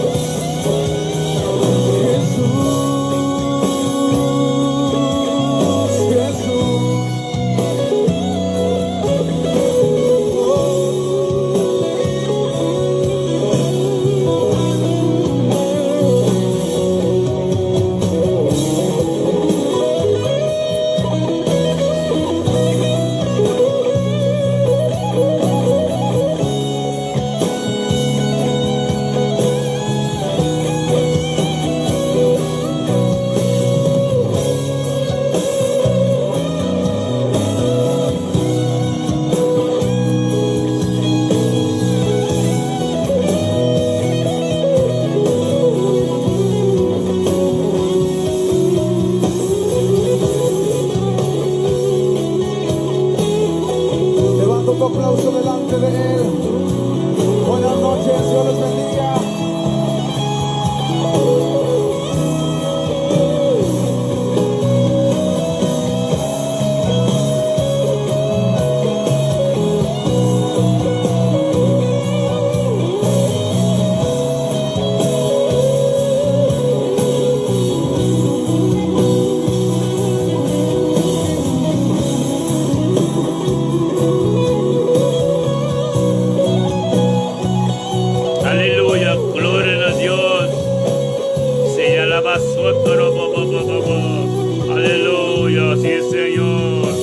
Jesús, Jesús. Levanta tu aplauso delante de Él. Buenas noches, Dios les bendiga. Aleluya. Gloria a Dios. Se alaba soto, ro, bo, bo, bo, bo, bo. Aleluya. Sí, Señor.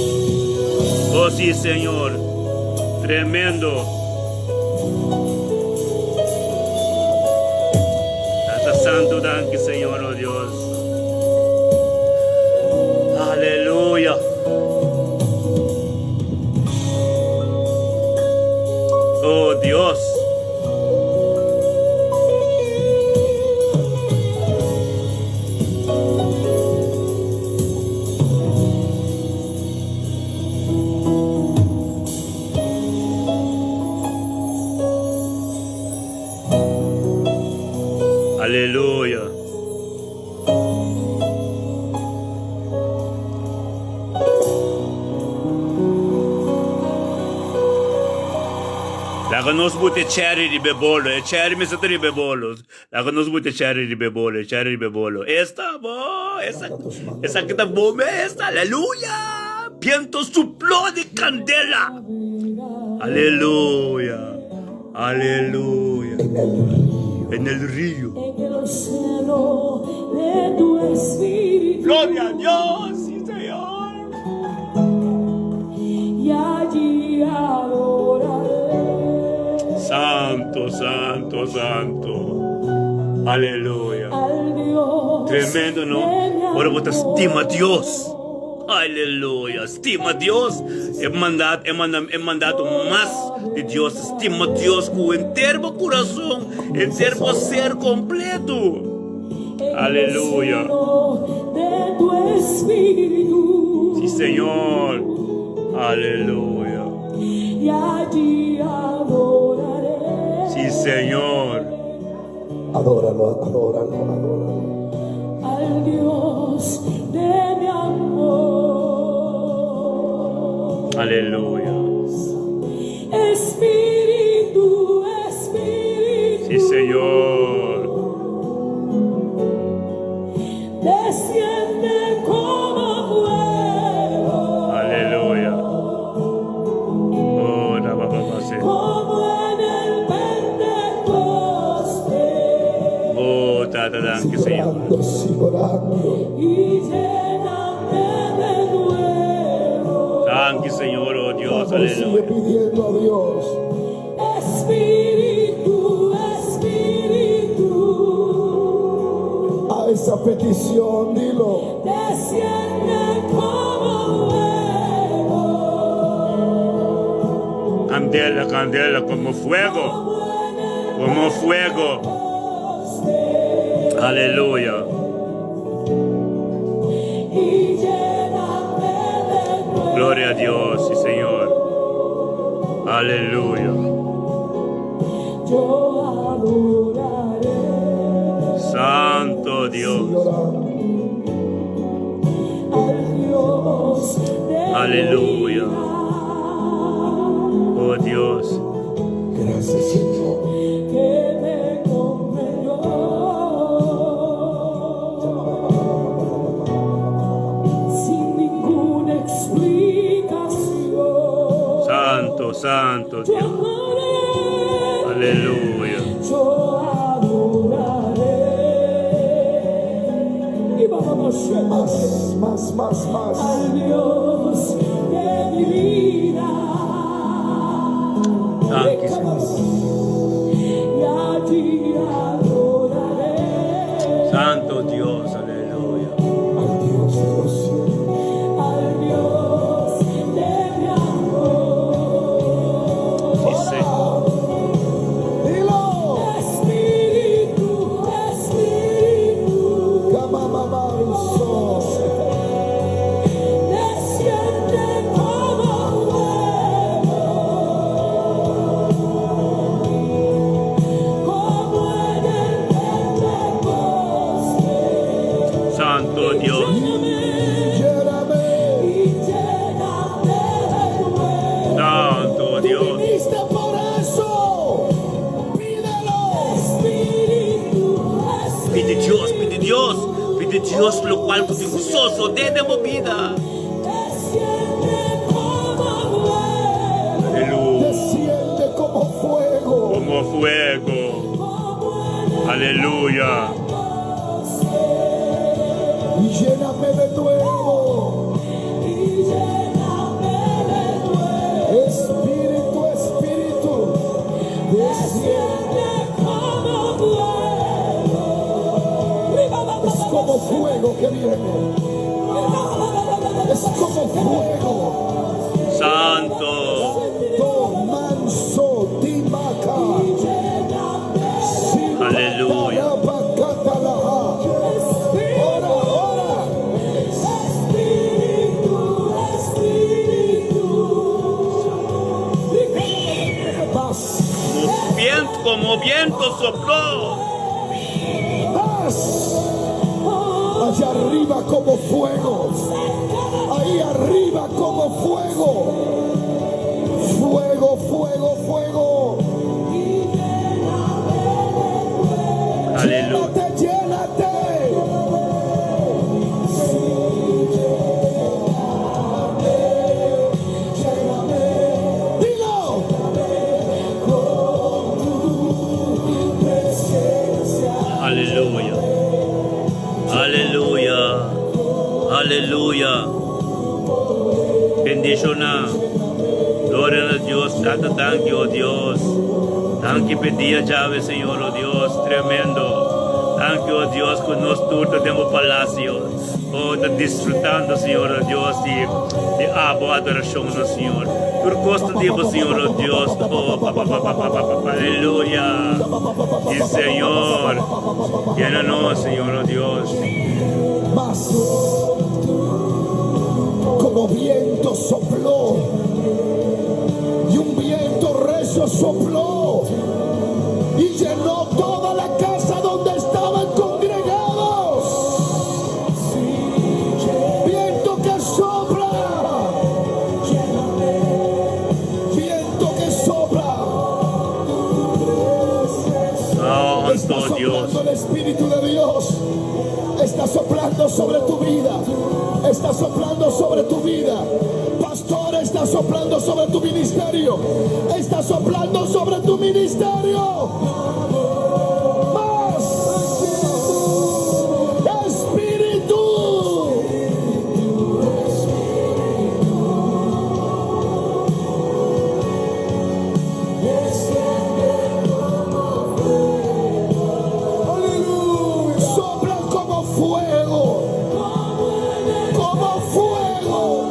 Oh, sí, Señor. Tremendo. Tata Santo, danki, Señor, oh Dios. Aleluya. Oh Dios. Aleluya. Laga nos buta e cherry riba e bolo. E cherry mester ta riba e bolo. Laga nos buta e cherry riba e bolo. E cherry riba e bolo. Esta bo. Esa, esaki ta bo mes. Aleluya. Biento supló di candela. Aleluya. Aleluya. En el río. En el río. En el océano de tu Gloria a Dios, sí Señor. Santo, santo, santo. Aleluya. Tremendo, no? Ora bo ta stima Dios. Aleluya. Stima Dios. E mandato, e manda, e mandato mas di Dios. Stima Dios ku henter bo kurason, henter bo ser kompleto. Aleluya. Sí, Señor. Aleluya. Sí, Señor. Adóralo, adóralo, adóralo. Al Dios de mi amor. Aleluya. Espíritu, Espíritu. Sí, Señor. Desciende como fuego. Aleluya. Oh, da ba ba ba se. Como en el Pentecostés. Oh, tata danki, Sigue Señor. orando, sigue orando. Y lléname de nuevo. Danki, Señor, oh Dios, Vamos, sigue aleluya. pidiendo a Dios. Espíritu, Espíritu. A esa petición, dilo. Desciende como fuego. Candela, candela, como fuego. Como fuego. Aleluya. Y lléname de nuevo. Gloria a Dios, sí, Señor. Aleluya. Yo adoraré. Santo Dios. Sigue orando. Al Dios de mi Aleluya. vida. Oh Dios. Gracias, Señor. Que me comprendió. Sin ninguna explicación. Santo, santo Yo Dios. amaré. Aleluya. Yo adoraré. Y vamos a Más, más, más, más. al Dios de mi vida. Danki, Señor. Y allí adoraré. Santo Dios, aleluya. Al Dios de los cielos. Al Dios de mi amor. Sí, Señor. Dilo. Espíritu, Espíritu, Kamamamanso. desciende como fuego, como en el Pentecostés. Santo Dios. Lléname Lléname. y lléname de nuevo. Santo Tú Dios. viniste por eso. Pídelo. Espíritu, Pidi Dios, pidi Dios. Pidi Dios lokual ku tin ku sosodé den bo bida. Desciende como fuego. Aleluya. Desciende como fuego. Como fuego. Aleluya. Y lléname de nuevo. Y lléname de nuevo. Espíritu, Espíritu. Desciende. Desciende como fuego. Es como fuego que viene. Es como fuego. Santo. Santo, manso, timaca. Aleluya. Simbatarabacatalaha. Ora, ora. Espíritu, Espíritu. Más, Como viento sopló. más. Allá arriba como fuego. Ahí arriba como fuego. Fuego, fuego, fuego. Aleluya. Llénate, llénate. Lléname. Dilo. Con tu presencia. Aleluya. Aleluya. Aleluya. Bendiciona. Gloria na Dios. Tata, danki, oh Dios. Danki p'e dia djawe, Señor, oh Dios. Tremendo. Danki, oh Dios, cu nos tur ta den bo palacio. Oh, ta disfrutando, Señor, oh Dios, di, di abo adoracion, no, Señor. Tur cos ta di bo, Señor, oh Dios. Oh, pa, pa, pa, pa, pa, pa, pa, pa, aleluya. Y Señor, llena nos, Señor, oh Dios. Mas como viento sopló, y un viento recio sopló, y llenó toda la casa donde estaban congregados. Viento que sopla, viento que sopla. Está Santo Dios. soplando el Espíritu de Dios. Está soplando sobre tu vida. Está soplando sobre tu vida. Pastor, está soplando sobre tu ministerio. Está soplando sobre tu ministerio. Más. Espíritu. Sopla como fuego. Como fuego.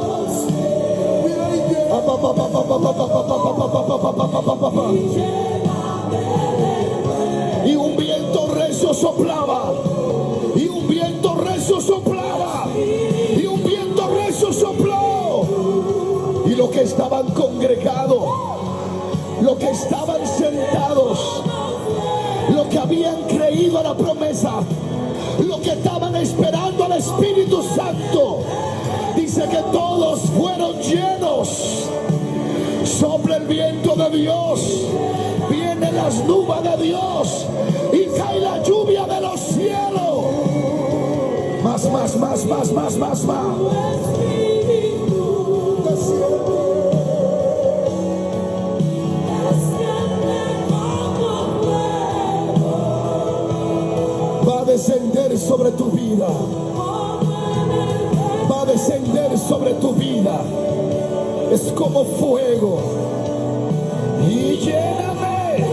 Pa, pa, pa, pa, pa, pa, pa, pa, pa, pa, pa, pa, pa, pa, pa, pa, pa. Y un viento recio soplaba. Y un viento recio soplaba. Y un viento recio sopló. Y los que estaban congregados, los que estaban sentados, los que habían creído a la promesa, los que estaban esperando al Espíritu Santo, dice que todos fueron llenos. Sopla el viento de Dios, vienen las nubes de Dios y cae la lluvia de los cielos. Más, más, más, más, más, más, más. Espíritu, desciende como fuego, Va a descender sobre tu vida. como en el Va a descender sobre tu vida. Es como fuego. Y lléname.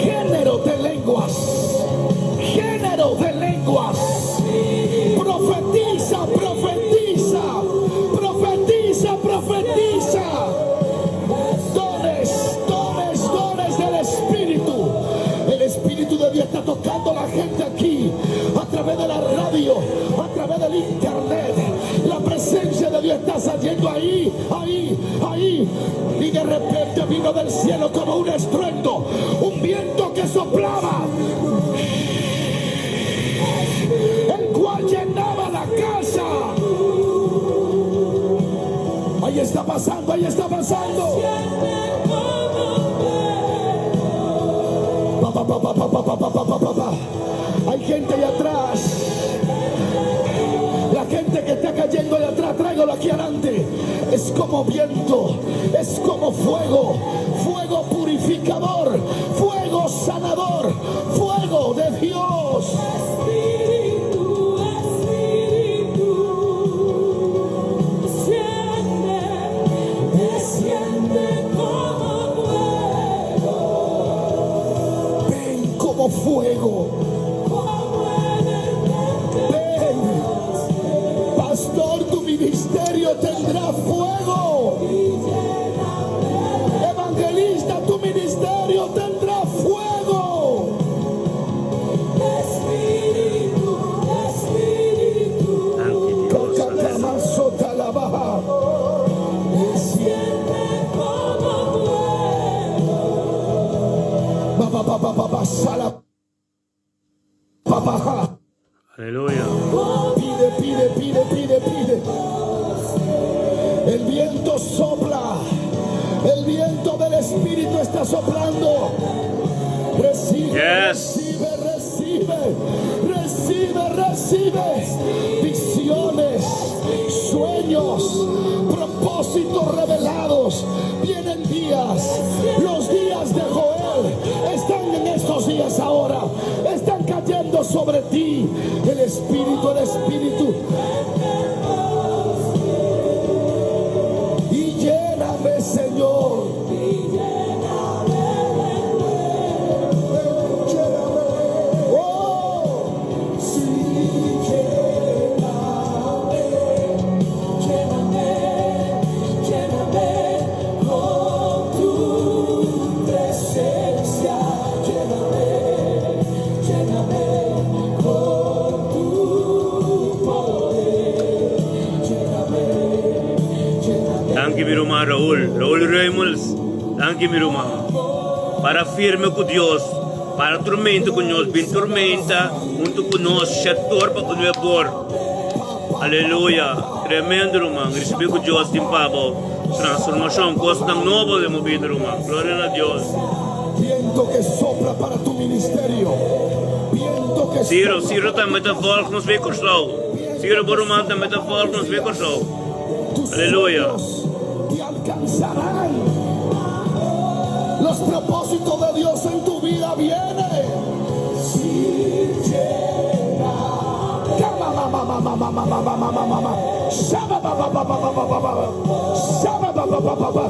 Género de lenguas. Género de lenguas. Profetiza, profetiza. Profetiza, profetiza. Dones, dones, dones del Espíritu. El Espíritu de Dios está tocando a la gente aquí a través de la radio, a través del internet. La presencia de Dios está saliendo ahí, ahí, ahí. Y de repente vino del cielo como un estruendo, un viento que soplaba, el cual llenaba la casa. Ahí está pasando, ahí está pasando. Pa, pa, pa, pa, pa, pa, pa, pa, pa, pa, pa, pa. Hay gente ahí atrás. La gente que está cayendo ahí atrás, tráigalo aquí adelante. Es como viento, es como fuego, fuego purificador, fuego sanador, fuego de Dios. Espíritu, Espíritu, desciende, desciende como fuego, Ven como fuego. como en el Ven. Pastor, tu ministerio tendrá fuego. Evangelista, tu ministerio tendrá fuego. Espíritu, Espíritu, Danki Dios. Aleluya. desciende como fuego. Ba, ba, ba, ba, ba, ba, sala. Ba, ba, ja. Aleluya. Pide, pide, pide, pide, pide. El viento sopla. El viento del Espíritu está soplando. Recibe, Yes. recibe, recibe, recibe, recibe. Visiones, sueños, propósitos revelados. Vienen días, los días de Joel están en estos días ahora. Están cayendo sobre ti. El Espíritu, el Espíritu. Y lléname, Señor. Lléname. Oh, sí, lléname. Lléname, lléname con tu presencia. Lléname, lléname con tu poder. Lléname, lléname. Danki mi ruman Raul, Raul Reimels. Danki mi ruman. Para firme ku Dios, para tormenta ku nos, bin tormenta huntu ku nos, shetor pa ku bor. Aleluya. Tremendo ruman. Risibí ku Dios tin pa bo. Transformashon, kosnan nobo den bo bida ruman. Gloria na Dios. Viento que sopla para tu ministerio. Viento que Ciro, sopla Ciro para tambe ta volg nos via Kòrsou. Ciro bo ruman tambe ta volg nos via Kòrsou. Tus Aleluya. sueños te alcanzarán. Los propósitos de Dios en tu vida vienen. Sí, llena. Kama, ma, ma, ma, ma, ma, ma, ma, ma, ma, ma, ma, ma. Shaba, ba, ba, ba, ba, ba, ba, ba, ba. Shaba, ba, ba, ba, ba, ba.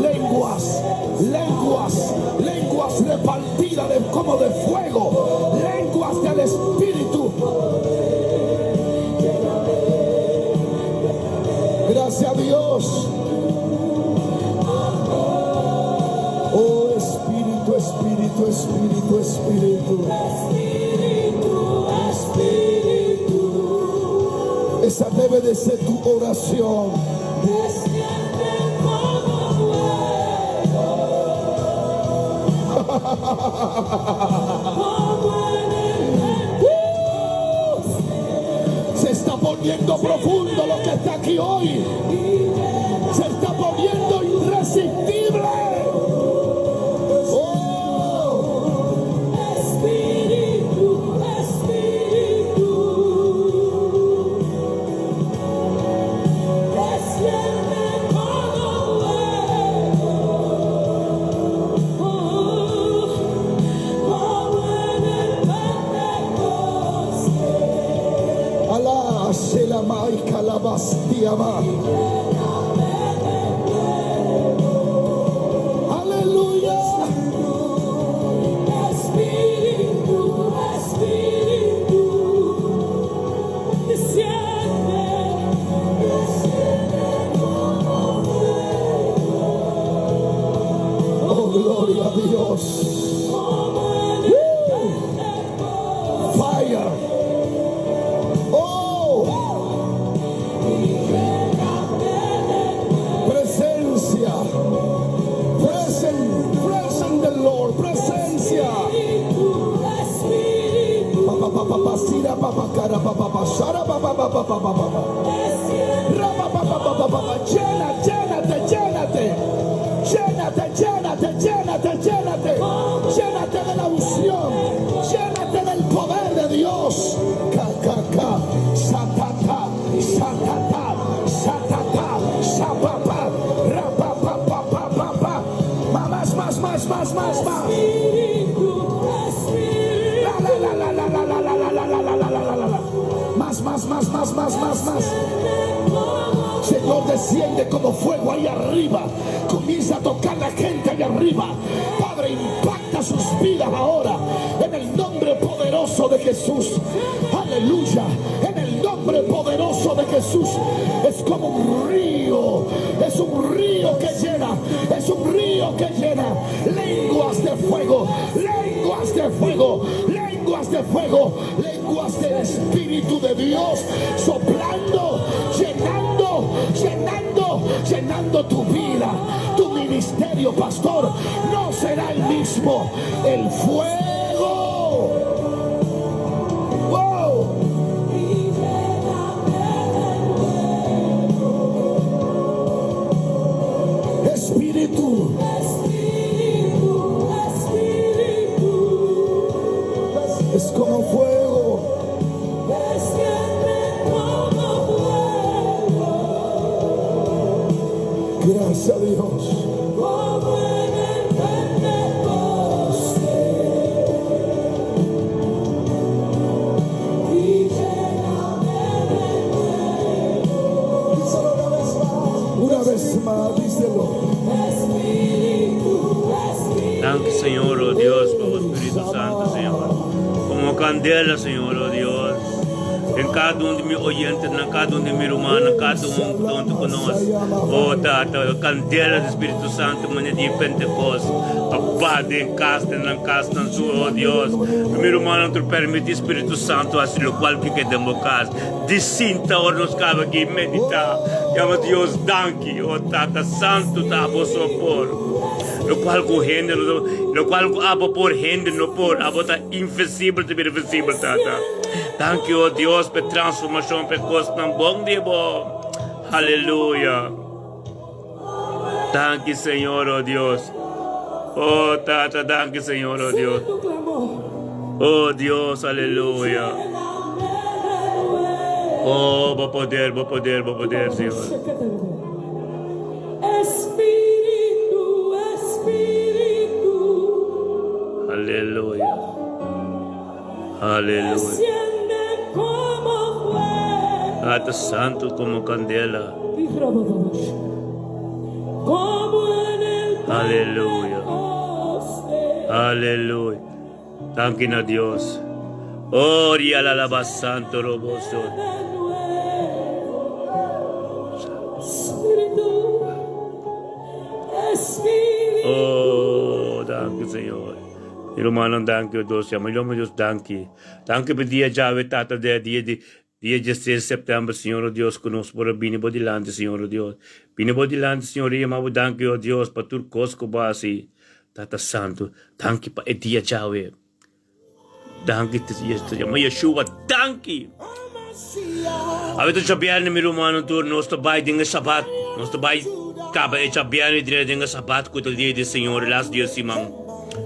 Lenguas, lenguas, lenguas repartidas de, como de fuego, lenguas del Espíritu. Gracias a Dios. Oh Espíritu, Espíritu, Espíritu, Espíritu. Espíritu, Espíritu, Esa debe de ser tu oración. Desciende como fuego, como en el Se está poniendo profundo lo que está aquí hoy. Se está poniendo irresistible. Oh, Espíritu, Espíritu, desciende como fuego, como en el Pentecostés. Alá, Shelamai, Calabastiama. Aleluya. Espíritu, Espíritu, desciende, desciende como fuego, Oh, gloria a Dios. Como en el Pentecostés. Fire. Oh, presencia. Present, present the Lord. Presencia. Espíritu, Espíritu, Pa, pa, pa, pa, pa, sira, pa, pa, cara, pa, pa, pa, shara, pa, pa, pa, pa, pa, pa, pa, pa. Desciende Ra, pa, pa, pa, pa, pa, pa, pa. Llena, llénate, llénate. Llénate, llénate, llénate, llénate. Llénate de la unción. Llénate del poder de Dios. Ka, ka, ka. Satata, satata, satata, sapapa, ra, pa, pa, pa, pa, pa, pa. Más, más, más, más, más, más. Espíritu, Espíritu, La, la, la, la, la, la, la, la, la, la, la, la, la, la, la, la. Más, más, más, más, más, más, más. Señor, desciende como fuego ahí arriba. Comienza a tocar la gente ahí arriba. Padre, impacta sus vidas ahora. En el nombre poderoso de Jesús. Aleluya. En el nombre poderoso de Jesús. Es como un río. Es un río que llena. Es un río que llena. Lenguas de fuego. Lenguas de fuego. Lenguas de fuego. Lenguas del Espíritu de Dios. Soplando. Llenando. Llenando. Llenando tu vida. Tu ministerio, pastor. No será el mismo. El fuego. Wow. Y lléname de Espíritu. Espíritu, Espíritu, Es como fuego. Desciende como fuego, Gracias a Dios. Como en el Pentecostés. Danki Señor, oh Dios, pa bo Spiritu Santo, Señor. Como candela, Señor, oh Dios. Den cada un di mi oyentenan, cada un di mi rumannan, cada un ku ta huntu ku nos. Oh Tata, candela di Spiritu Santo manera di Pentecost a baha den cas, den nan casnan tur, oh Dios. Mi rumannan tur permiti Spiritu Santo haci locual cu ke den bo cas. Di sinta ora nos caba aki medita, yama Dios danki, oh Tata Santo ta abo so por. Locual cu hende no locual cu abo por hende no por, abo ta invisibel ta bira visibel Tata. Danki oh Dios pa e transformacion pa e cosnan bon di bo. Aleluya. Danki Señor oh Dios. Oh Tata danki Señor oh Dios. Oh Dios aleluya. Oh bo poder bo poder bo poder Señor. Espíritu, Espíritu. Aleluya. Aleluya. Desciende como fuego. Tata Santo como candela. Como en el Aleluya. Pentecostés. Aleluya. Danki na Dios. Oh, ria la laba santo roboso. De nuevo. Espíritu. Espíritu. Oh, danki Señor. Mi rumannan danki o Dios yama yoma Dios danki. Danki pa dia djawe tata de dia di dia 16 september Señor o Dios ku nos por a bini bo dilanti Señor o Dios. Bini bo dilanti Señor i yama bo danki o Dios pa tur kos ku bo hasi. Tata Santu, danki pa e dia djawe. Danki yama Yeshua, danki. Awe ta djabièrnè mi rumannan tur, nos ta bai den e Sabat. Nos ta bai kaba e djabièrnè i drenta den e Sabat ku ta dia di Señor, e las dia di siman.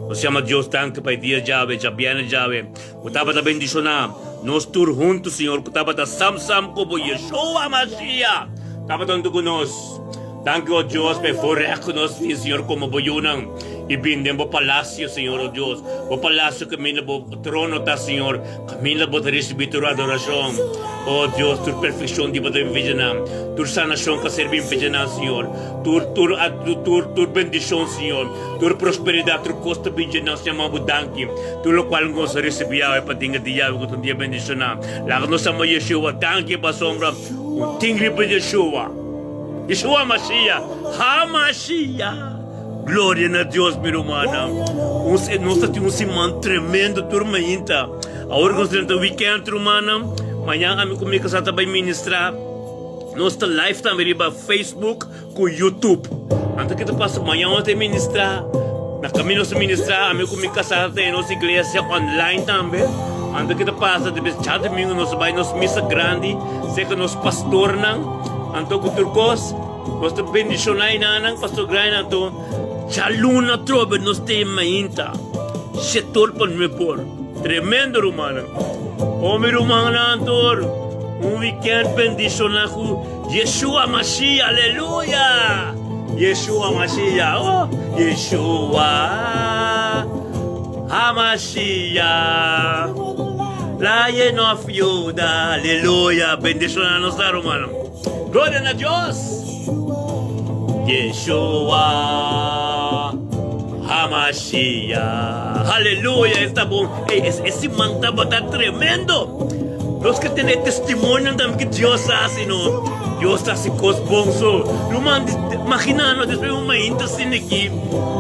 Nos yama Dios danki pa e dia djawe, djabièrnè djawe, ku tabata bendishoná nos tur huntu, Señor, ku tabata sam sam ku bo Yeshua Mashiach tabata huntu ku nos. Danki, o Dios, pa e voorrecht ku nos tin, Señor, komo bo yunan, i bin den bo palasio, Señor, o Dios, bo palasio kaminda bo trono ta, Señor, kaminda bo ta risibí tur adorashon. O Dios, tur perfekshon di bo ta bin fecha nan, tur sanashon ka ser bin fecha nan, Señor, tur, tur, tur, tur bendishon, Señor, tur prosperidat, tur kos ta bin dje nan, Señor, ma bo danki, tur lokual nos a risibí awe pa tin e dia awe ku ta un dia bendishoná. Laga nos ama Yeshua, danki pasobra un tin riba Yeshua. Yeshua Mashiach, Ha Mashiach. Gloria na Dios, mi rumannan. Ons, nos ta tin un siman tremendo tur mainta. Awor ku nos drenta weekend, rumannan, mañan ami ku mi kasá ta bai ministrá. Nos ta live tambe riba Facebook ku YouTube. Anto ke ta pasa? Mañan nos ta ministrá. Na kaminda nos ta ministrá, ami ku mi kasá ta tene nos iglesia online tambe. Anto ke ta pasa? Debes djadumingu nos ta bai nos misa grandi serka nos pastornan. Anto ku tur kos, nos ta bendishoná e nannan, Pastor Grain, anto djaluna atrobe nos ta e mainta, shetor pa nuebor. Tremendo, rumannan. Oh, mi rumannan, anto un weekend bendishoná ku Yeshua Mashiach, aleluya! Yeshua Mashiach, oh, Yeshua HaMashiach, Lion of Judah, aleluya! Bendishoná nos ta, rumannan. Gloria na Dios! Yeshua HaMashiach, aleluya! Esta bon. Ey, es, e siman tabata tremendo. Nos ke tene testimonionan tambe ke Dios a hasi, no? Dios ta hasi kos bon so. Ruman, imagina no, despues un mainta asina aki,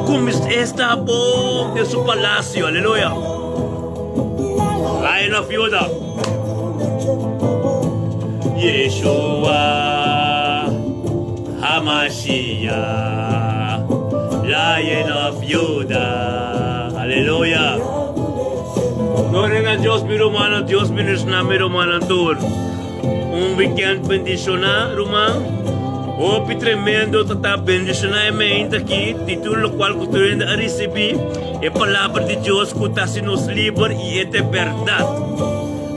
ku esta bon den su palacio, aleluya. Lion of Judah. Yeshua HaMashiach, Lion of Judah. Aleluya. Gloria na Dios, mi rumannan. Dios bendiciona mi rumannan tur. Un weekend bendiciona, ruman. Hopi tremendo ta ta bendiciona e mente aki di tur locual cu tur hende a ricibi e palabra di Dios cu ta haci nos liber y e ta e berdad.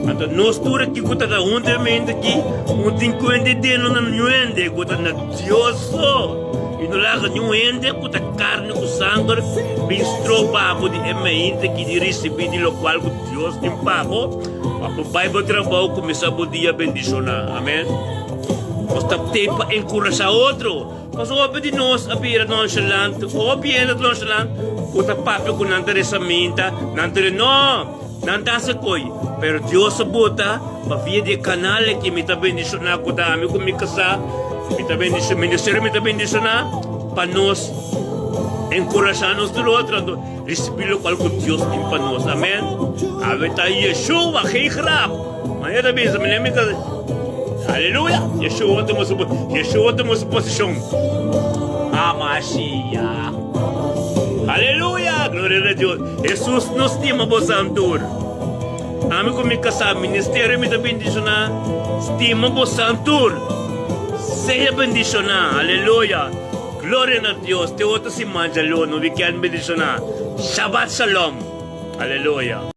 Anto nos tur aki cu ta ta hunto e mente aki un tin cuenta di deno na niun hende cu ta na Dios so y no laga niun hende cu ta carne cu sanger bin stroba bo di e mente aki di ricibi di locual cu Dios tin pa bo pa bo bay bo trabao cuminsa bo dia bendiciona. Amen. Nos ta te pa enkurashá otro. Pasobra hopi di nos a bira nonchalant, hopi hende ta nonchalant. ku ta papia ku nan ta resa minta, nan ta No! Nan ta hasi koi, pero Dios a bota pa via di e kanal aki mi ta bendishoná ku ta ami ku mi kasá, mi ta bendishoná, ministerio mi ta bendishoná pa nos enkurashá nos tur otro anto risibí lokual ku Dios tin pa nos. Amèn. Awe ta Yeshua, geen grap. Manera ta bisa, mi mi ta Aleluya! Yeshua tuma su Yeshua tuma su posishon. Hamashiach. Aleluya! Gloria na Dios. Hesus no stima bosan tur. Ami ku mi kasá ministerio mi ta bendishoná stima bosan tur. Sea bendishoná. Aleluya! Gloria na Dios. Te otro siman djaló no wikènd bendishoná. Shabbat shalom. Aleluya!